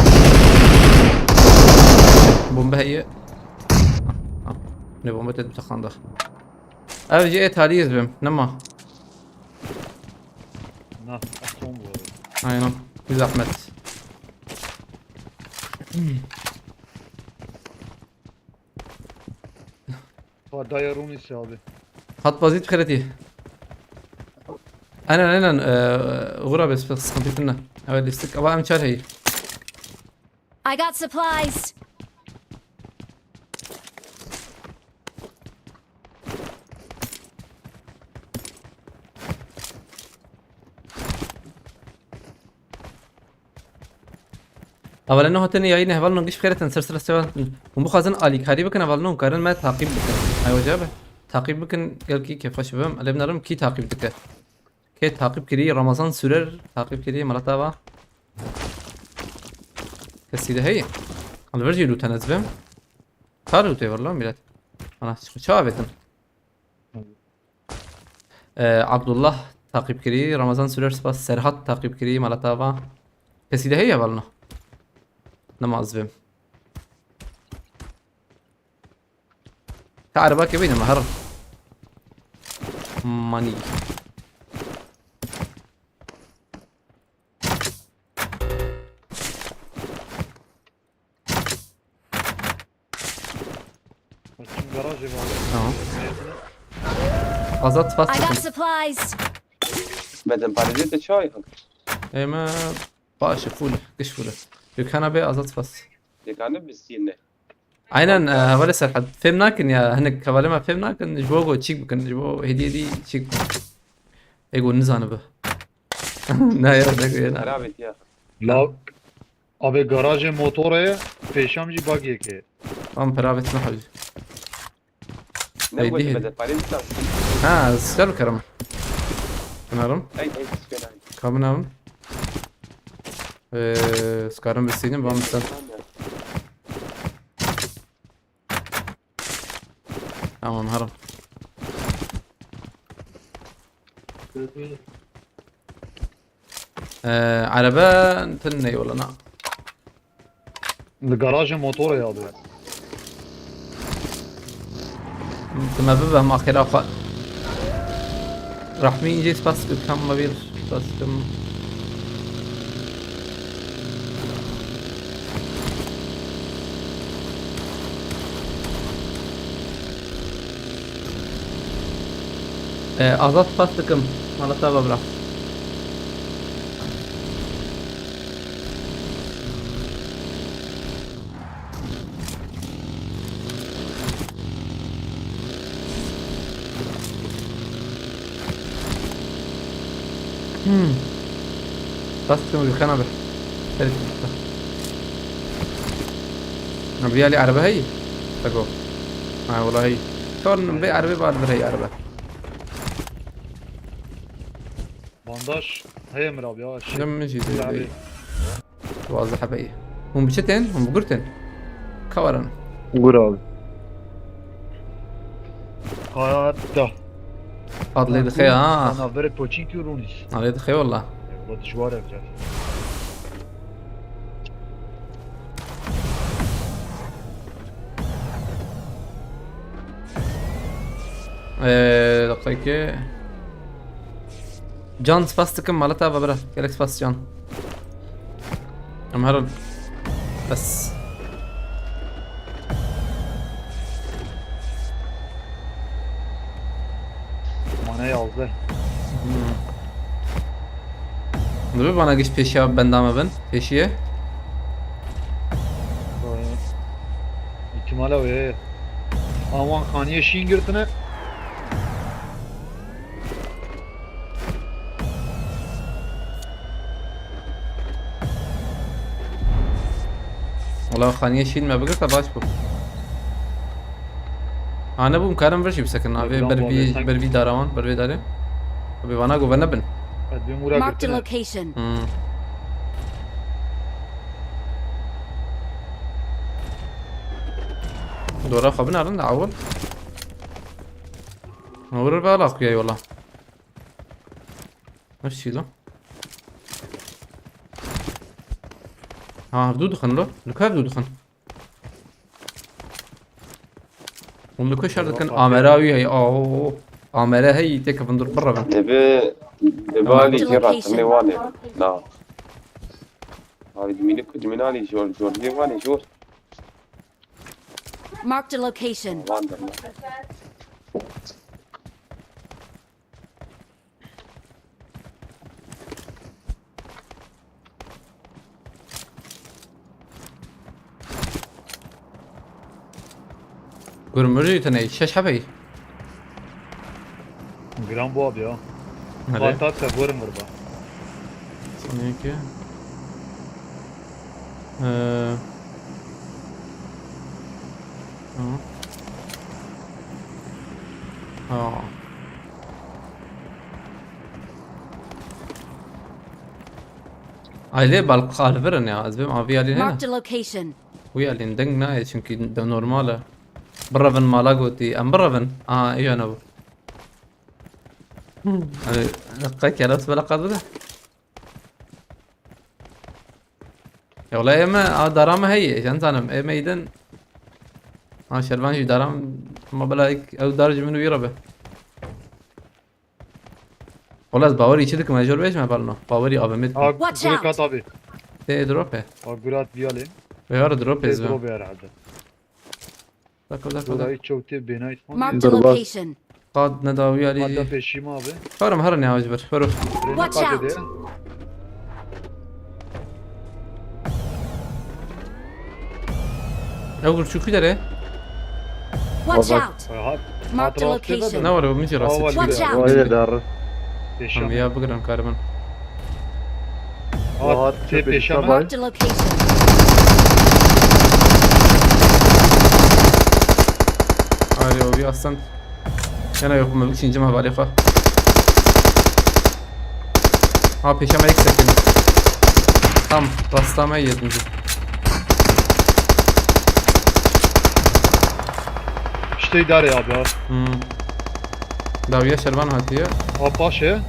Bomba heye. Ha, ha. Ne bomba dedim saklandı. Ev ji et haliyiz bim. Nema. Na, son bu arada. Aynen. Bir zahmet. Ha, Dayarun ise abi. Hat bazî dixeretî. Aynen, aynen, e, Uğur abi, sıkıntı tınla. Evet, destek. Ama em çar heyî. I got supplies. Hevalên, hatine yayînê, hevalên, giş bixêretin, ser sira sevan. Hûn bixwazin alîkarî bikin, hevalên, hûn karin me taqîb bikin. Ay hoca be. Taqîb bikin, gelkî kêfxweş bibim. Lê binarim kî taqîb dike. Kê taqîb kirî? Ramazan Sürer taqîb kirî, Malatava. Kesî de heye. Li vir jî lûten ez bim. Ka lûtê vir lan, milet. Ana, çawa avêtin? Ee, Abdullah taqîb kirî, Ramazan Sürer spas, Serhat taqîb kirî, Malatava. Kesî de heye, hevalno. Nema ez bim. Ka erebakê bîne me herin. Manî. Bakayım garaj evi abi. Tamam. Azat, fast I got takım. Supplies. Beden parêzê te çi ay kanka? Ême baş e, full e, giş full e. Dükana be, Azat, fast. Dükana bi sîne. Aynen, e, hevalê Serhat. Fêm nakin ya, hinek hevalê me fêm nakin, ji bo ku çîk bikin, ji bo hediye dî çîk bikin. Ego nizanibe. Ne ya, ne ya. Xerab et ya. La, abi garajê motorê, pêşam jî bagiyekê. Tamam, pera avêtine hacî. Ne Haydi gote hadi. Bede, parê bitam. Ha, skar bikerim. Binarım. Ay, ay, skar ay. Ka binarım. Ee, skarım beseydim, ben sen. Tamam, haram. Ee, araba tın ne yoluna? Li garajê motorê ya dibe. Tu me bibe, ma xêra xwe. Rahmî, incê spas dikim, kam me bir spas dikim. Ee, Azat, spas dikim. Mala te ve bira. Hmm. Bas dikim, Gülkan abi. Her iki. Abi, yali araba hey. Tako. Ha, wala hey. Sorun, bir araba vardır hey araba. Bandaj. Hey Emir abi ya. Şey, Lem mi jî abi. Duwazdeh hebeyê. Hûn bi çi tên? Hûn bi gur tên? Ka werin? Gur abi. Hayatta. Adlê dixe ha. Ana vere poçinkî rûnîs. Adlê dixe wala. Wala dijwar ev car. Ee, dakika. Can, spas dikim, mala te ve bira. Gelek spas Can. Em herin. Bes. Mane yazdı. Hmm. Dur, bana geç peşiya bendame ben. Peşiye. Vay. İhtimale o ya. Aman xaniyê şîn girtine. Wala xaniyê şîn me bigirta baş bû. Ha, nebûm karim vir jî bisekin. Abi, ber vî, ber vî dara wan, ber vê darê. Abi, vana go ve nebin. Marked a location. Hmm. Dora xwe binarin da awil. Awil ve ala xuya yola. Ev çi la? Ha, hevdû dixin lo. Li ku hevdû dixin? Hûn li ku şer dikin? Amera wî heye. Aho. Amere heyî têkevin dur birevin. Debe, debe alî jê re tenê wan ê. Na. Abi dimîne ku dimîne alî jor, jor lê wan ê jor. Marked a location. Wan der. Gurmurî tenê şeş hebeyî. Giran bu abi ya. Hadi. Hatta te vurum vurba. Sonraki. Ee. Tamam. Aa. Aile balkı alverin ya. Ez benim abi alin Marked ne? A location. Bu alin deng ne? Çünkü de normal. Birevin mala goti. Em birevin. Aa, iyi ana bu. Abi, dakika keras bela kadar da. Ya wala eme a dara me heye, jan zanim, eme idin. Ha şervan jî dara me, ma bela ek ew dar ji min wî re be. Wala ez bawerî çi dikim, ez jor bêjme balno. Bawerî A V M. Ha, Watch gure out. Kat abi. Te drop e. Ha, gurat vialin. Ve har drop Te ez be. Drop yer herhalde. Dakika dakika Burada dakika. hiç çok tip benayt. Marked a Dur, bak. location. Qad ne dawiya Hatta lî. peşim abi. Karim herin ya ji ber. Hero. Freni Watch kat out. ede. Ew bir çukî dere. Watch Baba. out. Rahat. Marked a Hatta location. Ne var o min jî rastî Awa çukî. Watch lî. out. Öyle dar. Em Peşim. ya bigirin karimin. Rahat. Te Tepe peşim. Şaban. Marked a location. Arê o bir aslan. Yana yok mu? Üçüncü mavalê xwe. Ha pêşe me yek sekin. Tam rasta me yedinci. İşte idare abi ha. Hmm. Dawiya şervan hatiye. Ha paşe.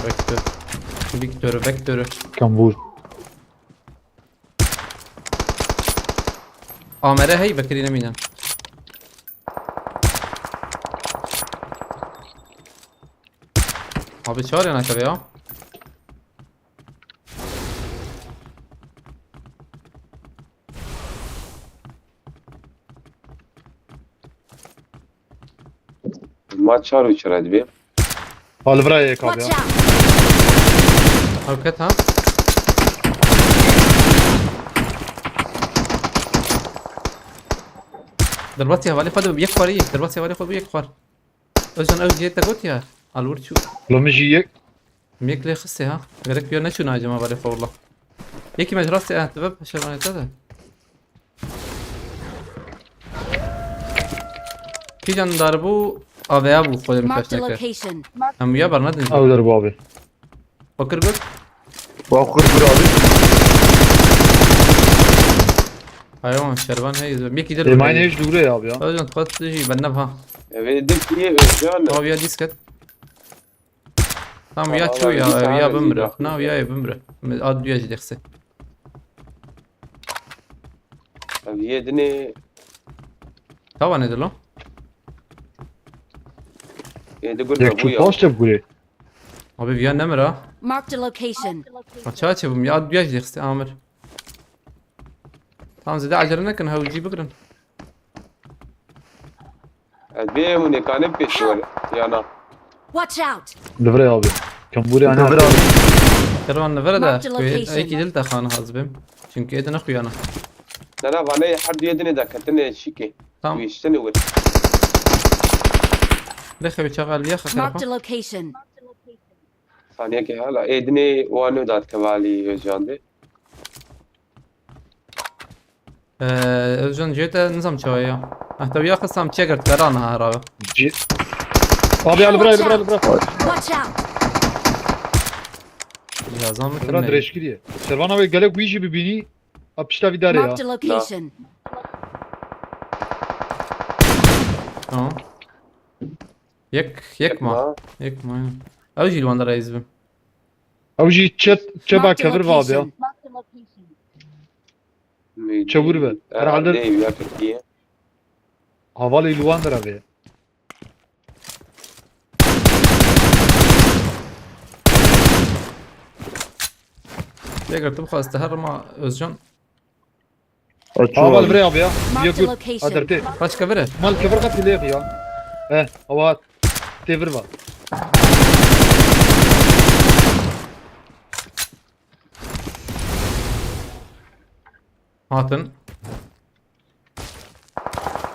Vektor. Vektor, vektor. Kan vur. Amere hey bekirî nemîne. Abi çağır yana tabi ya. Ma çar û çira dibê. Halvra yek abi Watch ya. Out. Hewket ha. Derbasî hevalê xwe de yek xwarî. Derbasî hevalê xwe bû yek xwar. Özcan ew jê te got ya. Alwir çû. Lo min jî yek. Mêk lê xistê ha. Gerek piya neçûna cema hevalê xwe wala. Yekî me ji rastê eh dibe şervanê te de. Kîjan darbû aveya bû xwedê min Marked a peşneke. Location. Em ya bernedin. Ew der bu abi. Fakir got. Bak kur bir abi. Hayvan şervan hey. Yekî de. Êmayne hiç dûre ya abi ya. Özcan xwest jî bende ha. Evê dik yê Özcan. Abi ya disket. Tamam ya Tamam, çû ya abi, ya abi, bimre. bak. Na ya bimre. Ad duya ji dexse. Ev yê dinê. Tawa ne dilo? Yê di gur Yek bû çû ya. Paş te gure. Abi viya nemira. Marked a location. Ma çawa çêbûm ya, ad duya ji dexse amir. Tamam zede acele nekin, hewcî bigirin. Ez bê hemû nêkanê pêş were. Ya na. Watch out. Livre abi. Kan vur yani. Livre abi. Kervan li vere de. Marked a location. Eki dil te xana haz bim. Çünkü edi ne xuyana. Ne ne vane her duyê dinê de ketine şîkê. Tamam. Wîştine wir. Lê xewi çaxa liya xakara. Marked a location. Saniyekê hala ê dinê wan nû dat kevalî Özcan de. Ee, Özcan cê te nizam çawa ya. Hehta ya xisam çê girt, vera niha herawe. Ci- Abi al bira al bira al bira. Watch out. Cihazan mı Bira kirmeyi? Dirêjkirî ye. Servana ve gelek wî jî bibînî. A pişta vî darê ya. Marked a location. Tamam. Yek, yek ma. Ma. Yek ma. Ew jî li wan de reis bim. Ew jî çet çeba Marked a kevir va abi ya. location. Çewir be. Herhalde- Herhalde ya Tirkiye. Havalê li wan dira be. Lê girtim xweste her ma Özcan. Haval vire abi ya. Marked Ye a gur. location. Aderte. Kaç kevire? Mal kevir qat lê ya. Eh, avat. Tevir va. Hatin.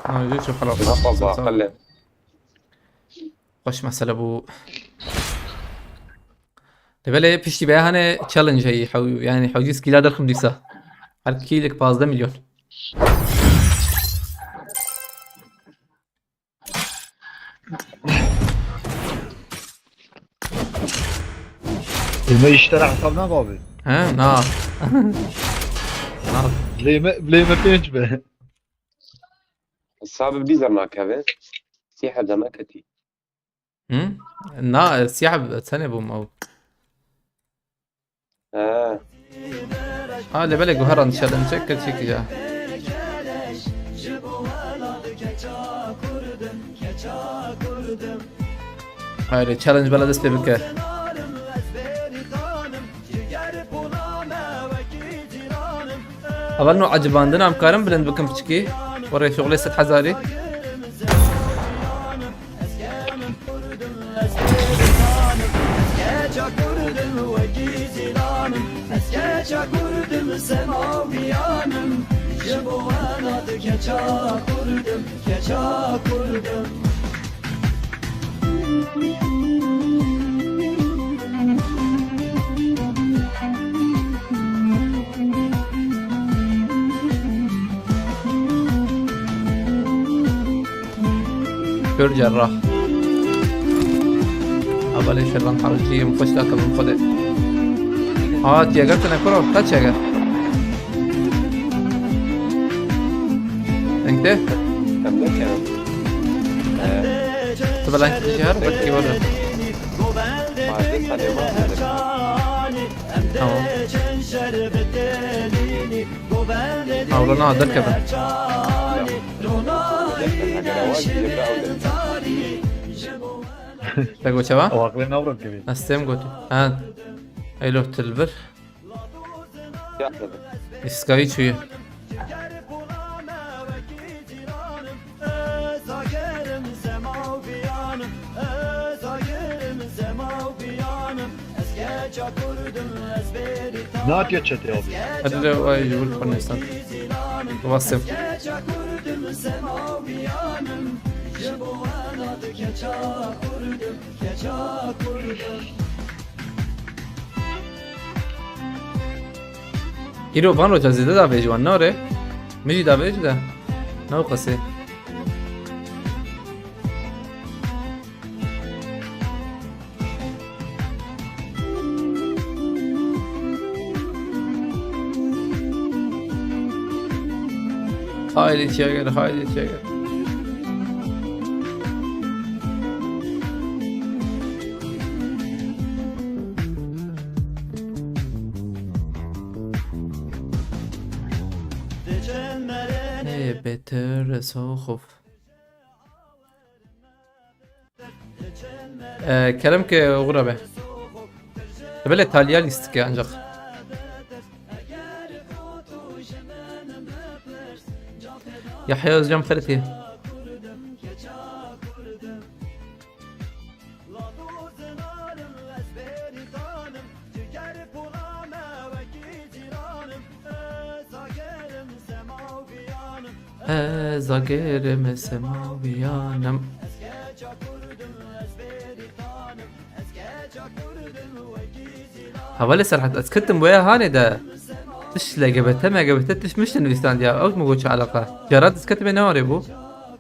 Ha, jî şu xelas. Bak, bak, bak, xelle. Xweş mesele bû. Lê belê piştî be hene challenge heyî, hew-, yani hewcî skîla derxim dîsa. Her kîlik pazdeh milyon. Eme işlere hesab ne abi? He, na. Na. Lê me, lê me pênc be. Hesabê bîzer nakeve. Sî hevde me ketî. Hı? Na, e, siyah, e, tenê bûm ew. He. Ha, lê belê guheran challenge çek, çek ya. Hayır, challenge bela dest pê bike. Heval no ecibandin em karin bilind bikin piçkî. Were şuxlê sed hezarî. Kör cerrah. Hevalê şervan hewciyê min xweş dake min xwedê. Ha, tiye gertine kuro, kaç ya ger? Deng te? Em ne kerim? Tu belankî dijî her wekî were. Tamam. Hawla na derkeve. Te goçe va? Ew aqilê navran kevî. Ez têm got. Ha. Elo tilbir. Îskayî çûye. Natiye çetê abi. Hadi de vay, ji wir xwe nêsan. Wasif. Îro van roja zêde davêjî wan, ne re? Min jî davêjî de. Ne qesê. Haydi çeker, haydi çeker. Ê, beter soxuf. Ee, kerem ke oxira be. Belê taliya lîstike ancak. Yahya Özcan Ferit'i. Ez agerim semawiyanim. Hevalê Serhat, ez ketim boya hanê de. Tiş L G B T, M G B T, tiş mişte nivîsandiya. Ew mi got çi eleqa? Carat ez ketime ne warê bû.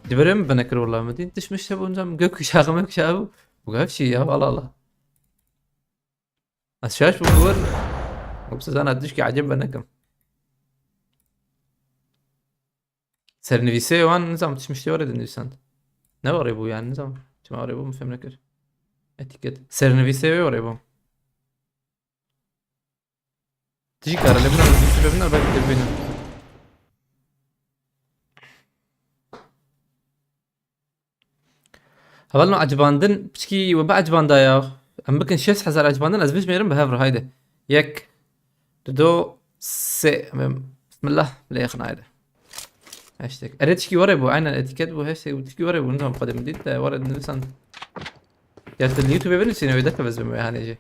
Ji ber min binekir wela min dîn. Tiş mişte bû, nicam gökkuşağı mekuşağı bû. Bu gavşî ya, Allah Allah. Ez şaş bûm li wir. Wek sizana tişkî ecêb venekim. Sernivîsê wan nizam tişt miştê were dinivîsand. Ne were bû yani, nizam. Çima were bû, min fêm nekir. Etîket. Sernivîsê wê were bû. Tişkî kare lê bina, tişkî lê bina, belkî te bînin. Hevalno ecibandin, piçkî we biecibanda ya. Em bikin şeş hezar ecibandin, ez bijmêrim bi hev re, haydi. Yek, du, du, sê. Em, bismillah, lê yexin, haydi. Hashtag. Erê tişkî were bû, aynen etîket bû, hashtag bû, tişkî were bû, nizam xwedê min dît, te were nivîsand. Ya tu li YouTube binivîsîne wê derkeve ez bim wê hanê jî.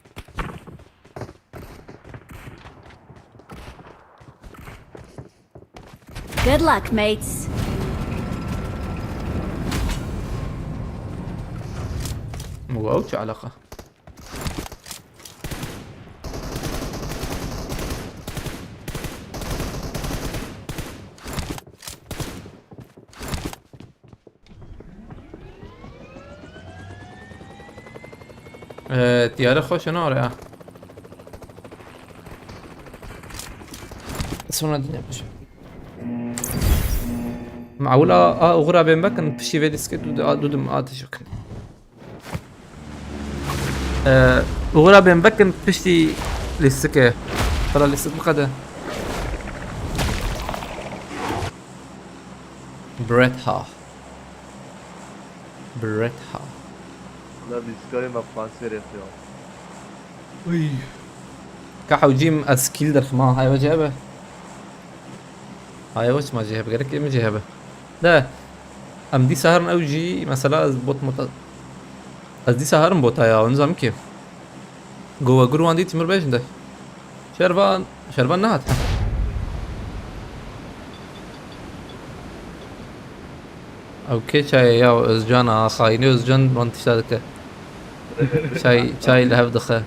Good luck, mates. Wow, çi alaqa? Ee, tiyare xweş e, nare ha. Sonra din yapacağım. Mawla a uğra ben bakın pişi ve diske du du dum atış bakın. Ee, uğra ben bakın pişi listike. Para listik bu kadar. Bretha. Bretha. La vîskarê me fransê rêxiya. Uy. Ka hewcîm ez kîl derxima, hay wece be. Hay weç ma jê hebe, gerek min jê hebe. De, em dîsa herin ew jî, mesela ez bot mota. Ez dîsa herim bota ya, nizam ki. Go we gur wan dî Timur bêjin de. Şervan, Şervan nehat. Ew kê çayê ya Özcan a, xayînê Özcan van tişta dike. Çay, çay li hev dixe.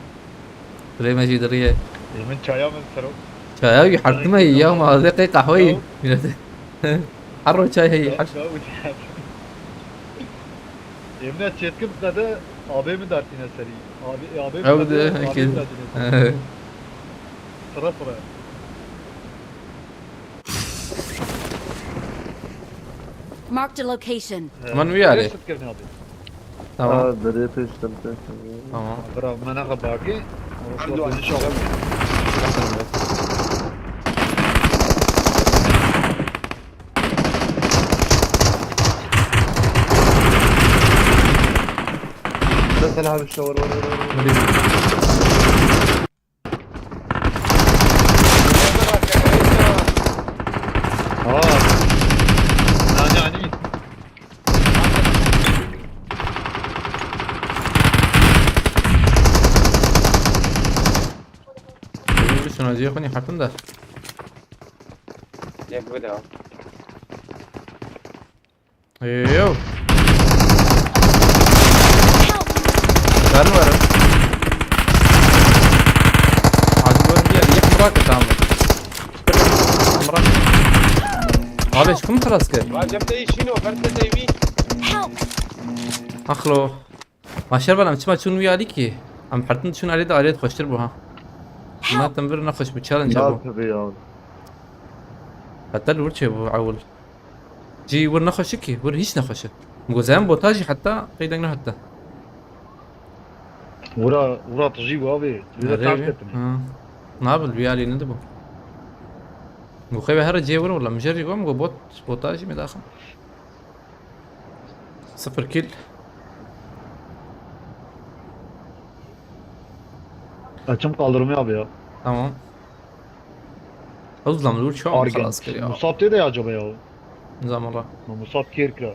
Lê me jî diriye. Ê min çaya min sero. Çaya wî hertime ya ma ez ê qey qehweyî. Her ro çay heyî her. Ê min çêtkim zede abê min dertîne serî. Abê, abê Ew min de, zede abê ekîd. Min dertîne serî. Sıra sıra. Marked a location. Aman wî yarê. Şut kirin abi. Tamam. Ha, derê pêştem pêştem. Tamam. Bravo, mena xebaki. Erdoğan çok. Mesela abi işte var var var var. Aa. Nani ani. Şuna diye kuni hakkında. Yek bir daha. Yo. Var mı var? Hadi böyle bir yer. Yek bırak tamam. Bırak. Abi çıkın mı kalaske? Vacem de işin o, ben de deyim. Help! Axlo. Ma Şervan em çima çûn wî alî kî? Em hertin çûn alî de alî xweştir bû ha. Na tim vir nexweş bû, challenge bû. Nasıl bir ya? Heta li wir çêbû ewil. Jî wir nexweş e kî, wir hîç nexweş e. Min got, zem bota jî heta qey deng nehatta. Ura, ura tijî bû abi. Ura Erê ters wî, tepin. Ha. Nabil wî alî nedibû. Min got, xewe here cê wir wila, min jê jî got, min got, bot, bota jî me daxim. Sıfır kill. Açım kaldırmaya abi ya. Tamam. Özlem dur şu an Argen. Xelas kir ya. Musab tê de acaba ya? Nizam ola. Ma Musab kêr kira.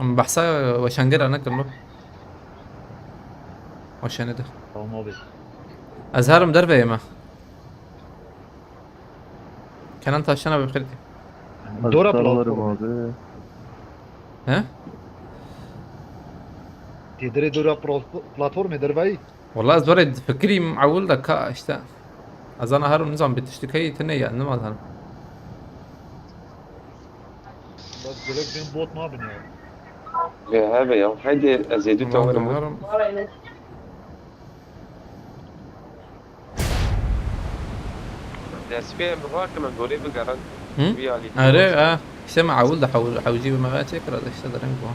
Em behsa weşangera nekim lo. Weşanê de. Tamam abi. Ez herim derveyê me. Kenan taşına bir kırdı. Dora Sarılarım platformu. Abi. He? Têdirê dora pro- platformê dervayî. Vallahi ez dore fikirîm ewil de ka işte. Ez ana herim nizam bir tiştik heyî tine ya, nizam zanim. Bak gerek ben bot ma bin ya. Ve hebe ya. Haydi ez yedi Ulan tawarım. herim. Despê em rakimin gorê bigerin. Hı? Bir alî. Are ha. İşte me ewil de hewil hewcî bi me ve çekir de işte dereng bu.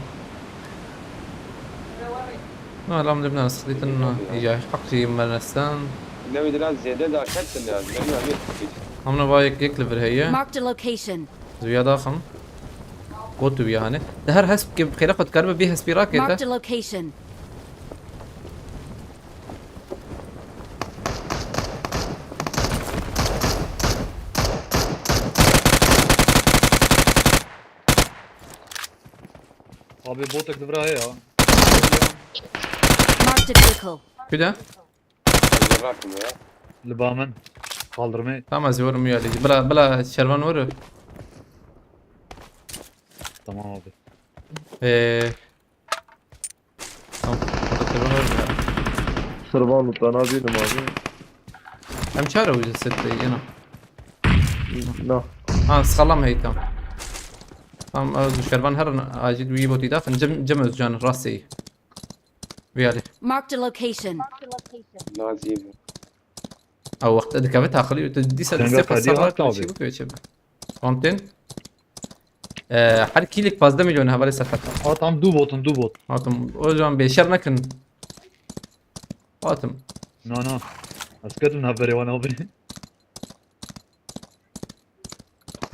Na lam dibna sıkıntın na. İca hak jî me nestan. Newê dira zêde de ketin ya. Beni alî. Amna vay yek yek li vir heye. Marked a location. Zuya daxim. Got tu ya hani. De her hesp ki xêre xwe dikaribe bê hespî rakete. Marked a location. Abi botek li vira heye ya. Marked a vehicle. Bir de. Ez rakim ya. Li ba min. Kaldırmayı. Tamam, ez yorum ya. Bila, bila Şervan vur. Tamam abi. Ee, tamam. Şervan vur ya. Şervan mutlu, ne yapayım abi? Em çare ucu sette yine. Na. Ha, salam heytam. Tamam, ez Şervan her acil wî botî daxin. Cem, Cem Özcan rastî. Viyali. Marked a location. Nazî. Ew wexte dikeve taqilî, tu dîsa Tenga dîsa xwe qedî serra hat tu abi. Çi bikeve çi be? Kontin. Ee, her kîlek pazdeh milyon hevalê ser xeta. Ha, tam du botun, du bot. Hatim, o zaman bêşer nekin. Hatim. Na, na. Ez ketim navberê wan abi.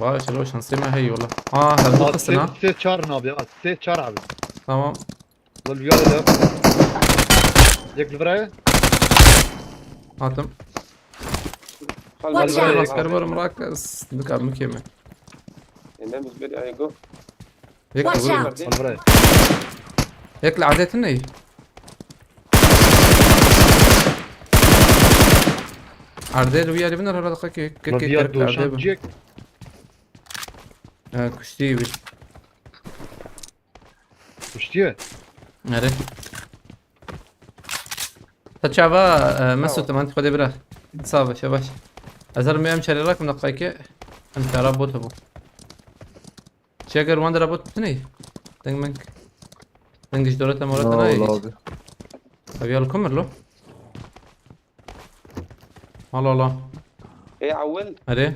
Baş, şansê me heye wala. Aa, hevdu Aa, xistin ha. Sê, sê çar nabe, aa, sê çar abi. Tamam. Lan bir yerde. Yek li virayê. Hatim. Watch out! Asker var, mirakas. Dikar mı kemi? Ene biz bir ay go. Yek Watch li out! Al virayê. Yek li adetin ne? Erdê li wî yarî bin herhalde ki, ki, Lan ki, bir yerde ki, erdê bin. Doşan cek. Ha, kuştî bir. Kuştiye. Nere? Ta çava, e, Mesut, tamam. Emanetî Xwedê bira. Sağ ol, şebaş. Ez herim em çare rakim da qayke. Em çara bot bu. Çeger wan dira bot ne? Deng meng. Deng ji dore temora tana. Abi. Abi al kumir lo. Al, al, al. Ê, ewil. Erê.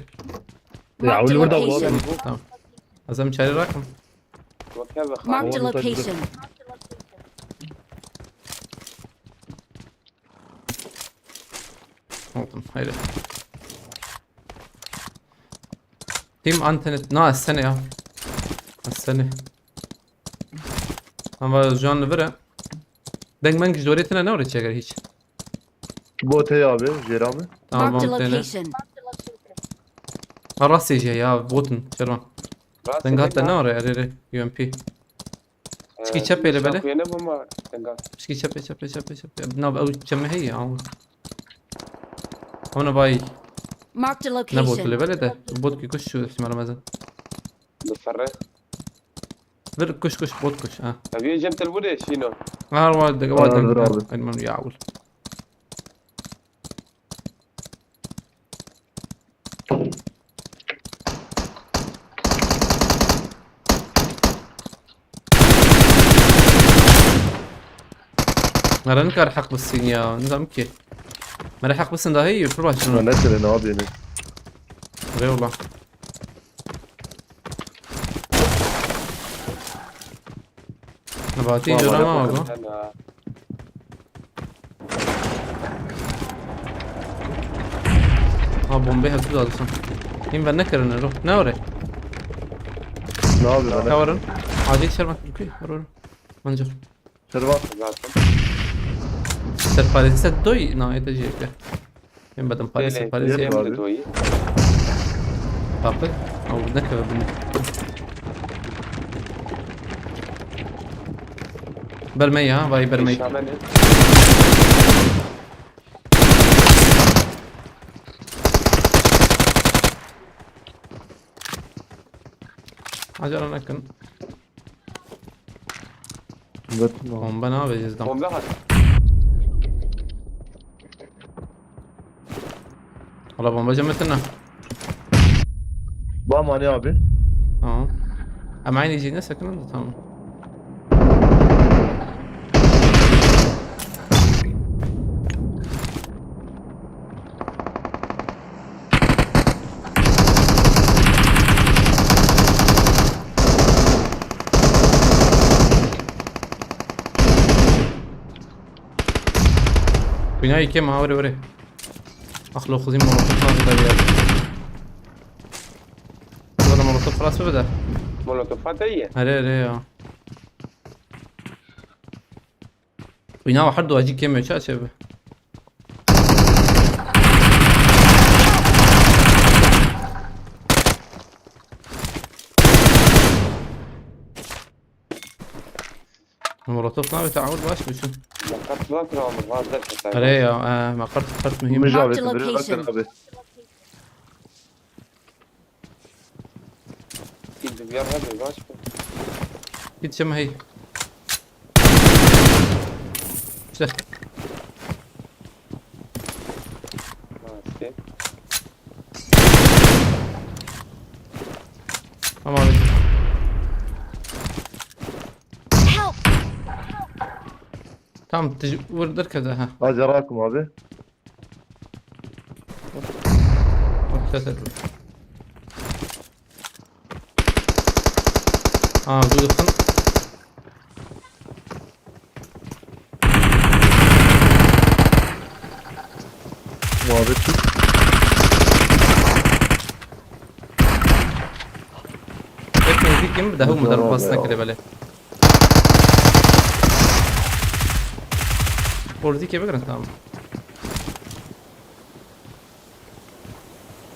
Ê, ewil burada bu abi. Tamam. Ez em çare rakim. Weke ve Marked a location. Aldım, haydi. Team antenet, na, sene ya. Sene. Ama can li vir e. Deng meng ji dorê tine ne orê çeker hiç. Bot heye abi, jêra mi? Tamam, Marked a bom têne. Location. Ha, rastê jê ya, botin, Şervan. Rastê Deng hatta ne orê, erê, erê, U M P. Ee, Pişkî çepê li belê. Şakuyê ne bûma, Deng hat. Pişkî çepê, çepê, çepê, çepê. Na, ew çemê heye ya. Ona bay. Marked a Ne bot location. Li belê de. Bot ki kuş şu ihtimal mezin. Bi ferre. Vir kuş kuş, bot kuş, ha. Ev yê cem telefon de şîno. Ha, wa de, wa Ha, de. Vir abi. Elman ya ul. Mera nikar heq bisin ya, nizam ki. Mera heq bisin dahi yürpür başını. Ne senin abi yine? Eyvallah. Nebatî Baba, cora ne ma bakın go. Sen ha. Ha, bombê hevdû da dixin. Hîn ve nekirine ro. Ne ore? Ne yapıyor lan? Kavarın. Acil şerbat. Okey. Ro ro. Ancak. Şerbat. Zaten. Serparêzî ser doyî nayê te jê bike. Em bedim parê Lê, lê, serparêzî. Lê, em lê, li doyî. Kapı. Ew nekeve binî. Bermey ya, vay bermey. Şabenê. Acele nekin. Götüm o. Bomba ne yapacağız lan? Bomba hat. Hala bomba cem ettin ha. Bam Ali abi. Tamam. Ama aynı şeyi ne sakın da tamam. Bina iki mi? Ha, vere, vere. Axlo xizî molotof nasıl da bir yer. Burada molotof parası bir de. Molotof hata iyi. Hare, hare ya. Wîna her du acî kêm e, ça çêbe. Molotof nabê, teamul baş mı şu? Meqert lan kira mı? Vaz der kesa. Erê ya, e, meqert, meqert mühim. Mijavê Marked a location. Abi. Viyar hebe baş be. Git çem hey. İşte. Maske. Tamam abi. Help! Tamam, tij vur derkeve ha. Hadi rakum abi. Bak ses et. Aa, bu yakın. Muhabbet tut. Hep nêzîkî min bi dehû min Güzel derbas abi ya. Nekirê belê. Borzîkê bigirin tamam.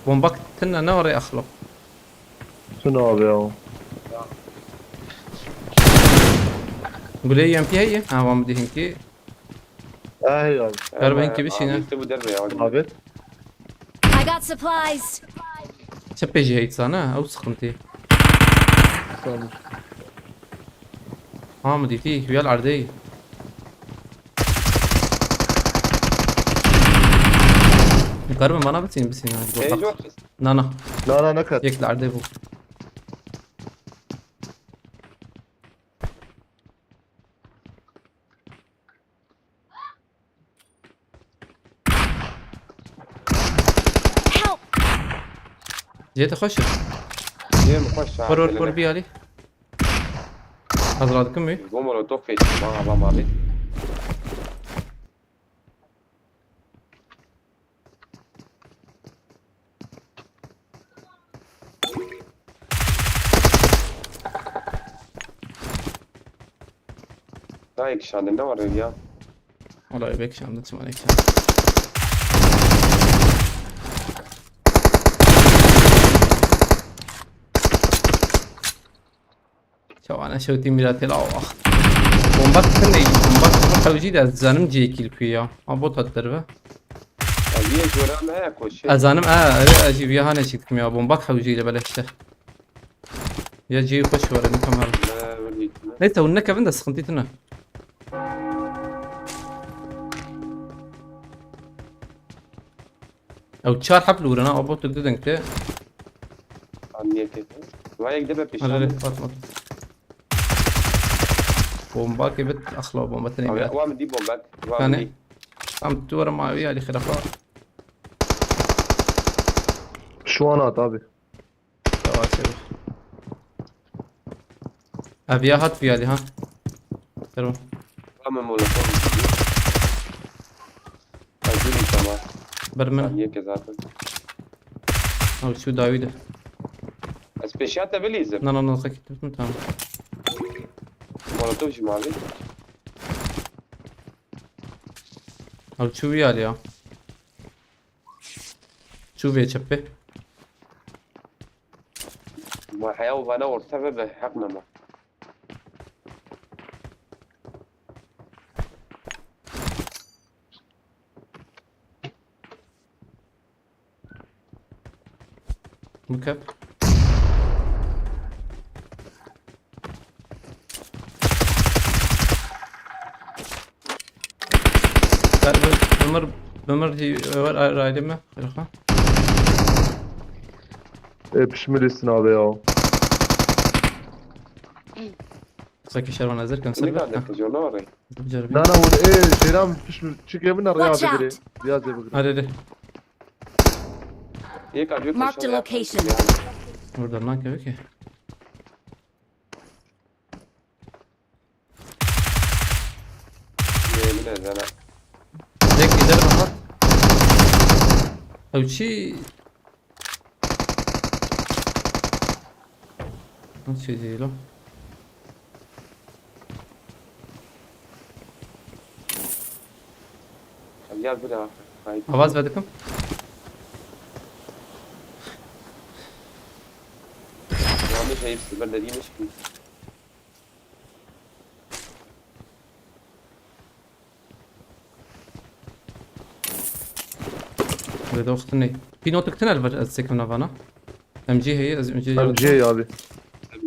Bombak tine ne oraya axlo. Tune abi ya. Gulê U M P heye? Ha, wan bidî hinkî. Eh ya. Galiba hinkî bişîne. Abi, işte bu derbe ya. Abi. I got supplies. Çi pêjî heyt zana? Ew sıkıntı. Tamam. Ha, mi dîtî? Huyal erdê. Galiba bana bitsin, bitsin. Hadi Şey bakalım. yok. Na, na. Na na ne kat? Yek li erdê bû. Help! Cihê te xweş e. Yem hoş. Kur, kur, kur, bir alî. Ez radikim wî. Bu molotof geçti bana, bana abi. Daha iki şahane ne var ya? Wala bek şamda çima ne kişan. Çawana şewtî mîratê la wax. Bombak tine, bombak tine hewjî de ez zanim cihê kîl kuya. Ma bot hat derve. Ya bir jora mı he koşu? Ez zanim, e, e, ez jî viya hane çî dikim ya. Bombak hewjî de bele işte. Ya cihê xweş were, ne kamera. Neyse, hûn nekevin de sıkıntı tine. Ew çar heb li wir in, ha, o bot du deng te. Anniye kete. Vay, gidip hep Hadi, hadi, işledim. at, at. Bomba gibi, axla bomba tene Abi, bile. var mı diye bomba? Var mı Yani, diye? tam tu ara mavi ali xirafa. Şu an at abi. Yavaş yavaş. Abi ya hat bir ali ha. Servo. Var mı molotof? Hazır tamam. Ber min. Anniye ke zaten. Abi şu David. Ez peşiyat da bilizim. Na, na, na, sakit tutun, tamam. Molotof jî mavi. Abi şu bir ali ya. Şu ve çepe. Ma heya u vana orta ve be hak nama. Bu kep. Bimir, bimir hi var ayrı mi? Kırıkma. E, pişmir isin abi ya. Kısa ki şervan hazır kan Ne sırf. kadar kızıyor ne orayı? Jarbi. Na na, hûn ê jêran pişt çikê min re ya Watch bigirê. out. Ya zê bigirê. Hadi hadi. Yek abi yok. Marked a location. Burada lan ki okey. Yemin ederim. Tek gider rahat. Ew çi? Nasıl şey değil o? Gel bir daha. Haydi. Avaz verdim. Yanlış ayıp siber dediğim iş ki. Ve doxtun ne? Pinotik tünel var, ez sekim navana. M G heye, ez M G M G abi.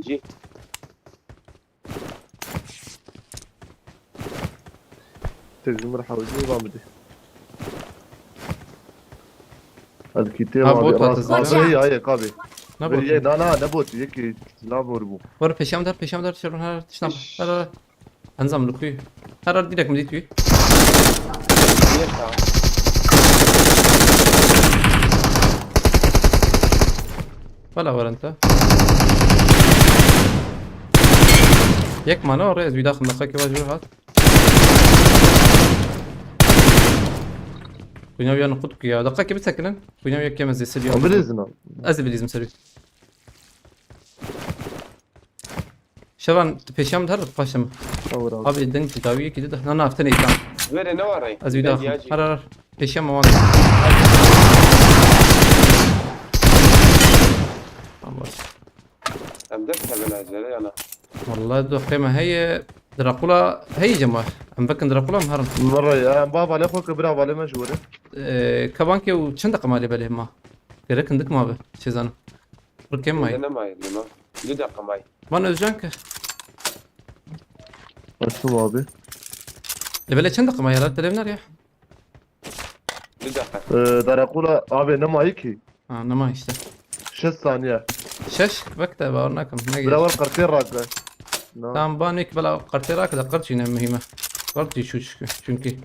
Cî. Têk ji min re hewcî van bidê. Ez kîtê Ha, van bot bê, hat rast, ez rast, zaten. Hey, hey, kabê. Ne bot? Yê, na, na, ne bot, yekî silah bor bû. Were pêşiya min der, pêşiya min der, şerûn her tişt name. Her, her. Enzam li kuyê. Her, her, direkt min dît wî. Yek ha. Bela werenta. Yek mane oraya, ez wî daxim, daxakî vaj hat. Kuyna wî ya niqut ku ya. Daxakî bisekinin. Kuyna wî ya kêm ez ê ser wî. Bilîzin abi. Ez ê bilîzim ser wî. Şevan, tu pêşiya min de her paşa min. Tawir abi. Abi, deng dawî yekî dide. Na, na, tenê tam. Verê ne ware? Ez wî daxim. Her, her, her. Pêşiya min wan. Tamam, baş. Em dest kevin ez verê ya na? Wallahi do qême heye. Drakula heye cema. Em vekin Drakula em herin. Merre ya, em ba valê xwe ke bira valê me ji were. Ee, kebankê û çend deqe malê belê ma? Gerek hindik ma be. Çi zanim. Rikêm mayî. Lê nemayî, lê ma. Du deqe mayî. Van Özcan ki. Açtım abi. Lê belê çend deqe mayî? Herhalde televîner ya. Du deqe. Ee, Drakula abi nemayî ki. Ha, nema işte. Şeş saniye. Şeş? Bak da bawer nakim. Ne Bira gerek? War qirtê rake. Na. Tamam, ba nek bela qirtê rake de qirt jî ne muhîm e. Qirt jî şu çünkü.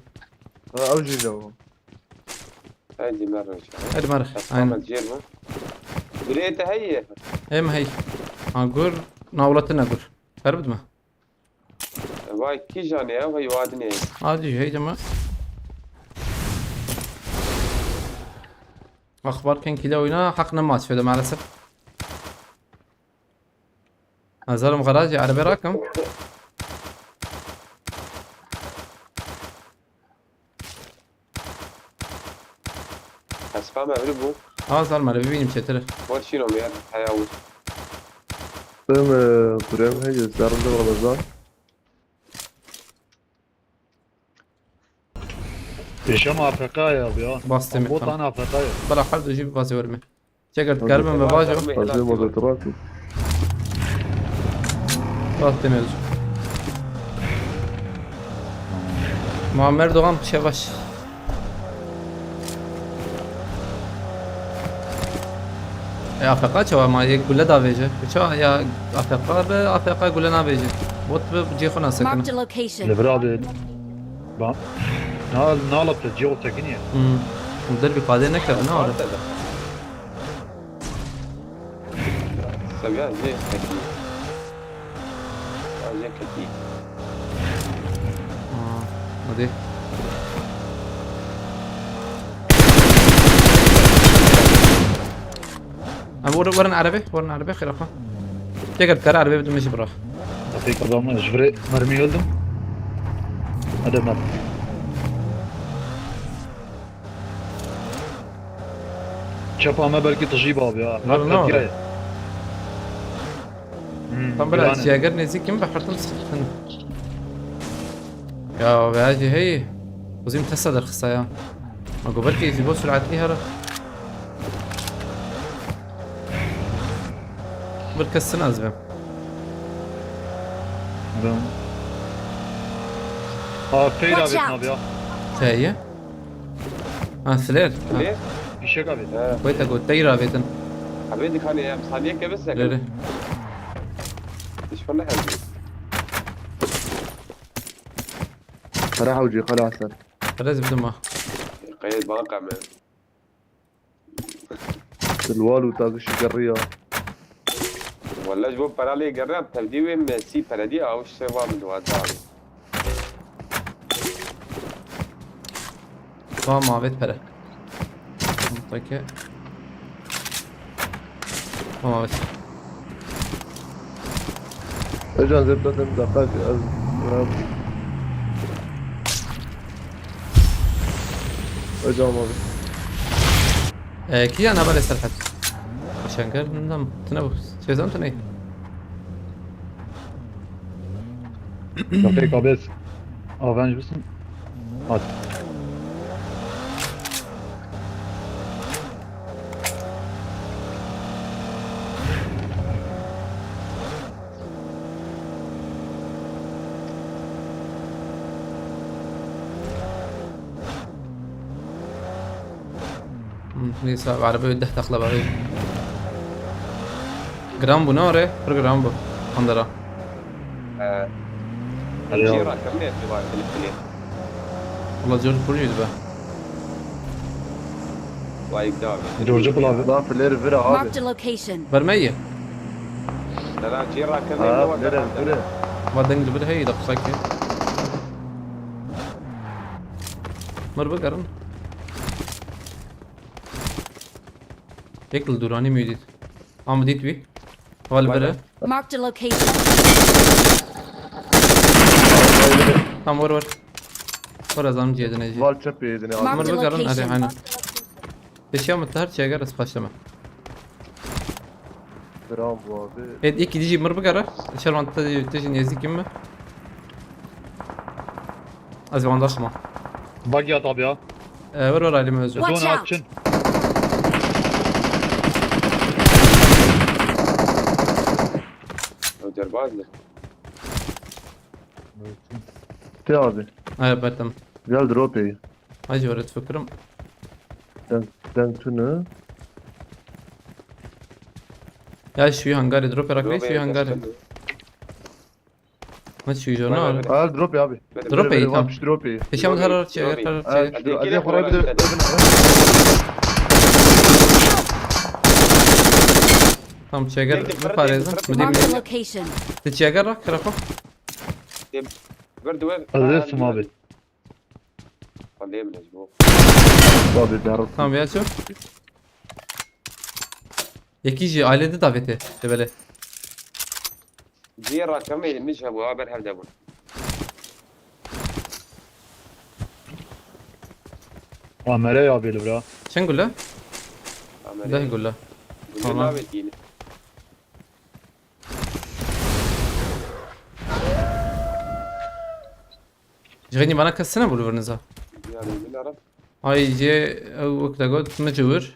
Ha, ew jî ne o. Hadi mer roşa. Hadi mer. Aynen. Tamam, cêr mi? Birê te heye. Hem hey. Ha, gur, nawlatına gur. Her bidme. Vay, kîjan e ew, hey, wadin e. Hadi hey deme. Axbar ken kile oyna, hak ne maç öyle maalesef. Nazarim garajê, erebe rakim. Hespa me evrî bû. Ha, zar me bibînim çetir. Wexşîno me yer heya wî. Tim, e, kurem heye, zerinde wala zar. Yaşam A F K ya abi ya. Bastım. Botan A F K ya. Bela her duji bir bazı verme. Çeker, dikaribe me vajo. Fazla mazot rakî. Bak demir. Muammer Doğan, Şevaş. E, A F K çawa ma yek gule da veje. Çawa ya A F K be, A F K gule na veje. Bot be cê xwe na sekine. Marked a location. Li vir abi. Ba. Na, na lapte cê xwe sekiniye. Hmm. Derbi qadê nekeve, ne var? Seviya jê ketî. Ya jê ketî. Aa, hadi. Abi, vur, vurun arabe, vurun arabe, xêra xwe. Tekrar kara arabe, bir de meşi bırak. Dakika adamı, ji vire mermi öldüm. Hadi mermi. Çapa me belkî tijî bab ya. Var, ne var? Hmm, tam böyle güzel. Ciğer nêzîk kim be, hertim sıkıntı. Ya, be hacî, hey. Uzim tesa derxista ya. Ma go belkî ji bo süratî here. Bir kes sin ez bim. Adam. Aa, feyr abi abi ya. Şey ya. Ha, siler. Ha. Ne? Fişek abi. Ha. Wait, go teyr avêtin. Abi, dikane ya, saniye kebe sekene. Lere. Düşman ne geldi? Para hawci, xala Hasan. Xelez bidim ha. Qayet bana kame. Dilwal û tazişî geriya. Wele ji bo pera lê geriya, pevdî wê me sî pere dî, ew şeva min wa da. Tamam, avêt pere. Peki. Tamam, avêt. Özcan, zepletin, dakika ki, ez, Özcan abi. Ee, kîjan haberê Serhat? Şenger, nindam, tine bu. Çêzan tine. Kafê kabêz. Avenj bisin. Hadi. Neyse abi, araba deh takla var. Gram bu ne oraya? Pır gram bu. Andara. Ee, Alo. Cira kırmızı var, Filip Filip. Valla George Bull'uydu be. Vay, daha bir. George Bull abi. Daha fleri vira abi. Marked a location. Vermeyi. Nara Cira Ha, kırmızı var. vira vira. Va deng li vir heye da qisa ke. Mir bigerin. Yek li dûranî min dît. Am dît wî. Heval bere. Marked a location. Tam were were. Were ez anîm cihê dinê jî. Val çepê yedine abi. Marked Mir a bigerin, erê location. Hene. Pêşiya min te her çi eger ez paşteme. Bravo abi. Ê, yekî dî jî mir bigere. Şervan te, te jî nêzdîkî min. Ez ê wan daxima. Buggy at abi ya. E, were were Alî Mezcu. Watch Dona out. Açın. Öderbazlı. Te abi. Ay, bertem. Gel drop ê. Hacı öğret fikrim. Sen, sen tünü. Ya şu hangarı drop yarak şu hangarı. Ne şu jona? Ver, ver, ver. Al drop ê abi. Drop ê, tamam. Abi drop ê. Pêşiya min Drop her ê, her çi drop ê. her Ha, çi. şu, hadi xora bir de. Tam çeker Tek tek biparêzin. tek tek Midê Marked a midê. location. Ti çeker rak karaxo. Bir duvar. Ez restim abi. Hadi emre bu. Abi darı. Tamam ya şu. Yekî jî ailede davete. Debele. Cira kırmızı mi bu haber hem de bu. Amere ya abi bira. Çend gule? Amere. Deh gule. Bunu Tamam. davet yine. Jixênî bana kes tine bû li vir niza. Yani bilmiyorum. Ay jê ew wek te got mi cewir.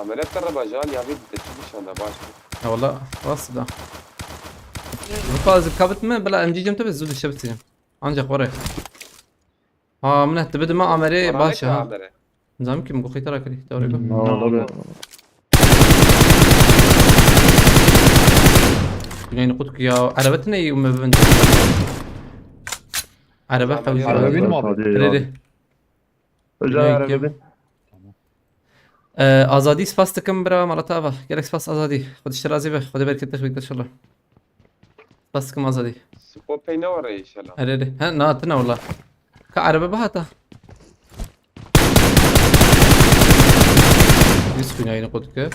Amere tarra bajan ya bir de çıkmış anda baş. Ya wala rast da. Bixwazim kabit me bila M G cem te be zû dişe bitînim. Ancak were. Ha min hette bidime Amerê baş e ha. Amere. Nizam kim gu xeytara kirî. Tewrê be. Abi. Güneyini kutuk ya. Araba tine iyi mi bin. Araba Araba hewî. Araba benim abi. Hadi Rê ya. rê. Özel Güney araba kim? bin. Ee, Azadî spas dikim bira Malat Ava. Gelek spas Azadî. Xwedî ji te razî be. Xwedê bereket te xwît inşallah. Spas dikim Azadî. Spo pey ne var inşallah. Erê erê. He na tine wala. Ka erebe bihata. Yüz künayını kodke.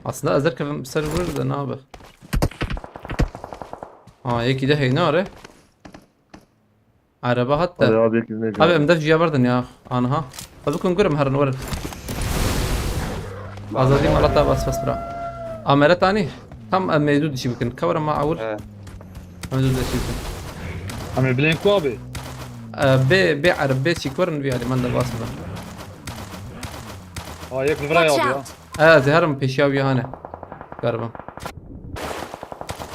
Aslında ez derkevim ser vur da ne abi? Ha yekî de heyna are. Araba hatta. Hadi abi ikimiz ne? Abi em dev jiya verdin ya. Anha. Abi kun gurim herin werin. Azadî Malat Ava spas bira. Ameret ani. Tam em mevdû dişî bikin. Kawra ma awir. He. Mevdû dişî bikin. Amere bilin ku abi. Ee, bê bê erb bê çîk werin vî alî man de bas bira. Ha yek li vira ya Watch abi ya. out. Ee, ez ê herim pêşiya wî hane. Garibim.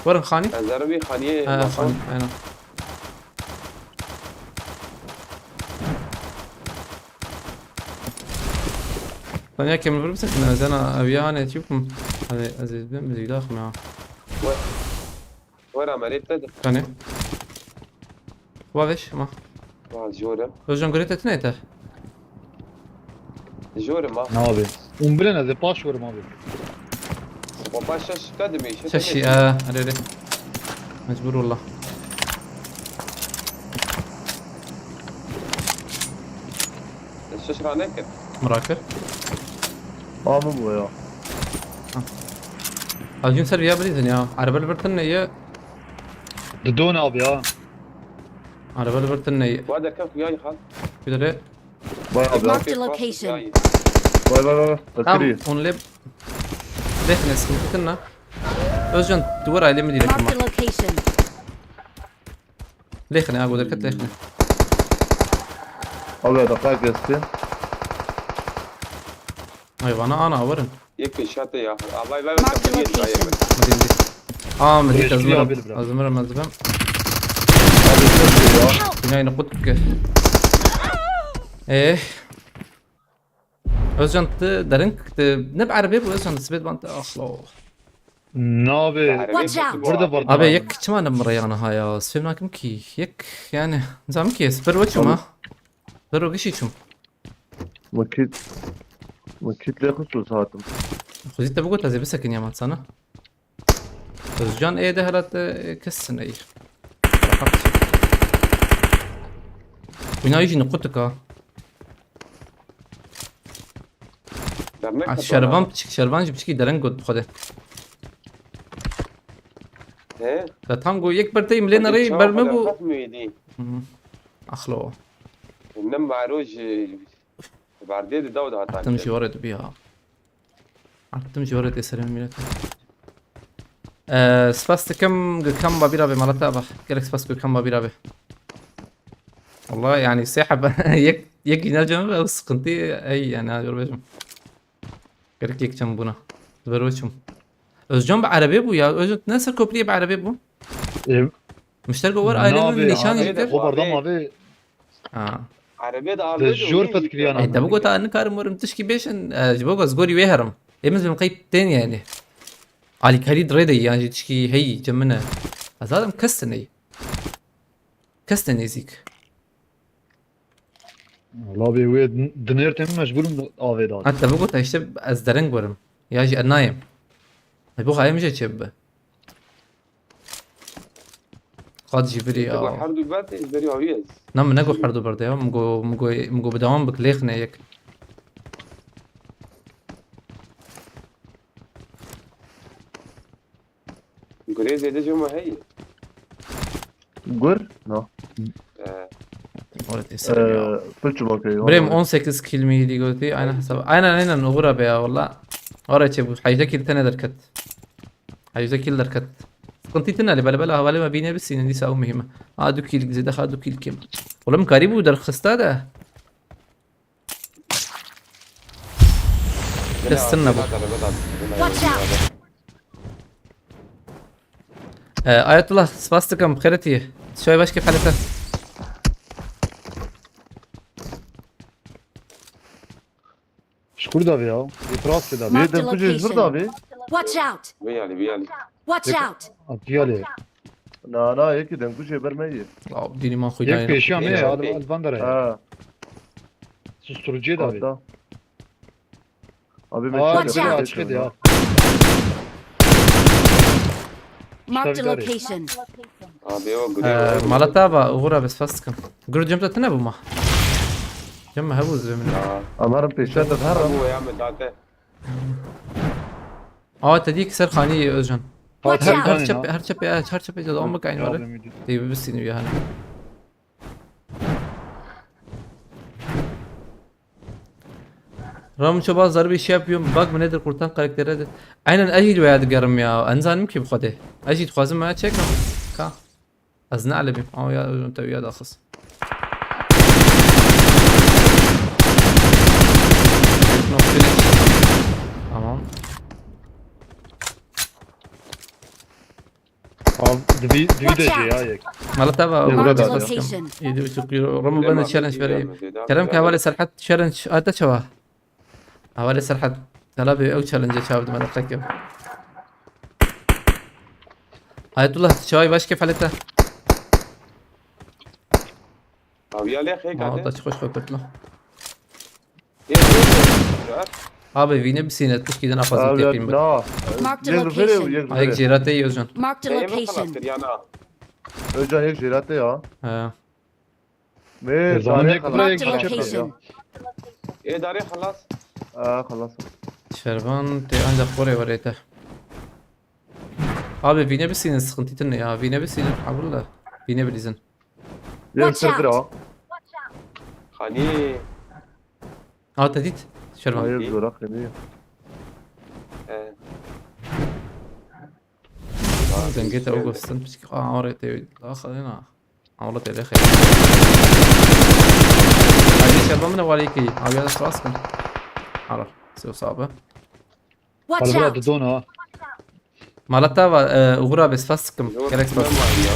Werin xanî? Ez derim bir haniye. Ha, xanî, aynen. Sen ya kemir vurur musun? Zena ev ya hane çi bikim? Hadi ez ê bim zîda xim ya. Wera merê te de. Kanê. Wa veş ama. Wa jor im. Özcan gurê te tine te. Jor im ha. Ne abi? Hûn bilin ez ê paş werim abi. Wa paşa şika dime işe. Şeşî, e, erê erê. Mecbur wala. Şeş ra nekir. Mirakir. Amı bu ya. Azîn ser ya bilîzin ya. Araba li vir tine ye. Didon abi ya. Araba li vir tine ye. Wa derken kuyayı xal. Bir de Vay abi. Marked a location. Vay vay vay. Tam Bakırı. onu lê. Lêxine sıkıntı tine. Özcan duvar aile mi direkt ama. Marked a location. Lêxine ha, bu derket lêxine. Abi ya da kalk eski. Ay bana ana verin. Yek şate ya. Allah Allah. Marked a location. Hadi indi. Aa, Mecit Eşkıya azmırım. bir bırak. Azmırım azmırım. Abi çok iyi ya. Binayê qut bike. Eh. Özcan, tu dereng, tu ne bi erebê bû, Özcan, sibê ban te axlo. Nabe. Watch out! Burada var. Abi, yek çima ne mireyana ha ya. Sibê nakim ki. Yek, yani, zam ki, sper ve çuma. Sper ve gişi çum. Makit. Makit le khusus hatim. Xuzî te bigot ez ê bisekiniyam sana. Özcan ê de hela te kesin ey. Wina jî niqutika. Dernek Ha, de şervan bana. Piçik, şervan jî piçikî dereng got bi xwe de. He? Ka tam go yek berteyim lê nerey berme bu. Hı. Axlo. Ne maro ji berdê de daw da hatan. Tam jî were dibi ya. Artdim ji were tê serê min mîlet. Ee, spas dikim Gökhan Babî ra bê, malata ba. Gelek spas Gökhan Babî ra bê. Vallahi yani sê hebe yek, yek îna cem ve sıkıntı ey yani, ha, yor bêjim. Gerek yek cem buna. Diber weçim. Özcan bi erebê bû ya. Özcan ne ser köprüye bi erebê bû? Ev. Mişter go war aile nişan jikir. Xo berdam abi. Ha. Erebê de avê de jor fetkiriyana. E, te bigota nikarim werim tişkî bêjin, e, ji bo ez gorî wê herim. Ê min zim qeyb tên yani. Alîkarî di rê de yan jî tişkî heyî, cem min e. Ez zaten kes te ney. Kes te nêzîk. Wala bê wê dinêr tê min mecbûrim avê da. Ha, te bigota işte ez dereng werim. Ya jî ez nayêm. E, bu xayê min jê çê bibe. Qad jî birî ya. Her du ber tê, berî awî ez. Na, min nego her du ber de ya. Min go, min go, min go bi dewam bik lêxine yek. Gurê zêde ji me heye. Gur? No. Ee. Orada teserim ya. Ee, pil çubakê. Birêm on sekiz kill mi yedi gotî. Aynen hesaba. Aynen, aynen, uğur abi ya valla. Oraya çe bu. Hecde kill tene derket. Hecde kill derket. Sıkıntı tine li bele bele havalê me bîne bisînin dîsa ew muhîm e. A du kill zêde ha du kill kim. Oğlum karî bû derxista de. Kestin nebû. Watch out! Ee, Ayetullah, spas dikim, xêretî. Şoy başke halete. Ji kur davê ya? Yê Fransê davê. Yê Demkucê ji vir davê. Watch out! Vê yanî, vê yanî. Watch out! Atiyalê. Na, na, yekî Demkucê ber me yê. Aw, dînî man xwe. Yek pêşiya me ya, li van derê. Ha. Susturucê davê. Hatta. Abi, me Aa, çekti. Watch out! Açık ya. Marked a location. Abi o gülüyor. Ee, Malatava, uğur abi, spas dikim. Guru cem te tine bû ma. Cem me hebû zimine. Amarım peşte de her. Bu ya me date. Aa, te dî ki ser xanî Özcan. Watch out! Her çepê, her çepê, her çepê devam bik aynı var. Tê bibistînim yani. Ram ço baz darbe şey yapıyorum. Bak bu nedir kurtan karaktere de. Aynen ez jî veya digerim ya. Ez nizanim ki bi xwedê. Ez jî dixwazim me çek. Ka. Ez ne alebim. Ama ya te ya daxız. Tamam. Av, divî, divî de jê ya yek. Mala te va. Marked a location. Yedi buçuk euro. Romo bende challenge vereyim. Kerem ki hevalê Serhat challenge. Ata çava. Hevalê Serhat. Talabê ew challenge çav dime deqekim. Ayetullah çavay baş kefalete. Aviya lê xê kate. Aa, da çi xweş xwe kurt la. Abi vîne bisîne tişkî din axwazin têqîn bik. Marked a location. Yek jêrate yê Özcan. Marked a location. Özcan yek jêrate ya. He. Mê zanim yek xelas. Marked a location. Ê darê xelas. Aa, xelas. Şervan tê ancak xorê werê te. Abi vîne bisînin, sıkıntı tine ya. Vîne bisînin, abdullah. Vîne bilîzin. Watch out! Hani? Ha, te dît. Şervan. Hayır, zora kırıyor. He. Dengê te ew gostin, piçkî xwe, ha, orê tê. Daha xalina. Awla tê lê xeyr. Hadi şervan min ewalî kî. Abi ya da spas kin. Ara. Sew sabe. Watch out! Didon ha. Mala te va, e, uğur abi spas dikim. Gerek spas. Var ya.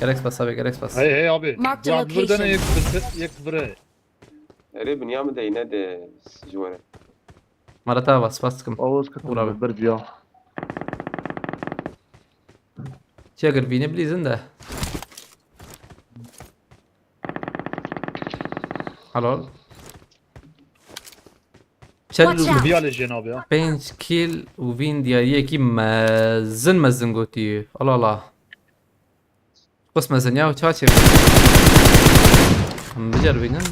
Gerek spas abi, gerek spas. Hey hey abi. Mark the Duat burada ne location. yek bir yek vire. Erê binya min de yine de ji were. Mara te ava, spas dikim. Awaz ketim Bravo. Berdiya. Çi agir vînê bilîzin de. Helal. Çel Watch out. Viya lê jên abi ya. Pênc kill û vîn diyariyekî mezin mezin gotî. Allah Allah. Qus mezin ya, çawa çê. Em biceribînin.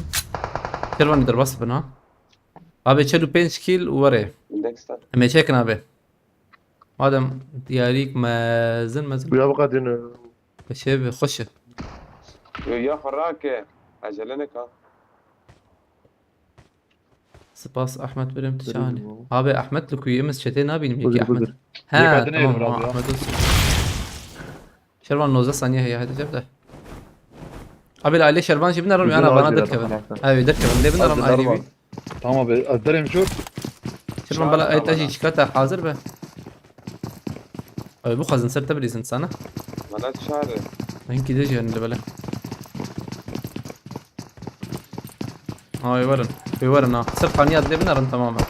Kervanî derbas bin ha. Abi çel û pênc kill û were. Dexter. Em ê çekin abi. Madem diyarîk mezin mezin. Buya biqedîne. Şey bi xweş e. Ya xwe rake. Acele neka. Spas Ahmet birim tu Birim çawanî. baba. Abi Ahmet li kuyê min çetê nabînim yekî Budur, Ahmet. budur. He Yekadine tamam yevir tamam abi ya. Ahmet olsun. Şervan nozde saniye heye hadi cevde. Abi la aile Şervan jî binarim Bugün yana bana acil derkevin. yapamazsın. Abi derkevin. Lê binarim Abi aile normal. wî. Tamam abi. Derim şu. Şervan bala ay taşî çikolata hazır be. Abi bu xwazin ser Tebrizin sana. Bana çare. Hinkî de jî hene bele. Ay werin. Pê werin ha. Ser xaniya dilê binarin tamam e.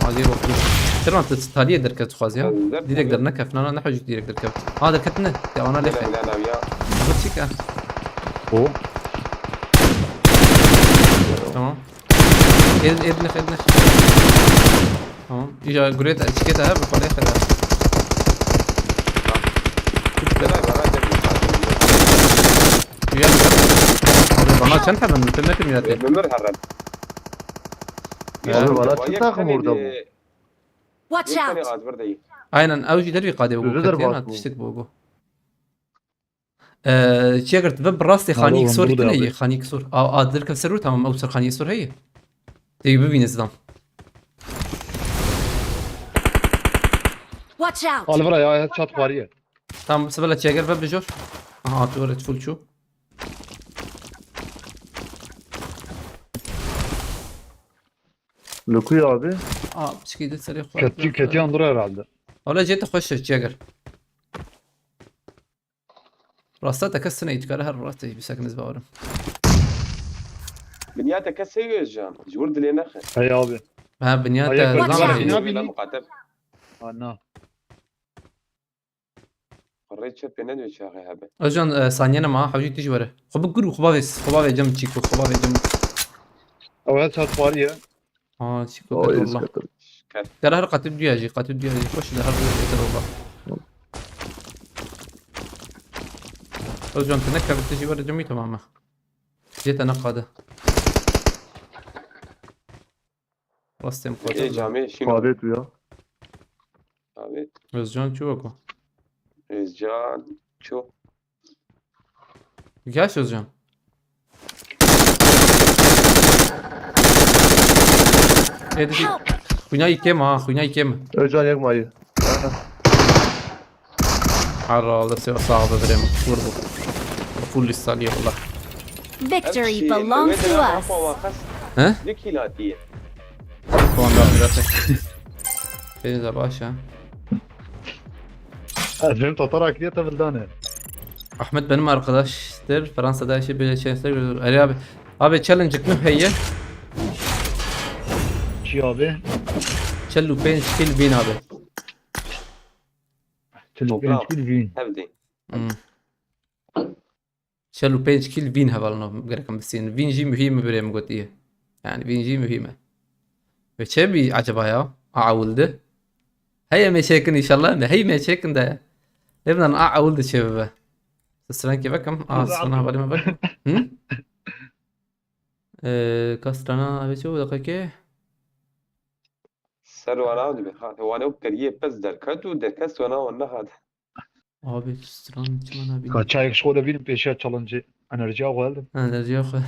Acayip bakıyorum. Şervan tu taliyê derket xwaz ya. Direkt dernekef. Na na ne hocuk direkt derket. Ha derket ne? Ya ona lef et. Bilen ya. Bu çik ha. O. Tamam. Ed, ednix, ednix. Tamam. İja gureta, çiketa ha, bu kolay kadar. Uyan. Abi bana çend hemen, mümkün ne bilmiyor. Ömür herhalde. Abi bana çi takım orada bu? Watch out! Az burada iyi. Aynen, ew jî dervî qadê bû, Duzu ketiye derbas na bû. tiştek bû bû. Eee, çiye girt, ve bi rastê Alo, xanî oğlum, sor burada tine abi. yê, xanî sor. A, a, dirke ser û tamam, ew ser xanî sor heye. Tê bibîne zidan. Watch out! Alvira ya, çat xwariye. Tamam, sibela çiye gir ve bijor. Aha, atı öyle full çu. Lukuy abi. A, pişkî de serê xwe. Keti, keti andır herhalde. Öyle cete hoş çiye gir. Rasta te kes ne itkara her rasta bir sakınız bağırım. Binya te kes seviyoruz can. Jur dilê nexe. Hey abi. Ha, binya Ayak te bak, zan bak, şey. bina bini. Muqatab. Ana. Rê çepê ne diyor çaxê hebe. Özcan, e, saniye nema, hawji tij were. Xwe bi gur, xwe bavê, xwe bavê cem çîko, xwe bavê cem. Ew her çat xwariye. Ha, çîko, Oy, petrollah. izketim. Ket. Gel her qatî duya jî, qatî duya jî. Xweş de her duya petrollah. Özcan, tu ne kevir, tu jî were cemî tamam e. Jê te ne qade. Rastê min Ê qade. camê şîno. Fadê tu ya. Abi. Özcan çi weko? Özcan. Çok. Yaş Özcan. Êdî xwîna îkêm ha, xwîna îkêm. Özcan yek mayı. Her halde sağ ol, verim. Vur bu. Full listali Allah. Victory belongs to us! He? Ne kilatiye. Puan da biraz. Deniz abi aşağı. Efendim Tatar akliye tevildane. Ahmet benim arkadaştır. Fransa'da işi böyle şeyler görüyor. Ali abi. Abi challenge ne heye? Çi abi? Çellu pênc kill win abi. Çellu Toprağım. Pênc kill win. Hevdî. Hmm. Çellu pênc kill win hevalno gerekim bisîn. Win jî muhîm e birê min gotiye. Yani win jî muhîm e. Ve çe bî acaba ya? A awildi. Hey me çekin inşallah me. Hey me çekin de. Lebnan a awildi çe bibe. Strankê vekim. A strana hevalê me vekim. Hı? Ee, ka strana abi çi bu dakika? Ser wana dibe. Ha, wana o keriye pes derket û derket wana wan nehad. Abi stran çima nabînim. Ka çayek şkole bînim pêşiya challenge enerjiya xwe heldim. Enerjiya xwe.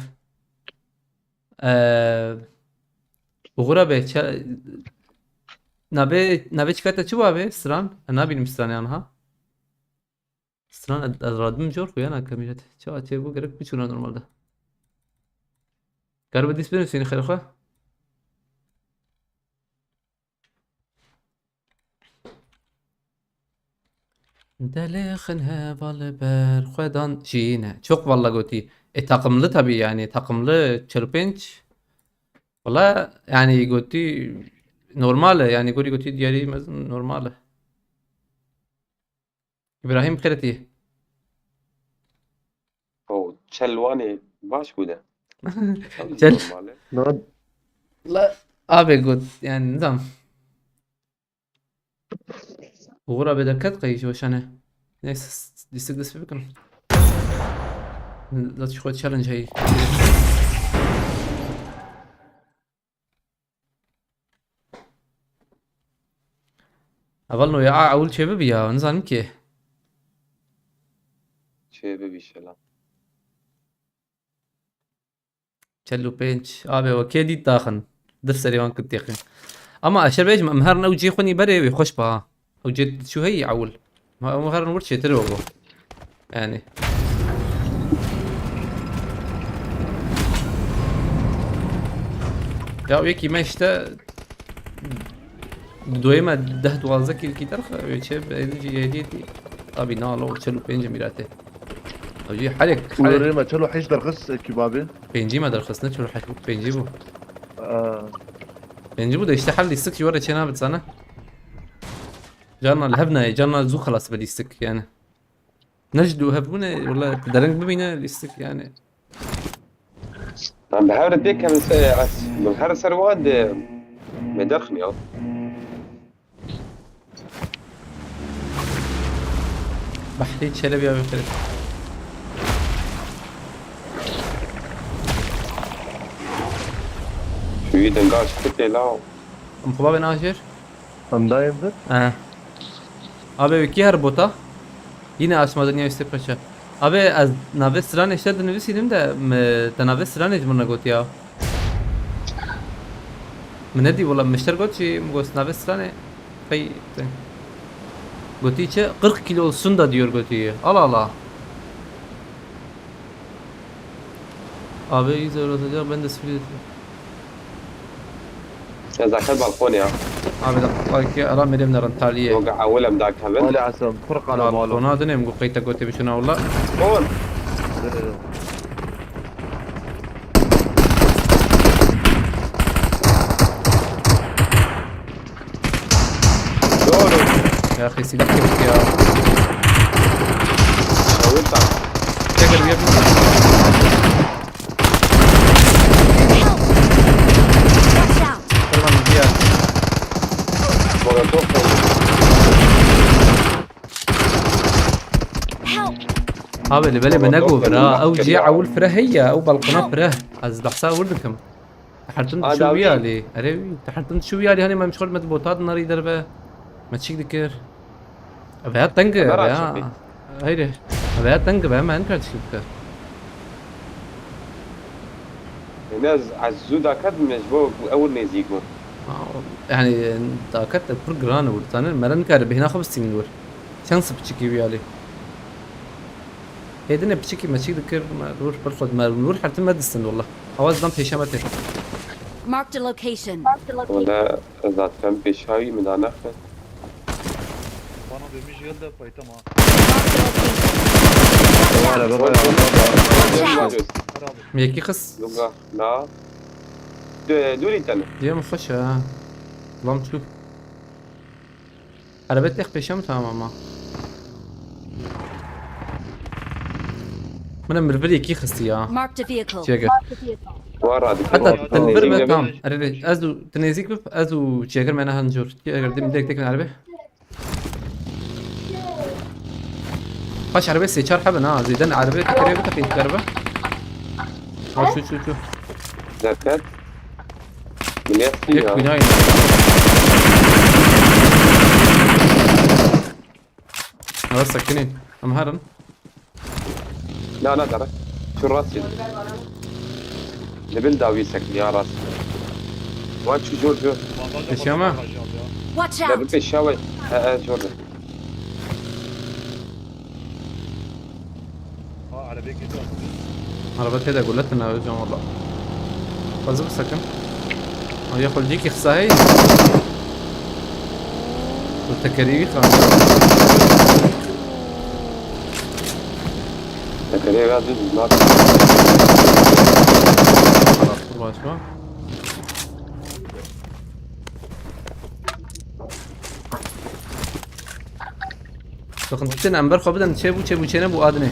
Eee, Uğur abi, ça-, nabê, nabê çikata çi wabe? Stran? E, nabînim stran yan ha. Stran ez, ez radim jor xwe yana kamîret. Çawa çê bû gerek biçûna normalde. Garibe dîs bêne sênî xêr xwe. Delêxin heval ber xwe dan jî ne. Çok valla gotî. E, takımlı tabii yani. Takımlı çil û pênc. Valla yani gotî normal e. Yani gorî gotî diyarî mezin normal e. İbrahim Kırıtı. O çelwanê baş bû de. Çel- Normal e. La abi got yani nizam. Uğur abi derket qey ji weşane. Neyse, lîstik dest pê bikim. Zat ji xwe challenge heyî. Eval no ya ewil çê bibi ya, nizanim ki. Çê bibi şela. Çel û pênc. Abi, we kê dît daxin? Dir serê wan kut yaqin. Ama eşer bêjim, em herin ew cê xwe nî berê wê xweş ba. Ew cê çû heyî ewil. Ma em herin wir çêtir webo. Yani. Ya yekî me işte Doyê me deh duwazdeh kîl kî derxe, wê çê be, êdî jî hêdî dî. Abi, na lo, çel û pênc mîratê. Ew jî herek, herek. Rê me çel û heşt derxist, e, kî babê? Pêncî me derxist, ne çel û heşt bû, pêncî bû. Aa. Pêncî bû de işte her lîstik ji we re çê nabit sana. Carna li hev nayê, carna zû xelas be lîstik yani. Ne ji dû hebûne, wala dereng bibîne lîstik yani. Em bi hev re têkevin se-, ez, min her ser wan de me derxin ya. Behrî Çelebi ya bixêr. Şuî denga şikitê la. Em xwe babên ajêr. Em dayên vir? Eh. Abi, wekî her bota. Yine açma dünya üstü paça. Abi, ez navê stranê işte dinivîsînim de, mi, te navê stranê ji min re gotiya. Min nedî wala, min ji te re got jî, min got navê stranê. Qey, te. Gotî çi? Kırk kilo olsun da diyor gotî. Allah Allah. Abi, yüz euro atacak, ben de sürü. Nezaket balkonê ya. Abi, da, belki ara merem nerin taliye. Yoga ewil em dakevin. Wale Hasan, kur qala balo. Balkona dinim, gu qeyta gotê bişuna wala. Kon. Doğru. Ya, xê silah kevt ya. Ewil tam. Çekil, bir. Watch out! Kurban diye. Molotof koydu. Help! Abi, li belê me negovir ha. Ew cihê ewil fire heye, ew balkona fire. Ez behsa wir dikim. Tehertin Aa, şu dawî. Wî alî. Erê wî, tehertin şu wî alî, hani me mişxol me di bota dinarî derve. Me çîk dikir. Ev ya teng e, Hemen ev ya. Raşit bî. Heyre. Ev ya teng e, me nikar çîk dikir. Yanî ez, ez zû daket me ji bo ku ew nêzîk bû. Aa, yani daket de pir giran e, zanin, me re nikare bêhna xwe bistînin wir. Çend sipçikî wî alî. Hêdine piçikî meçik dikir, me rûr pir xwe, me rûr hertin me distin wala. Awaz dan pêşe me tê. Marked a location. Wala ez zaten pêşawî min da nexwe. Bana demiş geldi paytam ha. Marked a location. Watch out! Watch out! Beraber. Yekî xis. Lunga. La. Dûrî tene. Diye mi xweş ha. Lam çû. Erebe têx pêşe min tamam ama. Min em vir yekî xistî ya. Marked a vehicle. Çêkir. Wa radî. Hatta Wa tu vir be radî. Tam. Erebe ez û tu nêzîk bib, ez û çêkir me nehan jor. Çêkir dim direkt tekin erebe. Paş erebe sê çar hebe na. Zêden erebe tekerê bi teqîn erebe. Ha şu şu şu. Zaten. Millet Tek ya. Bina yine. Ara sakinin. Em herin. Na, na, dara. Şu rast yedi. Ne bil dawi sakın ya rast. Wan şu jor jor. Eşya mı? Watch Ne out! Bil eşya ve. He, he, jor. Ha, arabaya girdi adam. Araba tê de gulet ne, Özcan, valla. Fazla bir sakın. Ay, ya xulcî ki xisayê. Tu tekerî wî xan. Tekerê ya dî nak. Dur başka. Sıkıntı için ember xwe bidin, çê bû, çê bû, çê nebû, adine.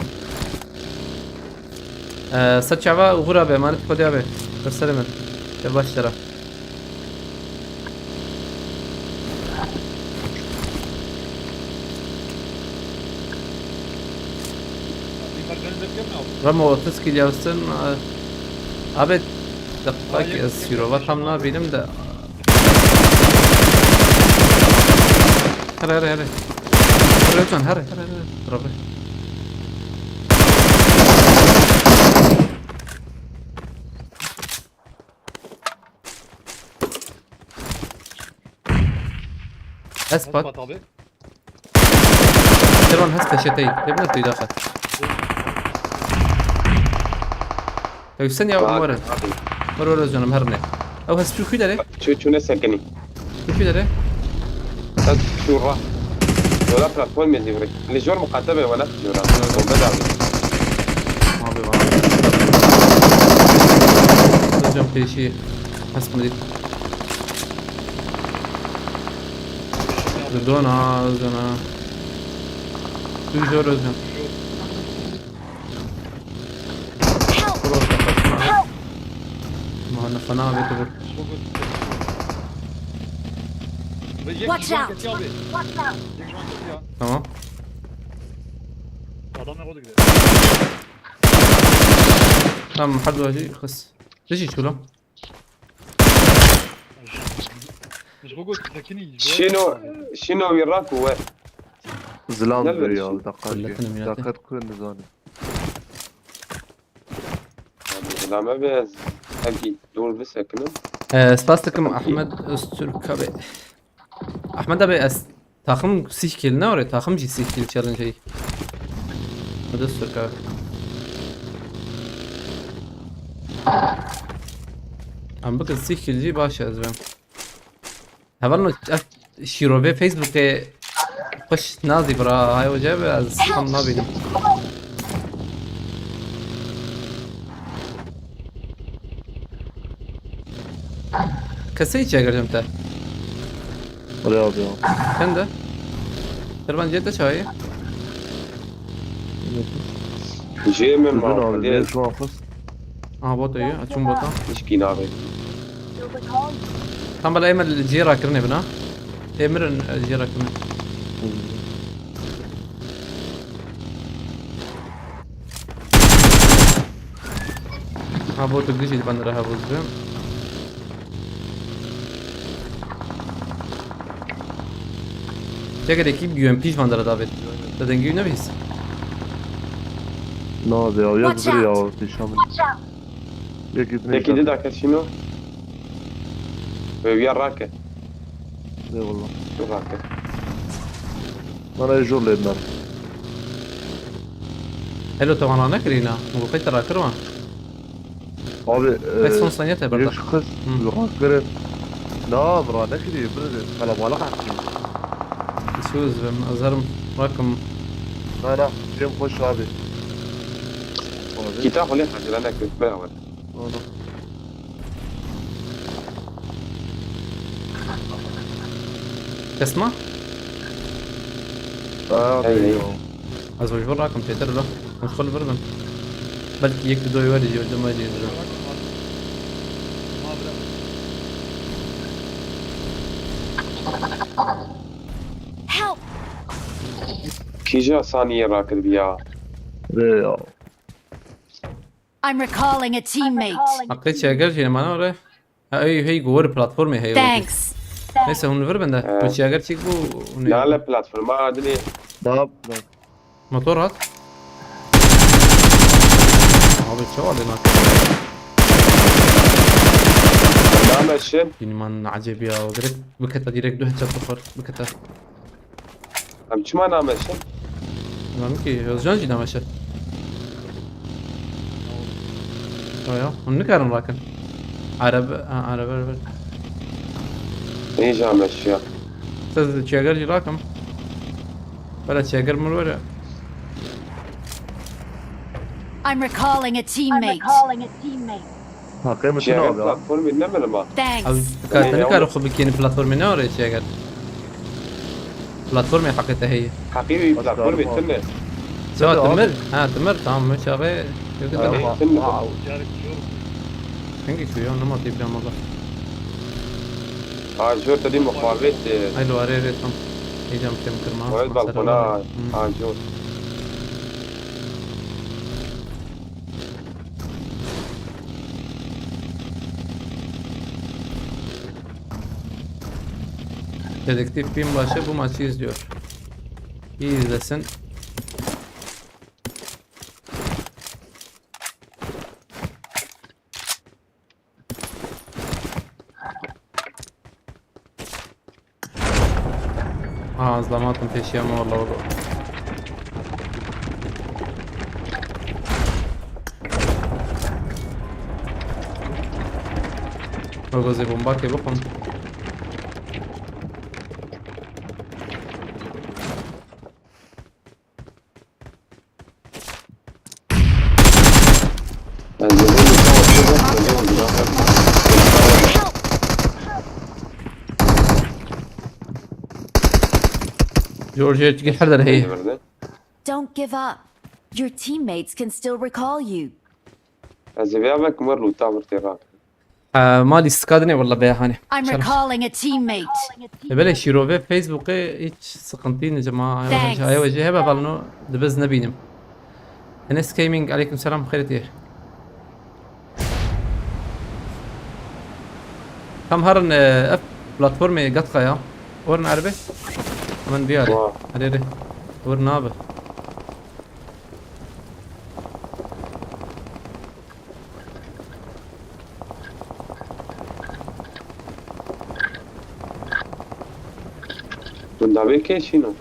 Ee, ser çava uğur abi, emanet Xwedê abi. Ser serê min. Gel baş tera. Ramo otuz kill yapsın. Abi, dakika ki ez Sirova tam nabînim de. Here, here, here. Here, Özcan, here, here, here. Bravo. Espat. Espat abi. Devam, heste şetey. Devam et, daxe. Ew sen ya, Bak, Umar. abi. Umar, Umar canım, her ne. Ew hest şu kudere. Çu çu ne sekini. Şu kudere. Sen şu ra. Yola platform ezivre. Li jor muqate be wala jora. Bombe da. Abi bana. Hocam peşi. Hest mi? Dön ha, Özcan ha. Düz jor Özcan. Help! Vur orta kaçma. Mahane fena abi, dur. Watch out! Tamam. Adam ne oldu gidelim? Tamam, hadi hadi kız. Dişi çulu. Ji bo got tekini. Şino, şino wî rak û we. Zilam Gel bir ver ya, şunu. dakika Kulletin ki. emniyeti. Dakika kun nizanim. Lame be ez hevkî dûr bisekinim. Ee, spas takım Ahmet Öztürk abi. Ahmet abi, ez takım sih kill ne oraya? Takım jî sih kill challenge ey. Ahmet Öztürk abi. Em bikin sih kill jî baş ez ben. Hevalno, ev şîrovê Facebookê xweş nazî bira, hay hoca be, ez tam nabînim. Kesê çi eger te? Oraya abi ya. Sen de? Kervan cê te çayê? Jê min Uzun abi, ma ne şu an kız? Aha, bot eye, açın bota. Hiç kî nabê. Tam bela emel cê rakirine bina. Emirin cê rakirine. Ha, bot gijî bandira ha bozdu. Çekerekî bir yön piş bandira davet. Zaten gün ne biz? Ne abi ya, yaz Watch bir ya, out. Dişamın. Watch out! Yek gitme. Peki de dakika şino. Ve ya rake. Eyvallah. Şu rake. Bana ejur lediler. Elo, te vana nekirî na? Min got qey te rakirwa? Abi, Pek e, son saniye te berda. Yek kız Hı. rakirin. Na, bira nekiri, bir kalabalık hakkı. Söz ben azarım rakım. Na, na, cem hoş abi. Abi. Kita xulê hecrene kök bira were. Onu. Kesma? Abi Hey, hey. ya. Ez ji vir rakim têtir lo. Em ji xwe li vir bin. Belkî yek bi doyê werî jî, dima jî dibin. Help! Kîja saniyê rakir ya. Re ya. I'm recalling a teammate. Heqê çeger jî nemane re. Ha, ey, hey, gor platformê heye. Thanks. Neyse, hûn li vir bin de. He. Bu çeger çek bu. Hûn Nale platforma adını. Daha Motor hat. Abi çawa lê nak. Name şin. Biniman acayip ya. Direkt bikete, direkt du headshot bixwar. Bikete. Em çima name şin? Lan ki Özcan jî name şin. Ya ya. Hûn nikarin rakin. Araba, ha, araba, araba. Nêja me şiya. Siz çeger jî rakim. Bela çeger min were. I'm recalling a teammate. Haqê min tune abi ha. Platformê ne min ma. Thanks. Ew dikar, te nikare xwe bikênî platformê ne orê çi eger. Platformê heqê te heye. Heqî wî platformê tune. Çawa timir? Ha, timir, tamam, min çaxê. Yok, timir. Tune. Hingî şu ya, nema tê bira mala. Ajor te dî muxabet. Ay lo arê rê tam. Êcam kêm kirma. Wayl balkona. Ajor. Dedektif binbaşı bu maçı izliyor. İyi izlesin. Ha, zlamatım peşiyem valla oğlum. Bak o zebon bak ya bakın. George, her der heye. Don't give up. Your teammates can still recall you. Ez ê vêya vekim wer lûta vir tê rakim. Ha, malî stika dinê walla be hani. I'm recalling a teammate. E, belê şîrove Facebook'ê hiç sıkıntı ne cema. Thanks. Ayo jê hebe balno dibiz nebînim. Enes Gaming, aleyküm selam, xêr diye. Tam herin, e, ev platformê Gatka ya. Werin erbe. Min biyare. Wa. Hadi hadi. Wer nabe. Gundabê kê şîno?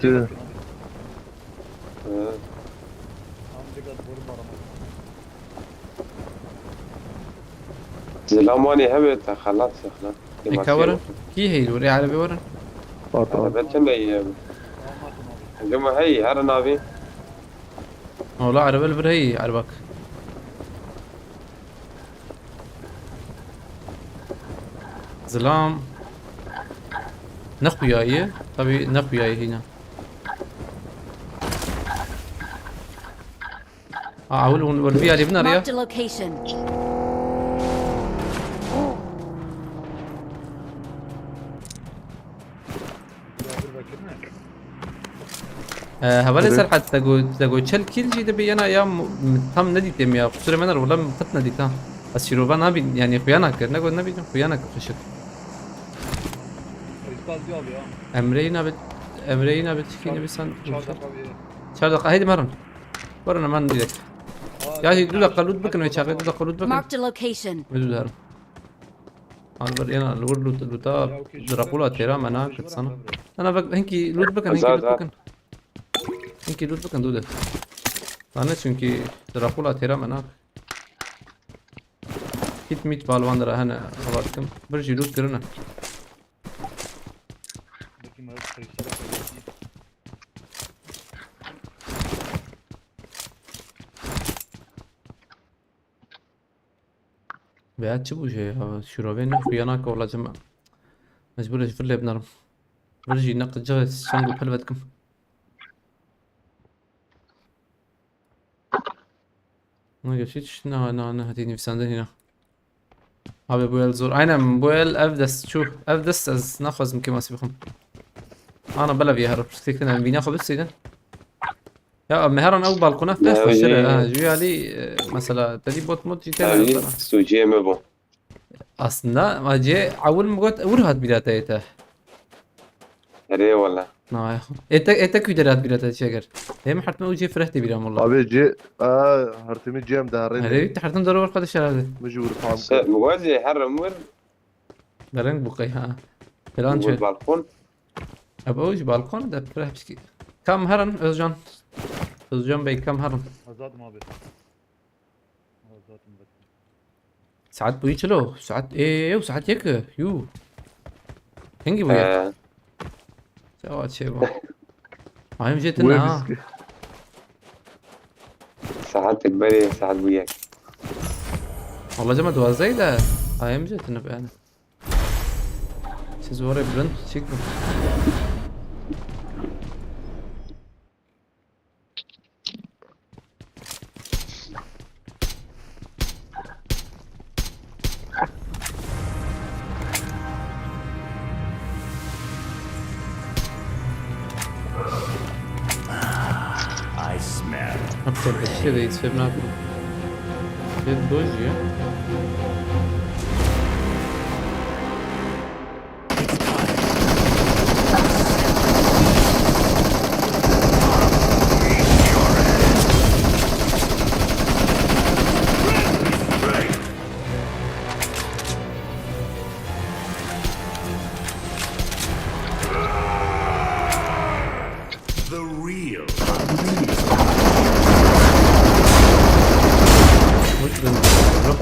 Tu. He. Zilamanê hebe te xelat sexla. Eka werin. Kî heyî wer ê erebê werin. Pardon. Hebe çende ye. Gima hey her navê. Ola erebe li vir heyî erebak. Zilam. Ne xuyaye? Tabii ne xuyaye hîna. Aa, ewil hûn wer vî alî binariya. Marked a location. Ee, hevalê Serhat, te got, te got çel kîl jî dibe yena ya m-, m-, tam nedîtê min ya. Qusurê min er wala min qet nedît ha. Ez şîrova nabîn, yani xuya nakir. Ne got nebîn, xuya nakir xişik. Emre yine bir, Emre yine bir çikin bir sen. Çar dakika, heydi merin. Werin hemen direkt. Ya, du dakika loot bikin ve çaxê, du dakika loot bikin. Marked a location. Min dû derim. An bir yana, li wir loot, loota, diraqula têra me nakir sana. Ana bak, hinkî loot bikin, hinkî loot bikin. Hinkî loot bikin, dû de. Zane çünkü diraqula têra me nakir. Kit mit balwan dira hene, hava dikim. Bir jî loot kirine. Veya çi bû jê ya? Şûrovê ne xuya nake wela cem. Mecbûr e ji vir lê binêrim. Vir jî ne qicixê şeng û pelve dikim. Ne geçî tişt ne ne ne hatiye nivîsandin hîna. Abi bu el zor. Aynen bu el ev dest çû. Ev dest ez naxwazim kêmasî bixwim. Ana bela vî her pirsgirêk tune em vîna xwe bistînin. Ya me heran ew balkona feh xweştir e. Ha, jû alî, e, mesela te dî bot mod jî tê. Sûciyê me bû. Aslında ma cê ewil min got wir hat bîra te yê te. Erê wele. Na ya. Ê te, ê te kû derat bîra te çeger. Ê min hertime û cê fireh tê bîra molla. Abi cê, a, hertimi cê em de herê. Erê te hertim doro wir xwe dişerade. Min jî wir fam. Se, min got jê herim wir. Dereng bu qey ha. Falan çe. Balkon. Ebo ji balkon de fireh pişkî. Kam herin Özcan. Özcan Bey kam herin. Azad muhabbet. Saet bûyî çilo? Saet ê, ew saet yek e. Yû. Hingî bûye? He. Çawa çê bû? Ayım jetin ha. Saetek berê saet bû yek. Wala cema duwazdehî de. Ayê min jê tune be yani. Siz oraya bilind çekme. I smell. Hep terbiyesiz de hiç sevmem. Bir doji ya. The real. What the fuck?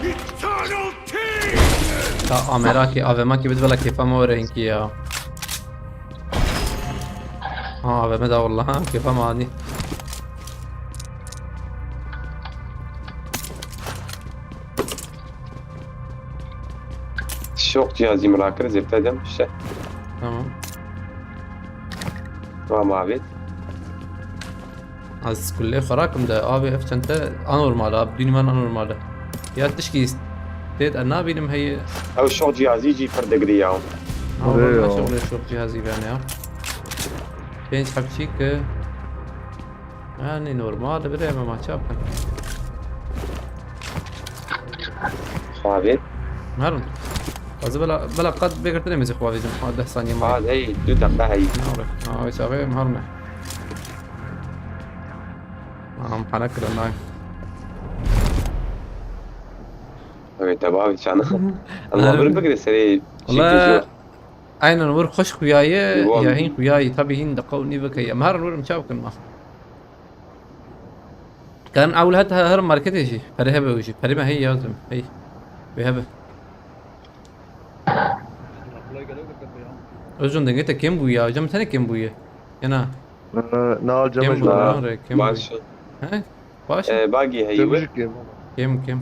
Eternal King! Ya Ameraki, A V M ki bid vela kêfa me were hinkî ya. Ha, A V M da wallah, ha, kêfa me anî. Şok cihazî min rakir zêde dem işte. Tamam. Tamam abi. Ez kulê xwe rakim de abi ev çente anormal abi, dünî man anormal e. Ya tişkî têt ez nabînim heye. Ew şok cihazî jî pir digirî ya. Ama Oraya bana ya. Şok, şok cihazî ben ya. Pênc heb çî ki. Yani normal bire me maça yapın. Abi. Merun. Bazı bela, bela qat begirtine mizi xwavizim. Ha, deh saniye ma. Ha, hey, du dakika hey. Ne olur? Ha, çabe merun. Am, pana kırın ay. Evet, tabi abi, çana. Allah bir bigre seri. Valla, aynen, vur xoş xuyaye, ya hin xuyaye, tabi hin de qew nî bike. Em her vur em çav kin ma. Kan ewl het her marketê jî. Pere hebe jî. Pere me hey yazım. Hey. Ve hebe. Özcan denge te kêm bûye. Cem tene kêm bûye. Yana. Ee, na, Cem kêm bûye. He? Baş. Ee, bagî heye. Cem jî kêm. Kêm, kêm.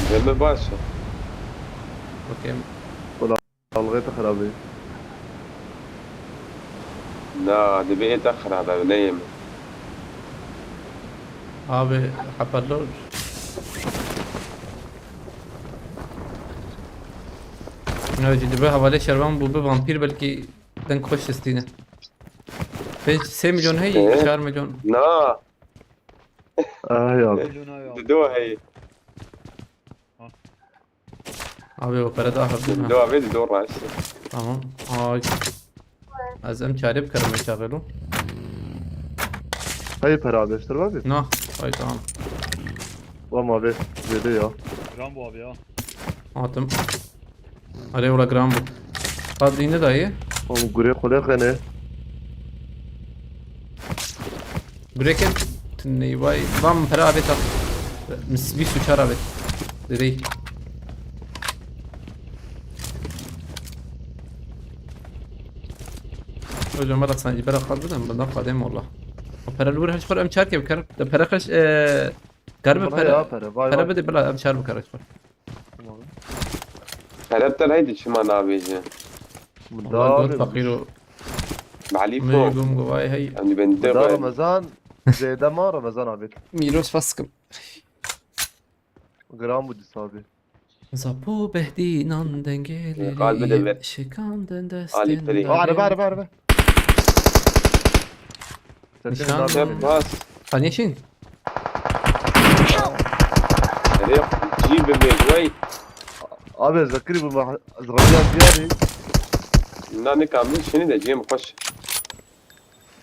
Cem baş. Kêm. Dalgayê te xirab e. Na, divê ê te xirab e, ne yê min. Abi, hoparlör. Ya, jî dibe hevalê şervan bû, bi vampîr belkî deng xweş distîne. Pênc, sê milyon hey, çar milyon. Na. Ay abi. Dido hey. Abi o pere daha hafif. Dido abi, dido raştı. Tamam. Ay. Ez em çare bikerim, em çare lo. Hey pere abi, eştir abi. Na. Ay tamam. Tamam abi, zêde ya. Gram bu abi ya. Atım. Arê wila giran bû. Qad dîne dayê. Oğlum gurê xulê xene. Gurê ket. Tiney vay. Vam pera avêta. Mis bîst û çar avêt. Direy. Hocam bana sen ibera qad bidin. Bundan qadem valla. Pera li wir hiç xor em çar ke bikar. De pera xeş, e, Kar bi pere. Pere bide bila em çar bikar. Pere te neydi çima nabêje? Min da gor faqîr o. Belî fo. Gum guvay hey. Em dibên de Remezan, zêde ma Remezan abi. Mîros faskim. Gram bu dîsa abi. Zapo behdî nan dengê lêlî şikandin destên. Araba, araba, araba. Nişan. Bas. Tanîşin. Erê, cî bibêj wey. Abi, zekirî bû, ez radiya diyarî. Na, nikamî, şinî de ciyê min xweş.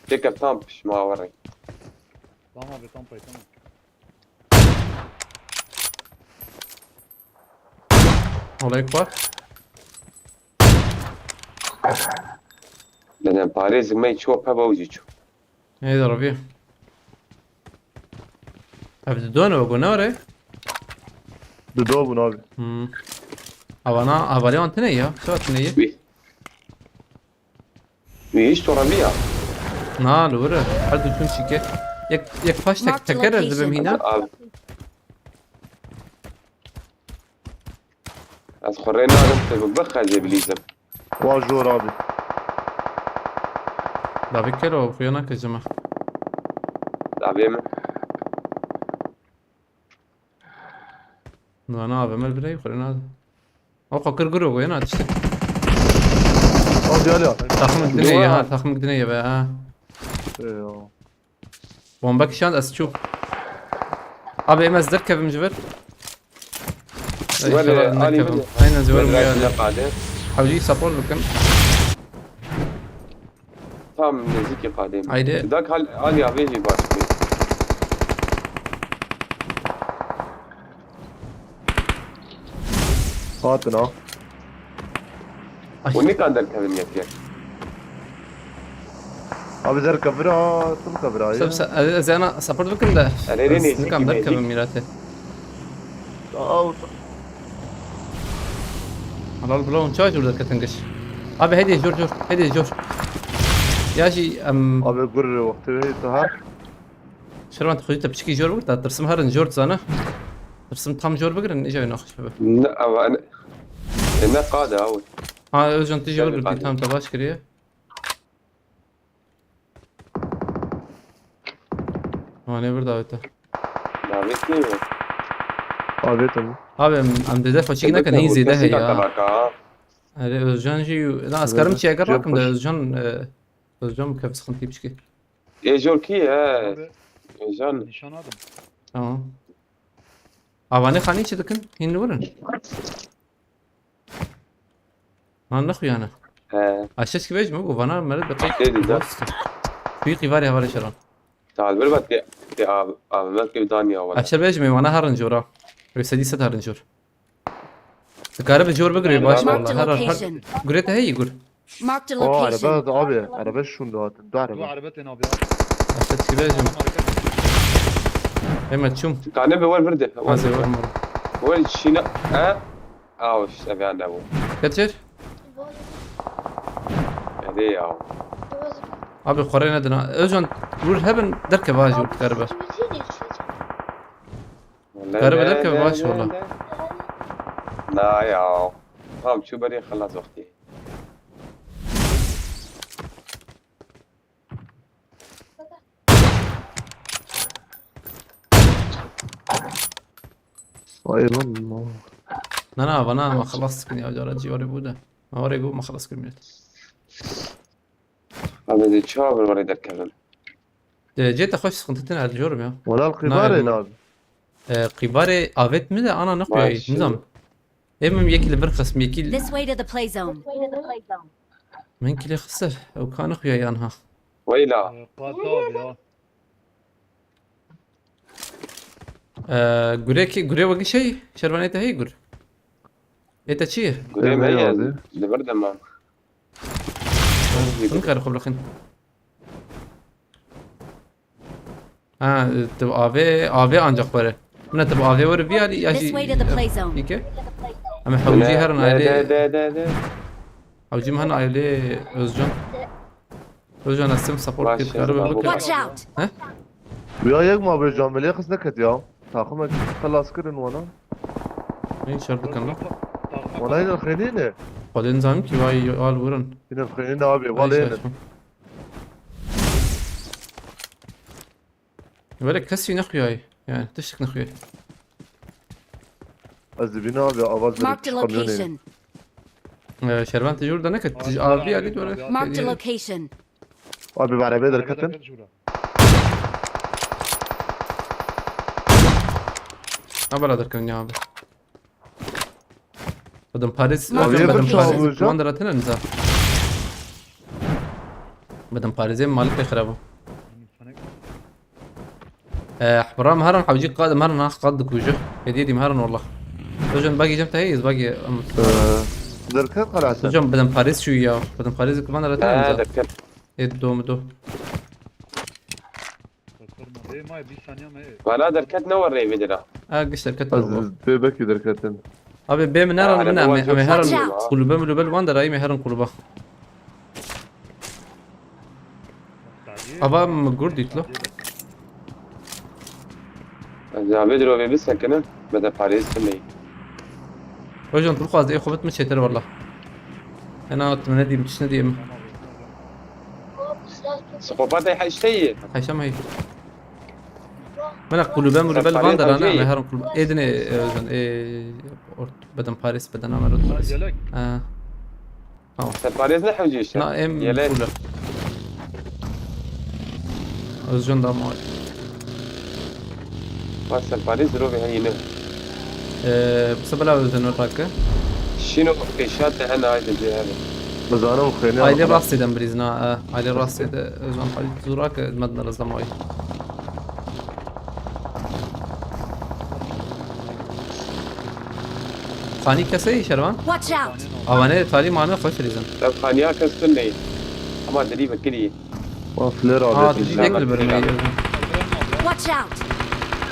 Têke tam pişma werê. Tamam abi, tam pay, tamam. Olay kuat. Dene parêz me ço pe bawcî ço. Neydi arabi? Abi, du done o, bu ne var ya? Du do bun abi. Hmm. Havana, havale wan tine ya. Şewa tine ye. Wî. Wî hiç torabiya. Na, li wir e. Her du çûn şike. Yek, yek paş tek, Marked a teker ez dibim location. Hîna. Abi. Ez xwe rê nadim, tu bixezê bilîzim. Wa jor abi. Davê kero, xuya nake cema. Davê min. Na, na, A V M birey xwe rê nadim. O xwe kir guro, wê na tiştek. O diyor ya. Takımlık dineye ya, takımlık dineye be ha. Eyvallah. Bomba kişan ez çû. Abi em ez derkevim ji vir. Wele, inşallah Ali nekevim. Bin. Aynen, zor mu yani? Hewcî support bikin. Tam nêzîkî qadê me. Haydi. Dak hal, Ali abi jî baş bû. Hatin ha. Ay. Hûn nikan derkevin yek yek. Abi derkevira, tu bikevira ya. Sab-, sa-, ez, ez ana support bikim de. Erê, erê, ez nêzîkî, nikan derkevim nêzîkî. Mîratê. Al. Halal bula hûn çawa jor derketin giş. Abi hediye jor jor, hediye jor. Ya jî em. Abi gur wextê tu her. Şervan, tu xwedî te piçikî jor bigir, ta tirsim herin jor dizane. Tirsim tam jor bigirin, îca wê naxweş bibe. Ne, ama ne, e, ne qade, aw. Ha, Özcan, tu jor girtî, tam te baş kiriye. Ama ne bir davete. Davetiye mi? Abi, tamam. Abi, em, em dede xweçik nekin, hîn zêde heye ya. Erê, Özcan jî, na, ez karim çi eger rakim de, Özcan, e, Özcan bi kef sıkıntı piçikî. Ê jor kî ye? Abi, Ê jan. Nîşan adim. Tamam. Avanê xanî çi dikin? Hîn li wir in? Man nexuyane. He. Aşeş ki vej mi? Gu vana meret bi qey. Tê dî de. Kuy qîvarê hevalê şeran. Tal bir bak tê, tê av, av belki bir danya wala. Aşer vej mi? Vana herin jora. Wê sedî sed herin jor. Dikare bi jor bigire, baş. Marked a location. Gure te heyî gur. Marked a location. O araba da abi, araba şunda hatin. Du araba. Du araba tên abi ya. Aşağı çıkacağım. Hemen çum. Kane be, wer birde. Wer birde. Wer şina. He? Aw, işte ben de bu. Kaçır? Hadi ya. Abi xorê nedin ha. Özcan, vur hemen derke vajî vur dikare be. Kare be derke baş valla. Na ya. Tamam, şu beri xelas vakti. Vay lan. Na, na, vana me xelas dikin ya, cara cîwarê bû de. Me warê bû, me xelas kir millet. Abi de çawa bir warê derkevin. De, cê te xweş, sıkıntı tine, ez diyorum ya. Wala qîbarê ne abi? E, qîbarê avet mi de ana ne xuyayî, nizam. Ê min yekî li vir xist, min yekî li... This way to the play zone. Min kilê xist ser. Ew ka nixuya yan ha. Weyla. Ee, qata abi ya. Ee, gurê ki, gurê wekî şey, şervanê te hey gur. Ê te çi ye? Gurê me ye, li vir de ma. Hûn kar xwe bilixin. Ha, tu avê, avê ancak were. Mine tu avê were viyarî ya jî. This way to the play zone. Peki. Ama hewcî herin ailê. De, de, de, de. Hewcî min herin ailê Özcan. Özcan, ez tim support kir, kar be bikir. Watch out. He? Ya yek ma be camilê xist neket ya. Takım ek xelas kirin wana. Ne şer dikin lan? Wana yine xênî ne? Xwedê nizam ki vay al vurun. Yine xênî ne abi, vay vale yine. Saçma. Böyle kesî nexuyayî. Yani tiştik nexuyayî. Ez dibînim abi, avaz verip çıkamıyorum. Marked a location. Ee, şervan tecrübe de neket. Abi, abi, abi, abi. Marked a location. Abi, bi arabaya derketin. Ha, bala derketin ya abi. Bedin Paris, abi, Özcan, bedin Paris. Kuman deratene niza. Bedin Paris'e malik pê xirab. Eh, bira min herin hewcî qad, min herin nax qad dikuje. Hediye dî min herin wallah. Özcan bagî cem te heye, bagî. Ee, derket xelas. Özcan bedin Paris şu ya. Bedin Paris kuman deratene niza. Derket. Ê do mi do. Ê, may bîst saniye me. Vana derket ne war rê vê dira. Ha, giş derket. Ez bêbekî derketin. Abi bê min neran, min em ê herin qulûbe milûbe li van derayî, em ê herin qulûba. Ava min gur dît lo. Ez ê avê dirovê bisekine, bede parêz tune yî. Hocam tu bixwaz ê xwe bit min çêtir walla. Ena tu nedîm, tişt nedîm. Psikopat ê heştê yî. Heşem hey. Mena kulübe mulübe li van derane, me herin kulübe. Ê dinê, e, Özcan, ê, ort, beden parêz, beden amer ort parêz. Gelek. Ha. Tamam. Serparêz ne hewcî işte. Na, em Yelek. Kule. Özcan da mal. Bak serparêz zirove heyî ne. Ee, bu sebeple Özcan ortak. Şino pêşat de hen ayde cihane. Bizanim xêne. Aile rastî dem birîzna, e, aile rastî de Özcan Halit Zurak, e, medin rezda mayi. Xanî kesê şervan? Watch out! Avane talî mame xweş rîzin. Ev xaniya kes tune yî. Ama dilî vekirî. Wan flare. Ha, tu jî nek li ber me. Watch out!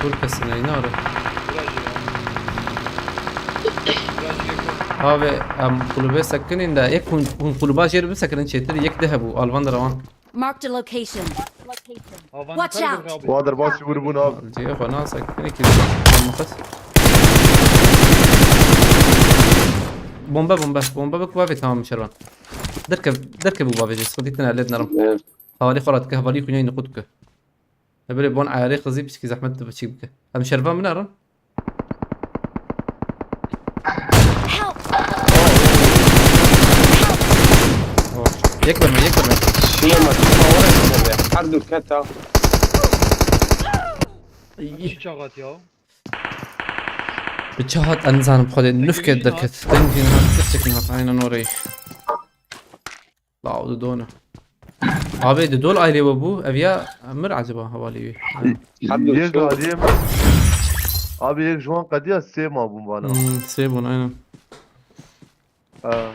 Kur kesine, îna re. Abi, em kulübe sekinîn de, yek hûn, hûn kulüba jêr bisekinin çêtir, yek de hebû, alvan de rewan. Marked a location. Watch out! Wa derbasî wir bûn abi. Cihê xwe nasekine ki. Bombe, bombe, bombe bik bavê tamam şervan. Derkev, derkev û bavê jê, sıkıntı tine led nerim. Evet. Havali xwe radike, havali xwe niqut ke. Hebere bon ayarê xizî piçkî zehmet tu piçkî bike. Em şervan min nerin. Help! Oh. Yek verme, yek verme. Şuna bak, şuna var ya, her dur keta. Çi çaxat ya? Bi çi hat, ez nizanim xwedê nûfke derket. Dengî hat, tirçek hat, aynen orayı. Law, di done. Abi, di dol ayrê we bû. Ev ya mir acaba hevalê wî? Ha. Yek aliyê min. Abi, yek ji wan qediya sê ma bûn bana. Hmm, sê bûn, aynen. Ha.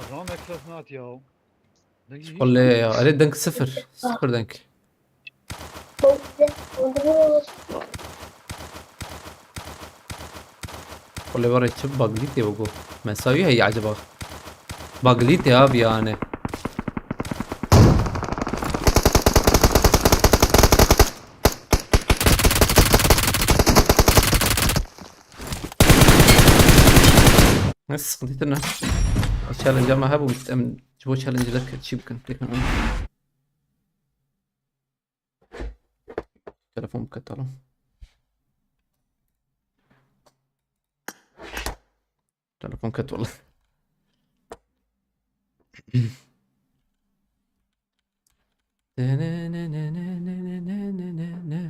Tamam, eksos nat ya. Dengî hiç Olê ya, erê deng sıfır. Sıfır deng. Olê var çi baglîtê bu. Mesawî heye acaba? Baglîtê abi yani. Ne sıkıntı ne? Challenge ama ha bu em bu challenge de çi bikin. Telefon bike talon. Telefon ket wala.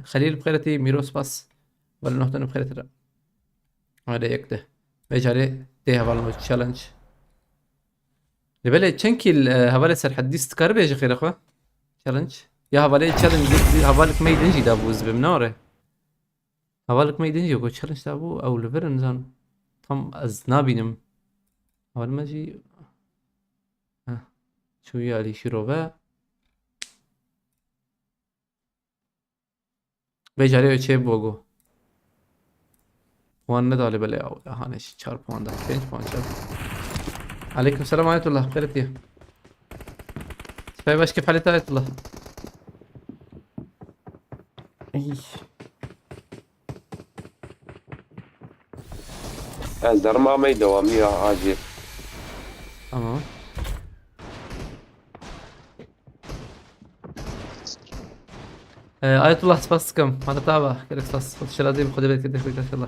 Xelîl bi xêretî, Mîro spas. Wele nohtan bi xêretî re. Hadi yek de. Vê carê tê hevalno challenge. Lê belê çend kîl, e, hevalê Serhedî dîst dikare bêje xêrê xwe? Challenge. Ya hevalê challenge, hevalek me din jî dabû ez bim nare. Hevalek me din jî ku challenge dabû, ew li vir in zan. Tam ez nabînim. Heval me jî, heh, çûye alî şîrove. Vê carê wê çê bû ku. Wan nedalê belê ew. Hane çar puan da. Pênc puan çar. Aleyküm selam Ayetullah. Xêretiye. Spey baş kif halî Ayetullah. Ey. Ez derim amey dewamî ya acil. Tamam. Ee, Ayetullah spas dikim. Hata tava. Gerek spas. Xwedê şirazê bi Xwedê bereket bêxwî inşallah.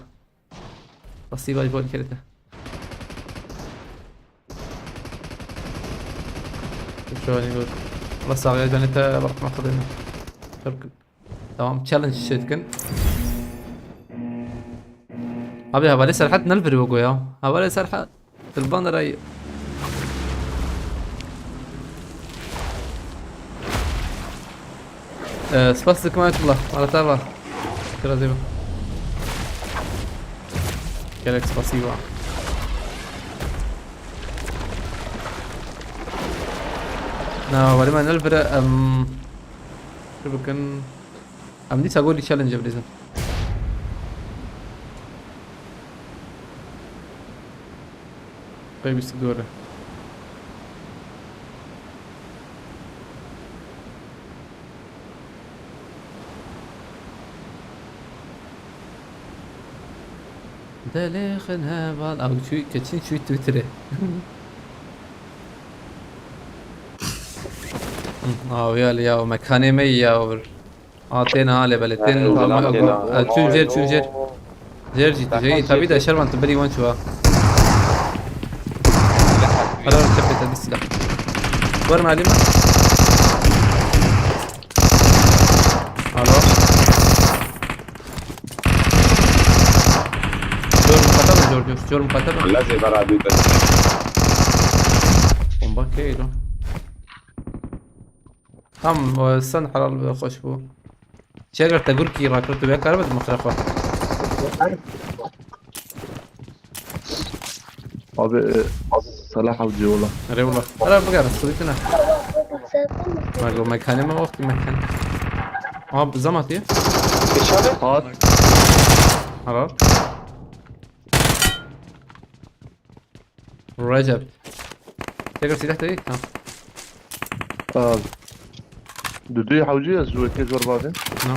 Spasî vaj bol kerete. Şöyle gör. Allah sağlığı canete bakma Xwedê. Çok Tamam, challenge şey dikin. Abi, hevalê Serhat ne li vir wego ya? Hevalê Serhat. Tilban de ray. Ee, spas dikim Ayetullah. Arata var. Biraz iyi bak. Gerek spasiba. Na, hevalê me ne li vir e, em, şi bikin. Em dîsa gorî challenge bilîzin. Pey bîst û dû re. Delê xin heval. Ew çû, keçîn çû Twitterê. Hı, awiya li ya, mekanê me ya wir. A, tên ha lê belê, tên. Çûn jêr, çûn jêr. Jêr jî, tu jêr, tabii de şervan tu bilî wan çû ha. Helal, çepê te bir silah. Verin Halime. Alo. Jor mukata da, Jor, Jor, Jor mukata da. Allah zê bera dû te. Bomba kê lan. Tam, e, sen helal be, hoş bu. Çeger te gurkî rakir tu vekar be mixre xwe. Abi, e, Salah avcı ola. Nereye ola? Ara bigara, sırıkına. Ma go mekane mi vakti mekan. Abi zaman diye. Hat. Helal. Recep. Tekrar silah da değil. Tamam. Al. Düdüğü havcı ya, züvete zor bazen. No.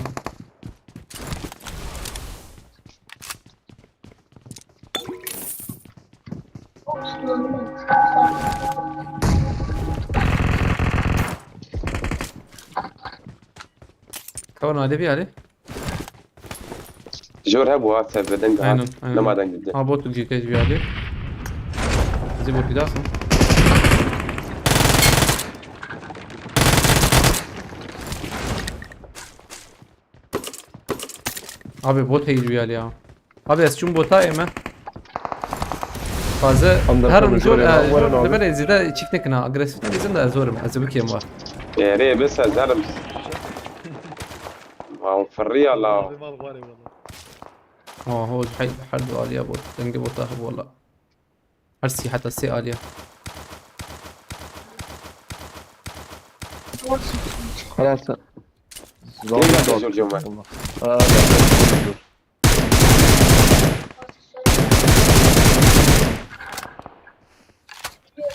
Kavan hadi bir hadi. Jor hebû ha, sev deng ha. Aynen, aynen. Nema deng dide. Ha, bot jî tê vî alî. Ez ê botî daxim. Abi bot heyî vî alî ya. Abi ez çûm bota ê me. Fazla her jor, e, jor, li belê zêde çîk nekina. Agresîf nebîzin de ez zor im. Ez ê bikêm wa. Erê, bes ez herim. Wan firriya la. Mal var ya valla. Oho, her, her du aliya bot. Dengê bota hebû wala. Her sî heta sê aliya. Xelas. Kê geldi jor jor me? Aa,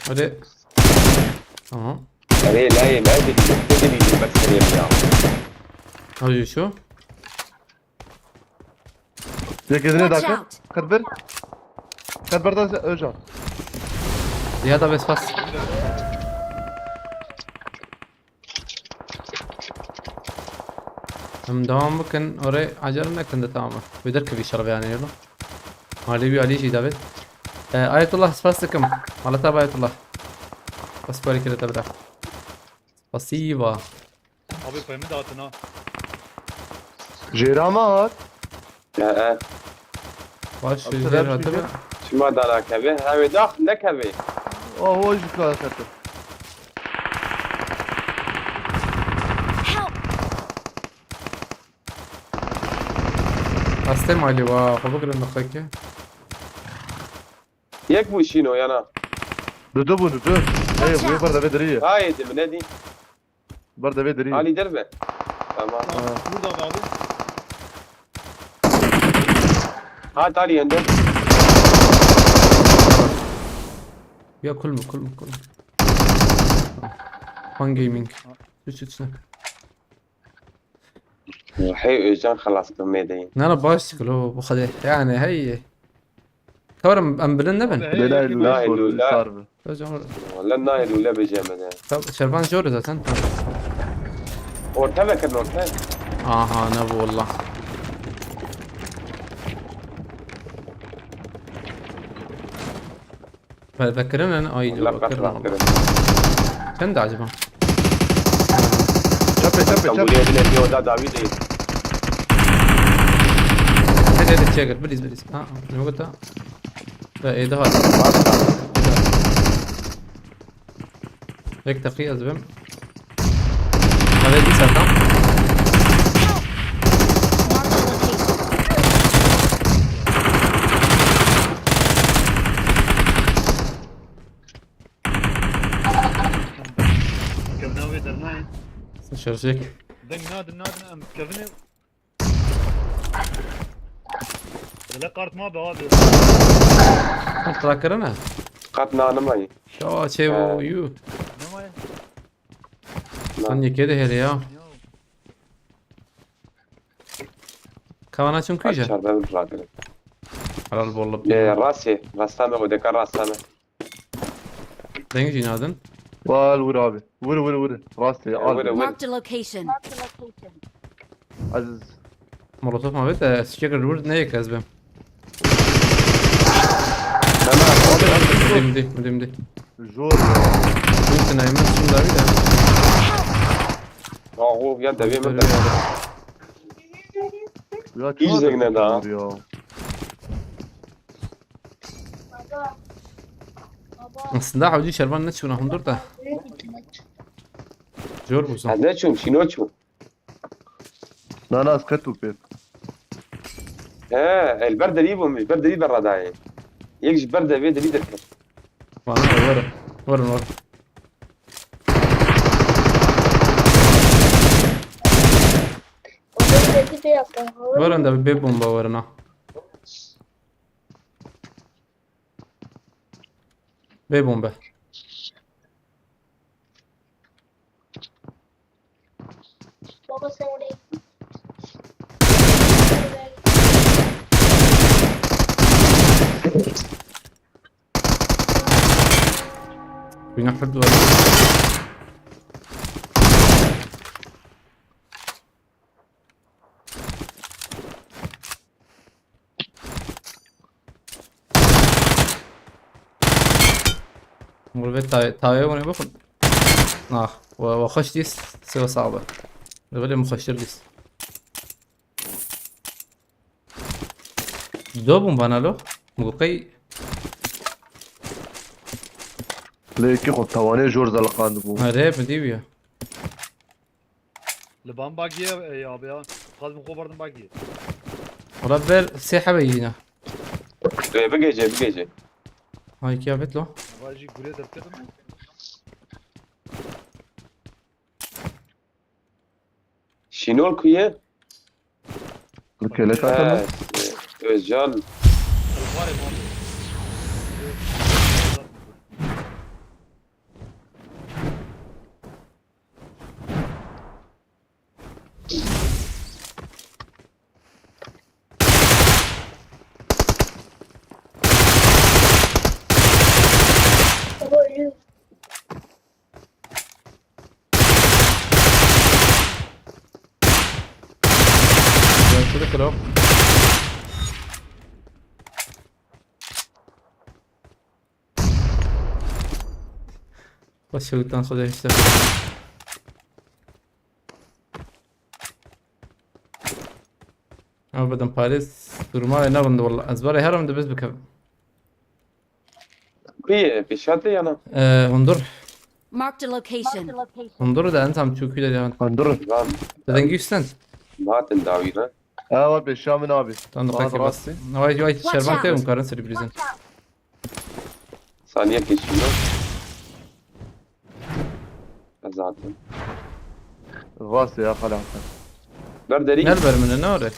Hadi. Tamam. Erê, layê me, dibînim, tu dibînim, bes kirê ya. Hadi şu. Yek edine dakika. Watch out. Kat bir. Kat bir daha Özcan. Ya da bes pas. Em devam bikin, orê acele nekin de tamam. Wê derkevî şerve yani yolu. Alî wî alî jî David. E, Ayetullah, spas dikim. Malata Ayetullah. Spas parî kire te bira. Spasiba. Abi payımı dağıtın ha. Jêra me hat. He, he. Baş, abi, jêr hatime. Çima da nakeve? Hevê dax nekeve. Oh, o jî ka xetir. Help! Astê malî wa, xwe bigirin nixweke. Yek bû şîno yana. Dudu bû, dudu. Hey, bu ber de vê derî ye. Haydi mi ne dî? Ber de vê derî. Ali derve. Tamam. Tamam. Burada abi. Ha, tali yende. Ya kul mu, kul mu, kul mu? Fun Gaming. Üç üç ne? Hey, Özcan xelas kirmê deyî. Ne, ne, baş dikilo, bu kadar. Yani, hey. Tamam, em bilind nebin. Lê nahê lûlê. Nahê lûlê. Özcan. Wala nahê lûlê bêje me de. Tamam, Şervan jor zaten. Tamam. Orta vekirin orta. Aha, ne bu valla. Ve-, vekirin en, ay, vekirin valla. Çend acaba? Çapê, çapê, çapê. Buraya bile bir oda davi değil. Hadi, hadi, çek, please, please. Ha, ne bu da? Ve, e, daha. Ek teqî ez bim. Hadi bir satan. Kevna wê dernayê. Şerjek. Deng nadin, nadin, em kevinê. Dile kart ma be abi. Kart rakirine. Hat na nimayî. Ya çê bu yu. Sen yekê de hele ya. Kavana çim kuyca? Çarda bir rakirin. Halal bolluk. Ee, rastê, rasta me, o deka rasta me. Deng jî nadin. Wal wir abi. Wir, wir, wir. Rastê, al. Wir, wir. Marked a location. Aziz. Molotof ma bête, sikek wir ne yek ez bim. Dim, dim, dim, dim. Zor ya. Dim, dim, dim, dim. Ahu, ya devê min de. Ya, hiç zengine daha. Ya. Aslında hawcî şervan ne çûna hundur da. Zor bu. Ez ne çûm, şîno çûm. Na, na, ez ketim pê. He, el ber derî bûm, ji ber derî berra dayê. Yek ji ber devê derî derket. Bana ver, ver, ver, ver. Werin de bê bomba werin ha. Bê bombe. Baba sen oraya. Bina hırdı var. Murvet tay-, tayê wane bixun. Ah, we, we xweş dîst, sê we sax be. Li belê min xweştir dîst. Do bûn bana lo. Muqey. Lê yekî xwe tewanê jor zeliqandibû. Erê, min dî bûye. Li ban bagiyê, ey, abi ya. Xaz min xwe berdim bagiyê. Wala ber sê hebe yîna. Dê bigêje, bigêje. Hay kiyafet lo. Va jî gurê derketim. Şînol ku ye? Li kêleka te ne? He, Özcan. Li xwarê mal. Ben şunu kırıyorum. Başa gittan sonra işte. Ama بدم پاریس durma ne bunda valla. Ez var ya her anda biz bikevim. Kuye, pêşate yana? Ee, hundur. Marked a location. Hundur da en tam çöküyle yani. Hundur. Lan. Deden güçten. Zaten dawî ne? Ha, var pêşa min abi. Tamam, peki bas. Vay, vay, şervan tevim karın seri brizin. Saniye geçiyor. Zaten. Rast ya, xala Hasan. Ber derî. Nel ber min e, ne ore?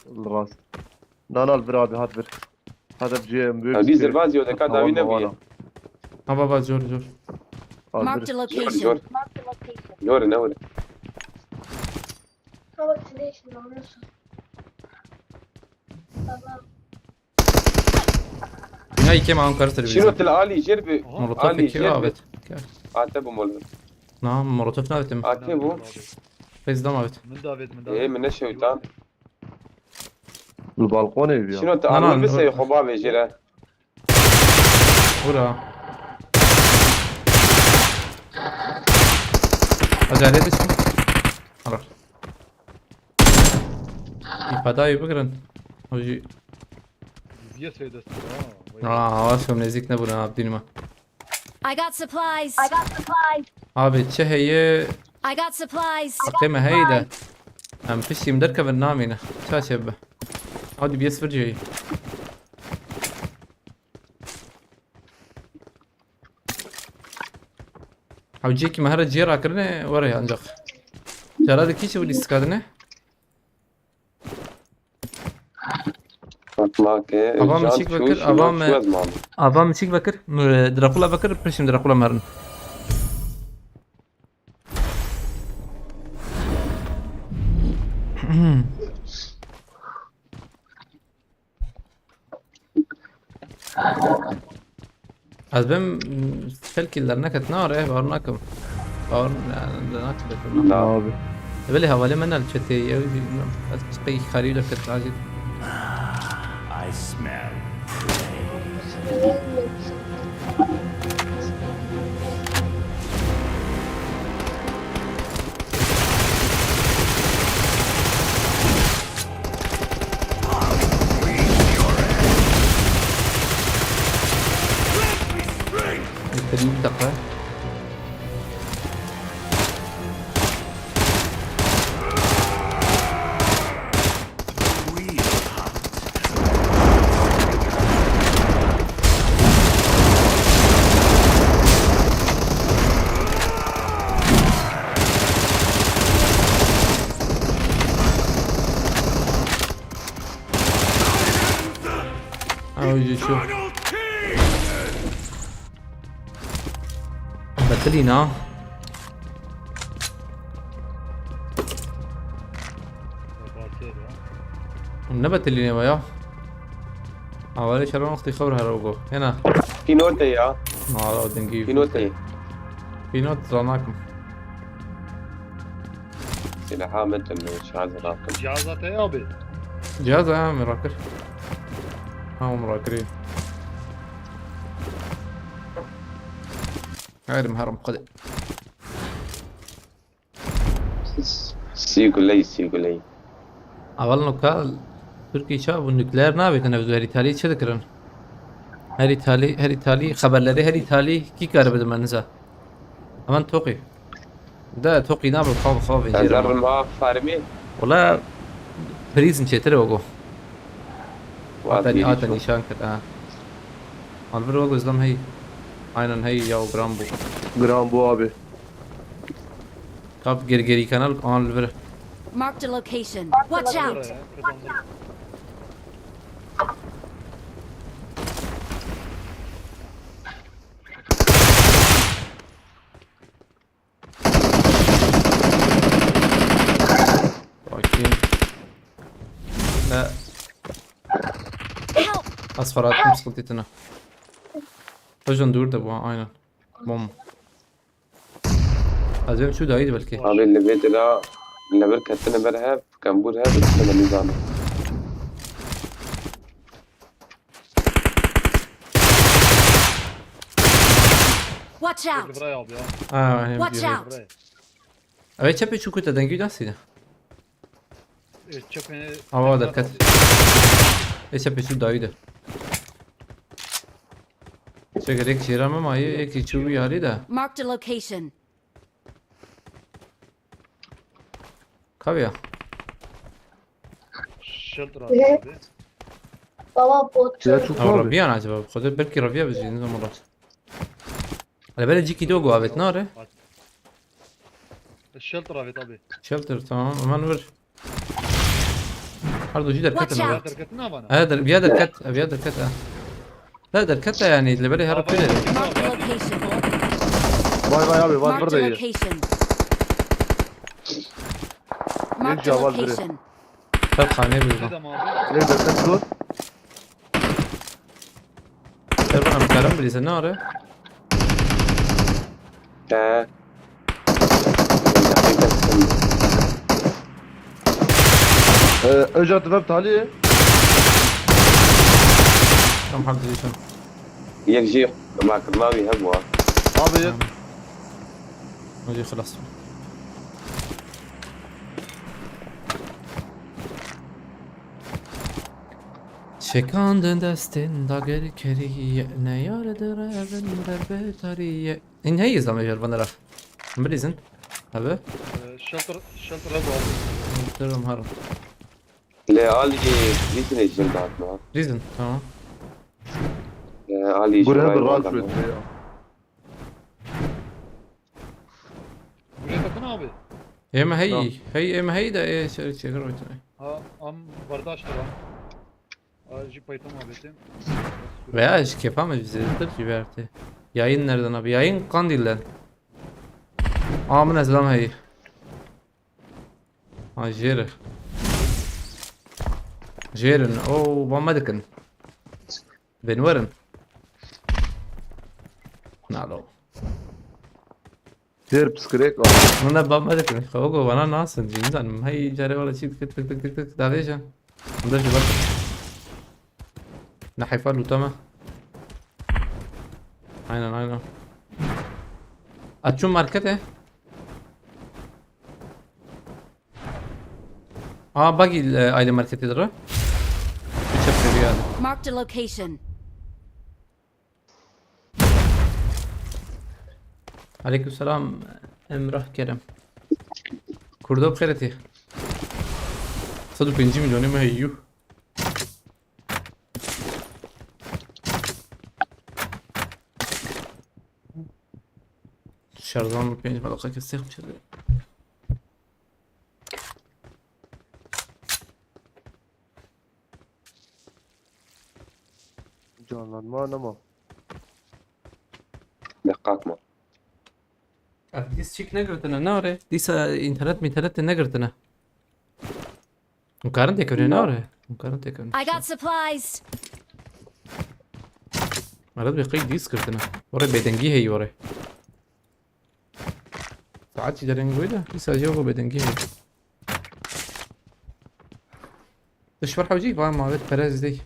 Rast. Nanal vir abi, hat vir. Hat ev cihê em. Abi, zirbaz yo, deka dawî nebûye. Ha, baba, zor, zor. Marked a location. Zor, zor. Zor, ne ore? Baba. Ya, îkê ma em karî ser. Şîno, til alî jêr bi. Molotof alî jêr bi. Ate bu molotof. Na, molotof navetim. Ate bu. Pez dam avet. Min davet, min davet. Ê, min neşewtan. Li balkonê bi ya. Şîno, tu alî bi sey xwe bavê jêre. Bura. Acele düşme. Ara. Îfadayê bigirin. O jî. Diziye sey dest ha. Aa, avaş kom nêzîk nebûne abdînî me. I got supplies. I got supplies. Abi çi heye? I got supplies. Heqê me heye de. Em piştî em derkevin namîne. Ça çêbibe? Hadi bir sıfır cihê. Hewciyekî me here cihê rakirine were ancak. Cara de kî çi wî lîstikadine? Nake, Ava can mişik çû, vekir, şîna ava me- çû ez mam. Ava mişik vekir, m-, Drakula vekir, pişim Drakula merin. Ez bim, m, xelkî li derneket nare, bawer nakim. Bawer, yani, li derneket nakim. Na. Abi. Belê hevalê min el çetê, ew jî, ez qey xarî derket, lajê. I smell prey. Bitirî bir dakika. Ew jî çû. Betilîna. Hûn nebetilîne me ya. Awarê şeran wextî xewr here go. Hêna. Pînotê ya. Mala dingî. Pînotê. Pînot zanakim. Silaha min tune, şaz rakim. Cihaza te ya abi. Cihaza ya min rakir. Ha, min rakirî. Hayır, herim qede. Sî guley, sî guley. Awal nuka Tirkî çav û nukleer navêtin ev herî talî çi dikirin? Herî talî, herî talî, xeberlerê herî talî kî kare bidin me niza? Hemen toqî. De toqî nabe xav xav Ez jêr ama. Zerrim ha fermî. Wala prizm çêtir e wego. Wa Ate, dîrî ate çû. Nîşan kir, ha. Alvir wego zlam hey. Aynen hey ya, o gram bu. Gram bu abi. Kap geri geri kanal Alvir. Marked a location. Watch out! Bakayım. Ne? Help! Az ferahatım sıkıntı etine. Hocam dur da bu, aynen. Bom. Ez ê çû dayî de belkî. Abi li vê dila li vir ketine ber hev, kembûr hev, îşte me nizane. Watch out! Buraya abi ya. Ha, hem Watch diyor. Out! Buraya. Evet, çepê çû kute dengî dastî de. E, çepê Ava derket. E, çepê çû dayî de. Çekerek jêra me mayê, yekî çû wî yarî de. Marked a location. Kaviya. Shelter abi. Baba bot. Ya çok Ama abi. Rabiyan acaba? Xwedê belkî rabiya bizî, ne zaman rast. Hele bere cîkî do go avêt nare. Shelter avêt abi. Shelter, tamam. Hemen vur. Her doji derket. Watch out. Derket ne bana? He, der, biya derket, biya derket ha. La derket de yani, le bere her pire. Marked a location. Vay vay abi, var burada iyi. Marked a location. Marked a location. Her xaneye bir bak. Dedim abi. Ne derket dur? Erban abi, karam bilirse ne ara? He. Ee, Öca tüfek tali. Tam halde yaşam. Yek jî makirina wî hebû ha. Abi. Hadi xelas. Şekandin destên dagirkerî, neyar direvin derbê tarî. Hîn heyî zame jer vanera. Bilîzin. Abi. Ee, shelter, shelter hep aldı. Durum harim. Le alî, lîsine jin datma. Lîzin, tamam. Ee, alî Gure jin bir rahat rast. Buraya takın abi. Ême heyî, heyî, ême heyî de ê ser çêkir oytine. Ha, am bardaştır ha. Jî paytam avêtin. Veya ji kefa me zêdetir jî bertê. Yayın nereden abi? Yayın Kandil'den. Aa, min ez lam heyî. Ha, jêr. Jêrin. Oo, ban me dikin. Bên werin. Nalo. Jêr piskirêk a. Min de ban me dikin. Xwe go bana nasin. Cî nizanim. Hey, carê wala çî tık tık tık tık tık. Davêje. Min de ji ber. Ne heyfa lûta me. Aynen, aynen. Açın markete. Aa, buggy, e, aile marketi de. Çöp veriyor yani. Marked a location. Aleykümselam, Emrah Kerem. Kurdo xêretî. Sed û pêncî milyonê me heye. Şarjan pênc medaqa kesê xwe çêdê. Canlanma nema. Deqat ma. Ev dîs çîk negirtine, ne were? Dîsa înternet mînternet tê negirtine. Hûn karin têkevine, ne were? Hûn karin têkevine. I got supplies. Meret bê qey dîs girtine. Were bêdengî heyî were. Saet jî dereng bûye de, dîsa jî were bêdengî heyî. Dişber hewcî, va ma vêt perez dey.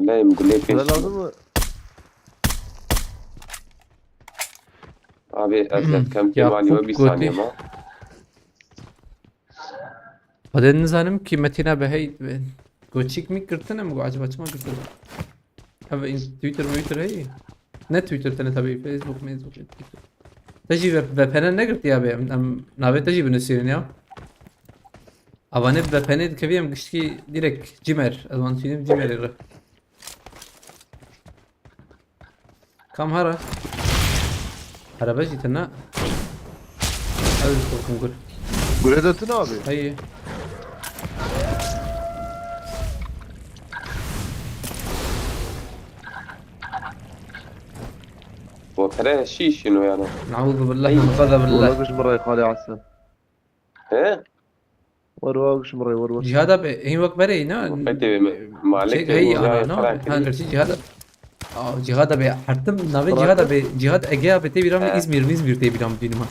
Leyim gulê pêş. Lazım mı? Abi, ez Hmm, dikkem Yakup kêmanî we bir saniye Goti. Ma. Xwedê nizanim kîmetî ne be hey, be. Goçîk mi girtin em, go acaba çima girtin? Ev in-, Twitter, Twitter heye? Ne Twitter tene tabii, Facebook, Facebook, Twitter. Te jî V-, V P N negirtiya be, em, em navê te jî binusînin ya. Avanê V P N dikevî em giştî direkt Cimer, ez wan çînim Cimerê re. Kam hara? Araba jî tine. Ew jî korkum gur. Gure de tine abi. Heye. Bu kere şîş ino yani. Nauzu billah, Ey. Min gadabillah. Wala giş min rey xalê Hasan. He? War war giş min rey, war war. Cihada be, hin wek berê ne? Wekî te be, malik Çek te hey ya, ana, no? Frank. Ha, gerçi cihada. Aa, cihada be, hertim navê Frank. Cihada be, cihad Ege abi te biram He. İzmir, İzmir te biram dinima.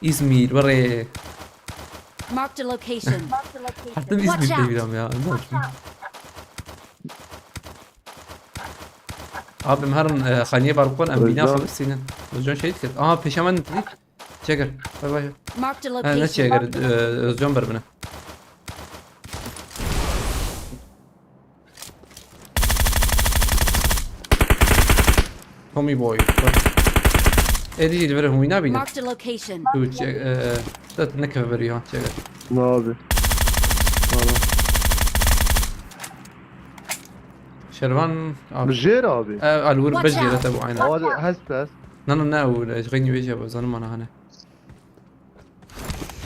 İzmir, were. Marked a location. Hertim İzmir Watch te out. Biram ya. Abim herin, e, xaniye balkon em bina Özcan. Xwe bisînin. Özcan şehit kir. Aha, peşemen dedik. Çekir. Bay bay. Marked a location. Ha, ne çekir? Ee, Özcan ber bine. Tommy boy. Bak. Edi jî li vir hûn nabînin. Marked a location. Tu çek, e, dat ne keve beriyor, çekir. Ne abi? Tamam. Şervan abi. Bi jêr abi. E, alwur Watch out. Bejêre te bu aynen. Abi hest hest. Na, na, ne, o, ez xeynî vêjî, ez zanim ana hene.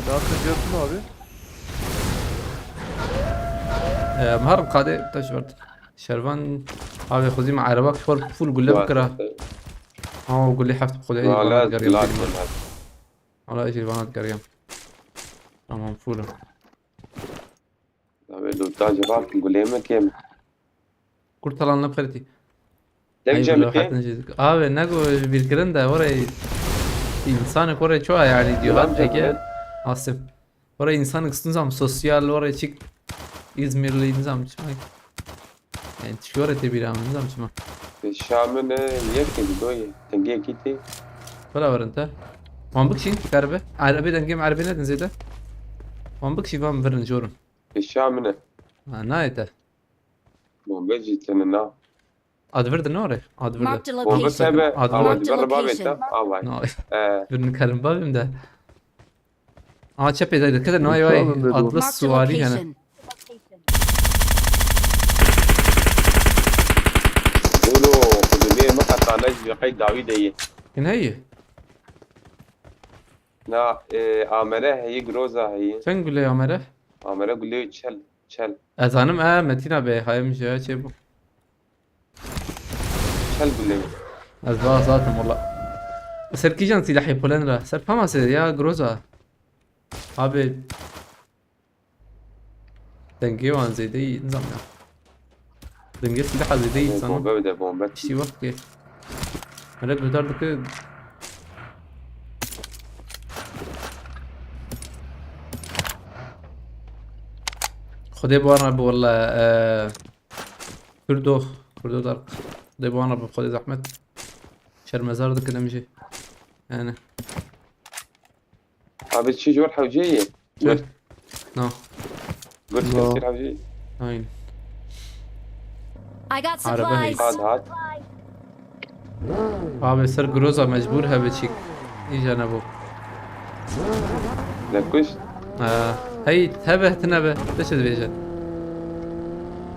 Nasıl diyorsun abi? Ee, Muharrem Kadê, taş verdi. Şervan, abi, xuzî me araba xor full gulle bikira. Ha, gulle heft xulê. Valla, valla. Valla, jî vana digeriyam. Tamam, full. Abi, lûta cevap gulê me kêm. Kurtalan ne pxertî. Dem Ay, cem bile te? Hatin jî. Abi, ne go bîrkirin de, orayı insanı orayı çoğa yani diyor. Lan lan ege cem. Asim. Orayı insanı kıstın zam sosyal, orayı çık İzmirli insan çıkmak. Yani çıkıyor ete bir an insan çıkmak. Şamine yek kedi doyê. Tengê kitî. Bela verin te. Wan bikşîn, kerbe. Erebe dengê me erebe nedin zêde. Wan bikşî van verin jorun. Şamine. Ha, nayê te. Bombe jî tene na. Advir de ne ore? Advir de. Marked a location. Bombe sebe. Advir. Awa, Marked a dibe ribavê location. Te. Awa. No. Ee. Birini karim bavim de. Aa, çepê de dikkat edin, vay, vay. Uçalım dedi. Atlas Marked a suvari yani. Location. Oğlum, xudumê mi qetane ji qey dawî de ye. Kin heye? Na, e, amere heye, groza heye. Sen gule amere? Amere gulê çel, çel, Ez zanim e, Metin abi, hayım je çê bû. çel gulê. Ez daha zaten valla. Ser kîjan silahê polen ra? Ser Famasê ya Groza. Abi. Dengê wan zêde yî, nizam ya. Dengê silaha zêde yî, zanim. Bombe bide, bombe. Tiştî wek ki. Hele guhdar dike. Xwedê bi wan re bi walla, e, Kurdo, Kurdo dar. Xwedê bi wan re bi, Xwedê zehmet. Şermezar dike dem jî. Yani. Abi çi jor hewcê ye? Çi? No. Gurt No. kir hewcê. Aynen. I got Araba supplies. Hat hat. Abi ser Groza mecbur hebe çîk. Îca nebû. Ne kuş? Ha, hey, hebe, tine be. Te çi dibêje?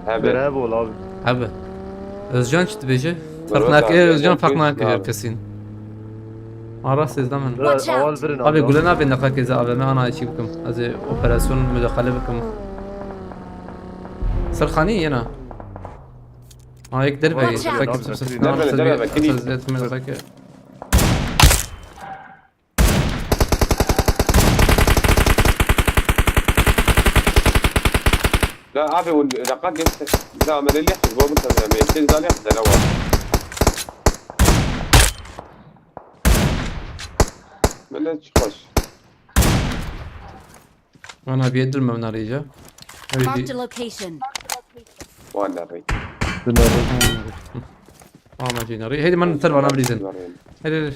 Hebe. Bere bol abi. Hebe. Özcan çi dibêje? Groza Fark nake, abi, Özcan ne fark kuş nake abi. Her kesîn. Ara sêzdeh min. Biraz Watch out. aval verin abi. Abi gule nabê neqakê ze A V M ana çî bikim. Ez ê operasyon müdahale bikim. Sirxanî yena. Ha, yek derve. Watch out. Peki, Abi, sirf- Bekirî. sirf- Derve, derve, sirf- Bekirî. sirf- sirf- La abi, hûn deqa geçti. La amelê lê xwe bo bitememê. Tê zaliya xwe dene wa. Millet çi xweş. Ana bir yedir memnun arayacağım. Öyle Marked bir a location. Wan nerî. Ama cînarî. Heydi, min ter bana bilîzin. Hadi, hadi.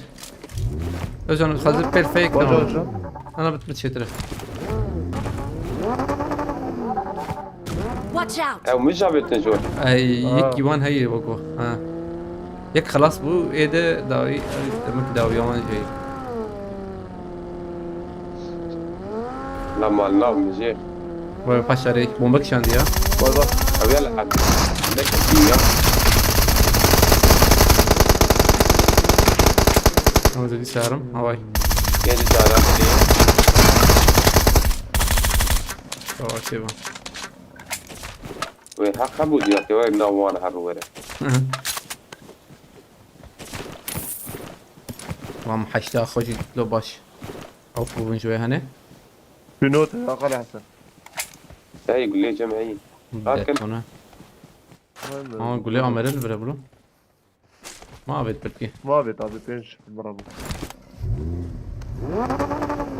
Özcan hazır pel fake Bak tamam. hocam. Ana bit bit çetire. Watch out. Ew min jî avêtin jor. Ay, Aa. yek yuvan heye bak o. Ha. Yek xelas bû, êde dawî, demek dawî yaman şey. La mal nav min jê. Vay paşarê, bomba kişandi ya. Bak bak. Ew ya li hadi. Ne kesî ya. Ama zedi çağırım, havay. Yedi tane hadi. Havay şey var. Wê heq hebû diya ke wek nav wan her were. Hı hı. Tamam, haşta xocî lo baş. Ew bûbûn ji wê hene. Pînot, aqal Hesen. Hey gulê cem hey. Hakin. Detone. Ha, gulê Amerê li vire bû. Ma avêt pirkî. Ma avêt abi, pênc, bravo.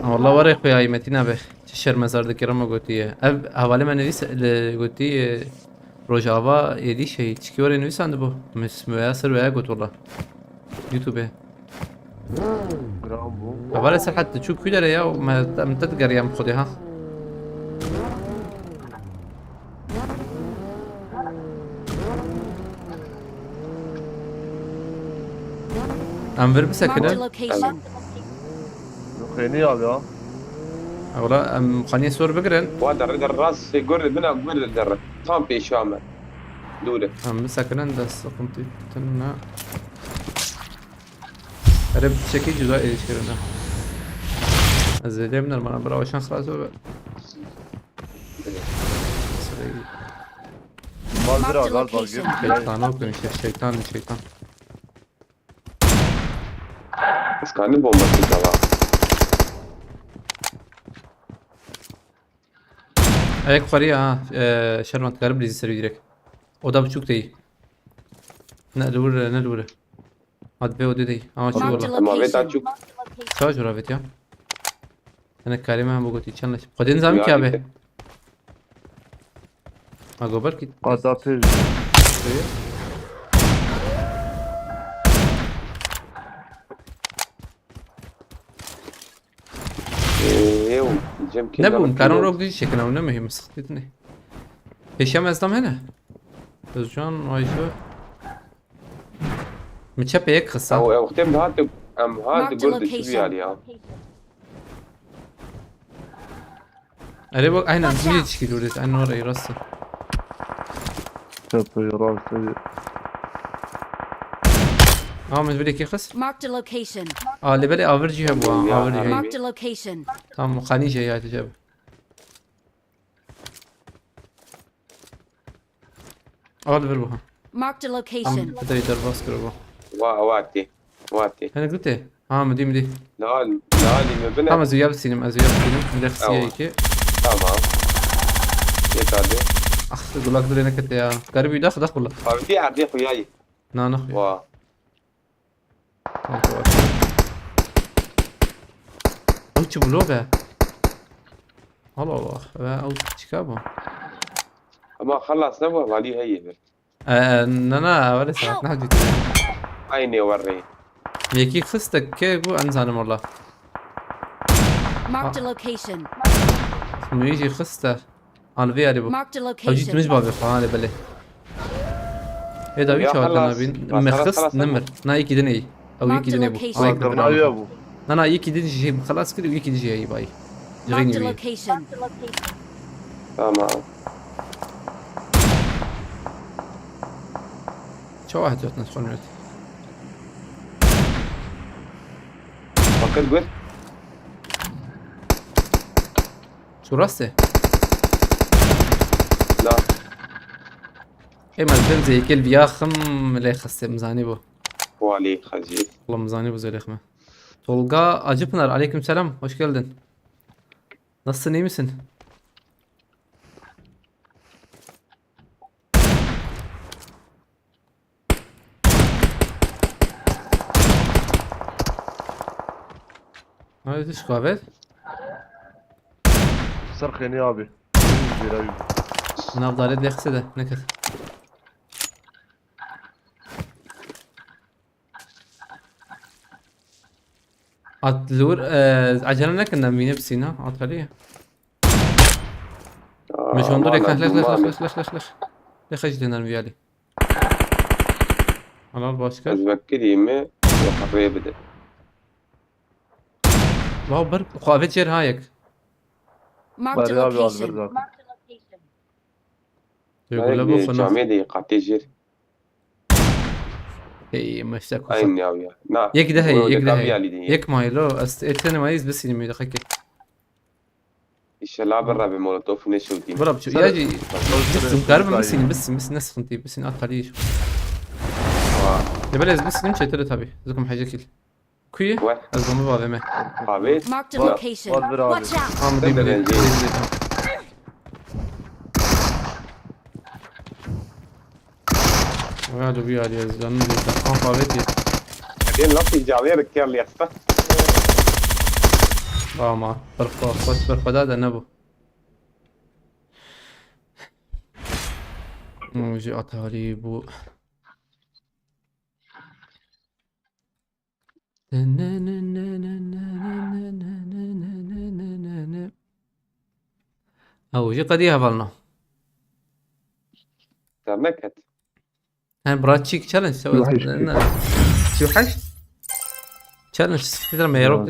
Wallah were xuya Metin abi. Çi şermezar dikir ama gotiye. Ev hevalê me nivîs li gotiye Rojava êdî şey. Çikî were nivîsandibû. Mis-, Müyasir veya got wallah. YouTube. Bravo. Hevalê Serhat, tu çû kû dere ya? Me, em te digeriyem xwedê ha. Em vir bisekine. Marked a location. Xênî abi ya. Ewla em xaniyê sor bigirin. Wa derre derre rast gur bina gur derre. Tam pêşa me. Dûre. Em bisekinin de sıkıntı tune. Erê bi tiştekî cuda êrîş kirine. Ez zêdê min dermana bira weşan xilas be. Mal Marked bira a gal bal location. gir. Şeytan o gün işte, şeytan, şeytan. Skanin bombası kala. Ayak yukarı ya ha. Ee, Şervan, karı bilirsin seri direkt. Oda buçuk değil. Ne li wir, ne li wir. Hadi be, o dedi. Ama şu Marked a valla. Ama ve location. taçuk. Çawa curavet ya? Ana karime hem bu goti çanla. Xwedê nizam ki abi. Ha, gober ki. Qada pêj. Ew, cem Ne bu? Karan rok diye çekin, ne mühim, sıkıntı ne? Peşem ez tam hene. Özcan, Ayşe. Mi çepê yek xisa. Ew, ew, xtem hat, em hat Marked a gurdu şu location. bir yer ya. Erê bak, aynen, Watch mi out. çiki durdit, aynen orayı rastı. Tepe rastı. Ama bir iki xis. Marked a location. Aa, lebelê avirci he bu ha, Ya, avirci he. Marked a location. Tamam, xanî şey ya, tecab. Al vir bu ha. Marked a location. Tam bir de derbas kiro bu. Wa, wa tê. Wa tê. Hinek du tê. Ha, mi dî, mi dî. Li al, li alî me bine. Tamam, ez û ya bistînim, ez û ya bistînim. Min de xistiye Tamam. iki. Tamam. Yek alî. Ah, gulak dilê nekete ya. Garibî dax, dax gulak. Abi bir erdê xuyayî. Na, nax. Wa. Ew çi vlog e? Allah Allah. Ve ew çika bu? Ama xelas ne bu, valî heye bir. Ee, na, na, öyle saat ne hacı. Aynı var rey. Yekî xiste ke bu, em zanim wala. Marked a location. Min jî xiste. An vê yarê bu. Marked a Ew jî timiz location. bavê xwe, hale belê. Ê da wî Ya çawa xelas, tena bin. xelas, Me xelas, xist xelas, nimir. Na yekî din ey. Ew Marked yekî a din ê bu. location. Ew yekî din Kırma ê ya bu. Bu. Na, na, yekî din jî xelas kir, ew yekî din jî heye bayî. Marked a Jixînî wî. Location. Tamam. Çawa hetiyotin xormet. Fakir gör. Şu rast e. La. Ê, me pir zêkil viya xim lê xistê, min zanî bu. Walî xecî. Allah, min zanî bu zêlê xime. Tolga Acıpınar, aleyküm selam, hoş geldin. Nasılsın, iyi misin? Hadi, tu şikayet. Ser xênî abi. Jêra wî. Nav dare de xise de, nekir. At lur, e, acele nekin, nem vîne bisîna, at halî. Min şondu lek, lek, lek, lek, lek, lek, lek, lek. Lek xecî dêner viyalî. Helal başka. Ez vekirî me, rê bide. Wow, bir xwe avêt jêr ha yek. Marked a Bari abi al location. bir zaten. Tê gule bu xwe nas. Camê de qatê jêr. Hey, meşte kufa. Aynı abi ya. Na. Yek de heye, Böyle yek de kapı heye. halinde. Yek maylo, ez ê tenê mayî, ez bisînim wê dixekê. İnşallah bir Rabbi molotof ne şewdî. Bira biçû. Sen- Ya jî Sen- bisim, garibim bisînim, bisim, bisim, ne sıkıntı, bisim, at halî iş. Wa. Ya belê ez bisînim, çêtir e tabi. Zikim hecekil. Kuyi? Wa. Ez bomba bavê me. Abi. Marked a Wa. location. Var bir abi. Watch out. Tamam, değil mi? Değil mi? Değil, değil, değil. Oya da bir yer canım, bir de kamp aveti. Sen nasıl camiye bekliyor ya? Ama bir xwe, xwe, bir xwe da ne bu. Hmm, ji atarî bu. Ew jî qedî hevalno. Dernek et. Hen bratçik challenge. Sî û heşt. Sî û heşt. Challenge siktir me yarok.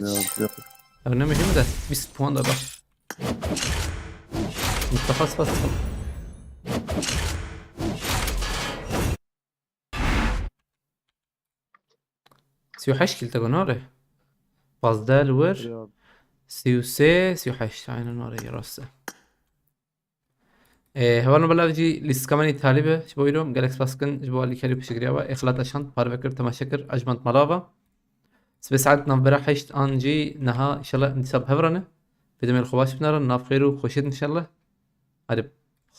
Ev ne mühim de bîst puan da bak. Mustafa spas. Sî û heşt kil te got, nare? Pazdeh li wir. Sî û sê, sî û heşt. Aynen, nare, rast e. Ê, hevalno belav jî lîstika me nî talî be, ji bo îro gelek spas dikin, ji bo alîkarî û piştgiriya we. Ê, Xelat Eşand, parve kir, temaşe kir, Ejmend Malava. Sibê saet navbera heşt an jî niha, înşallah, em dîsa bi hev re ne. Pêdemê li xwe baş binêrin, nav xêr û xweşê din înşallah. Hadi,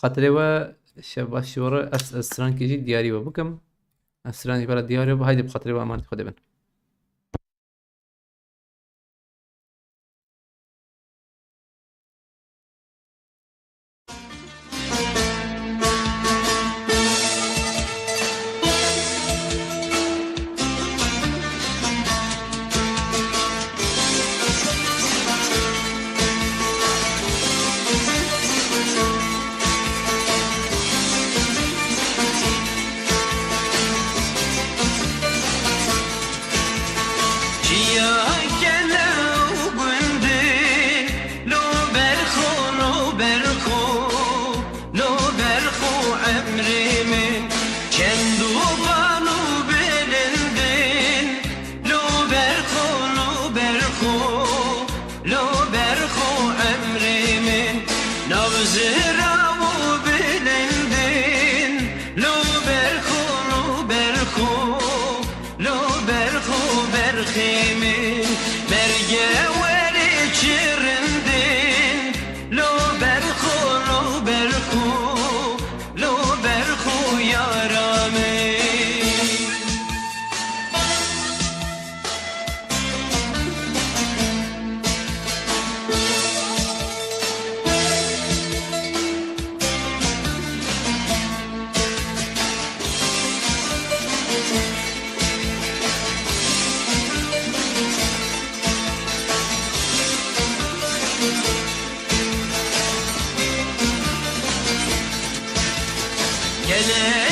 xatirê we, şev baş ji we re, ez, ez strankê jî diyarî we bikim. Ez strankê we re diyarî we, haydi bi xatirê we emanetî Xwedê bin. Çiya gele û gundê, lo ber xwe, lo ber xwe, lo ber xwe emrê min. Çend û bal û bilindin, lo ber xwe, lo ber xwe, lo ber xwe emrê min. Nav zira û bilindin, lo Lê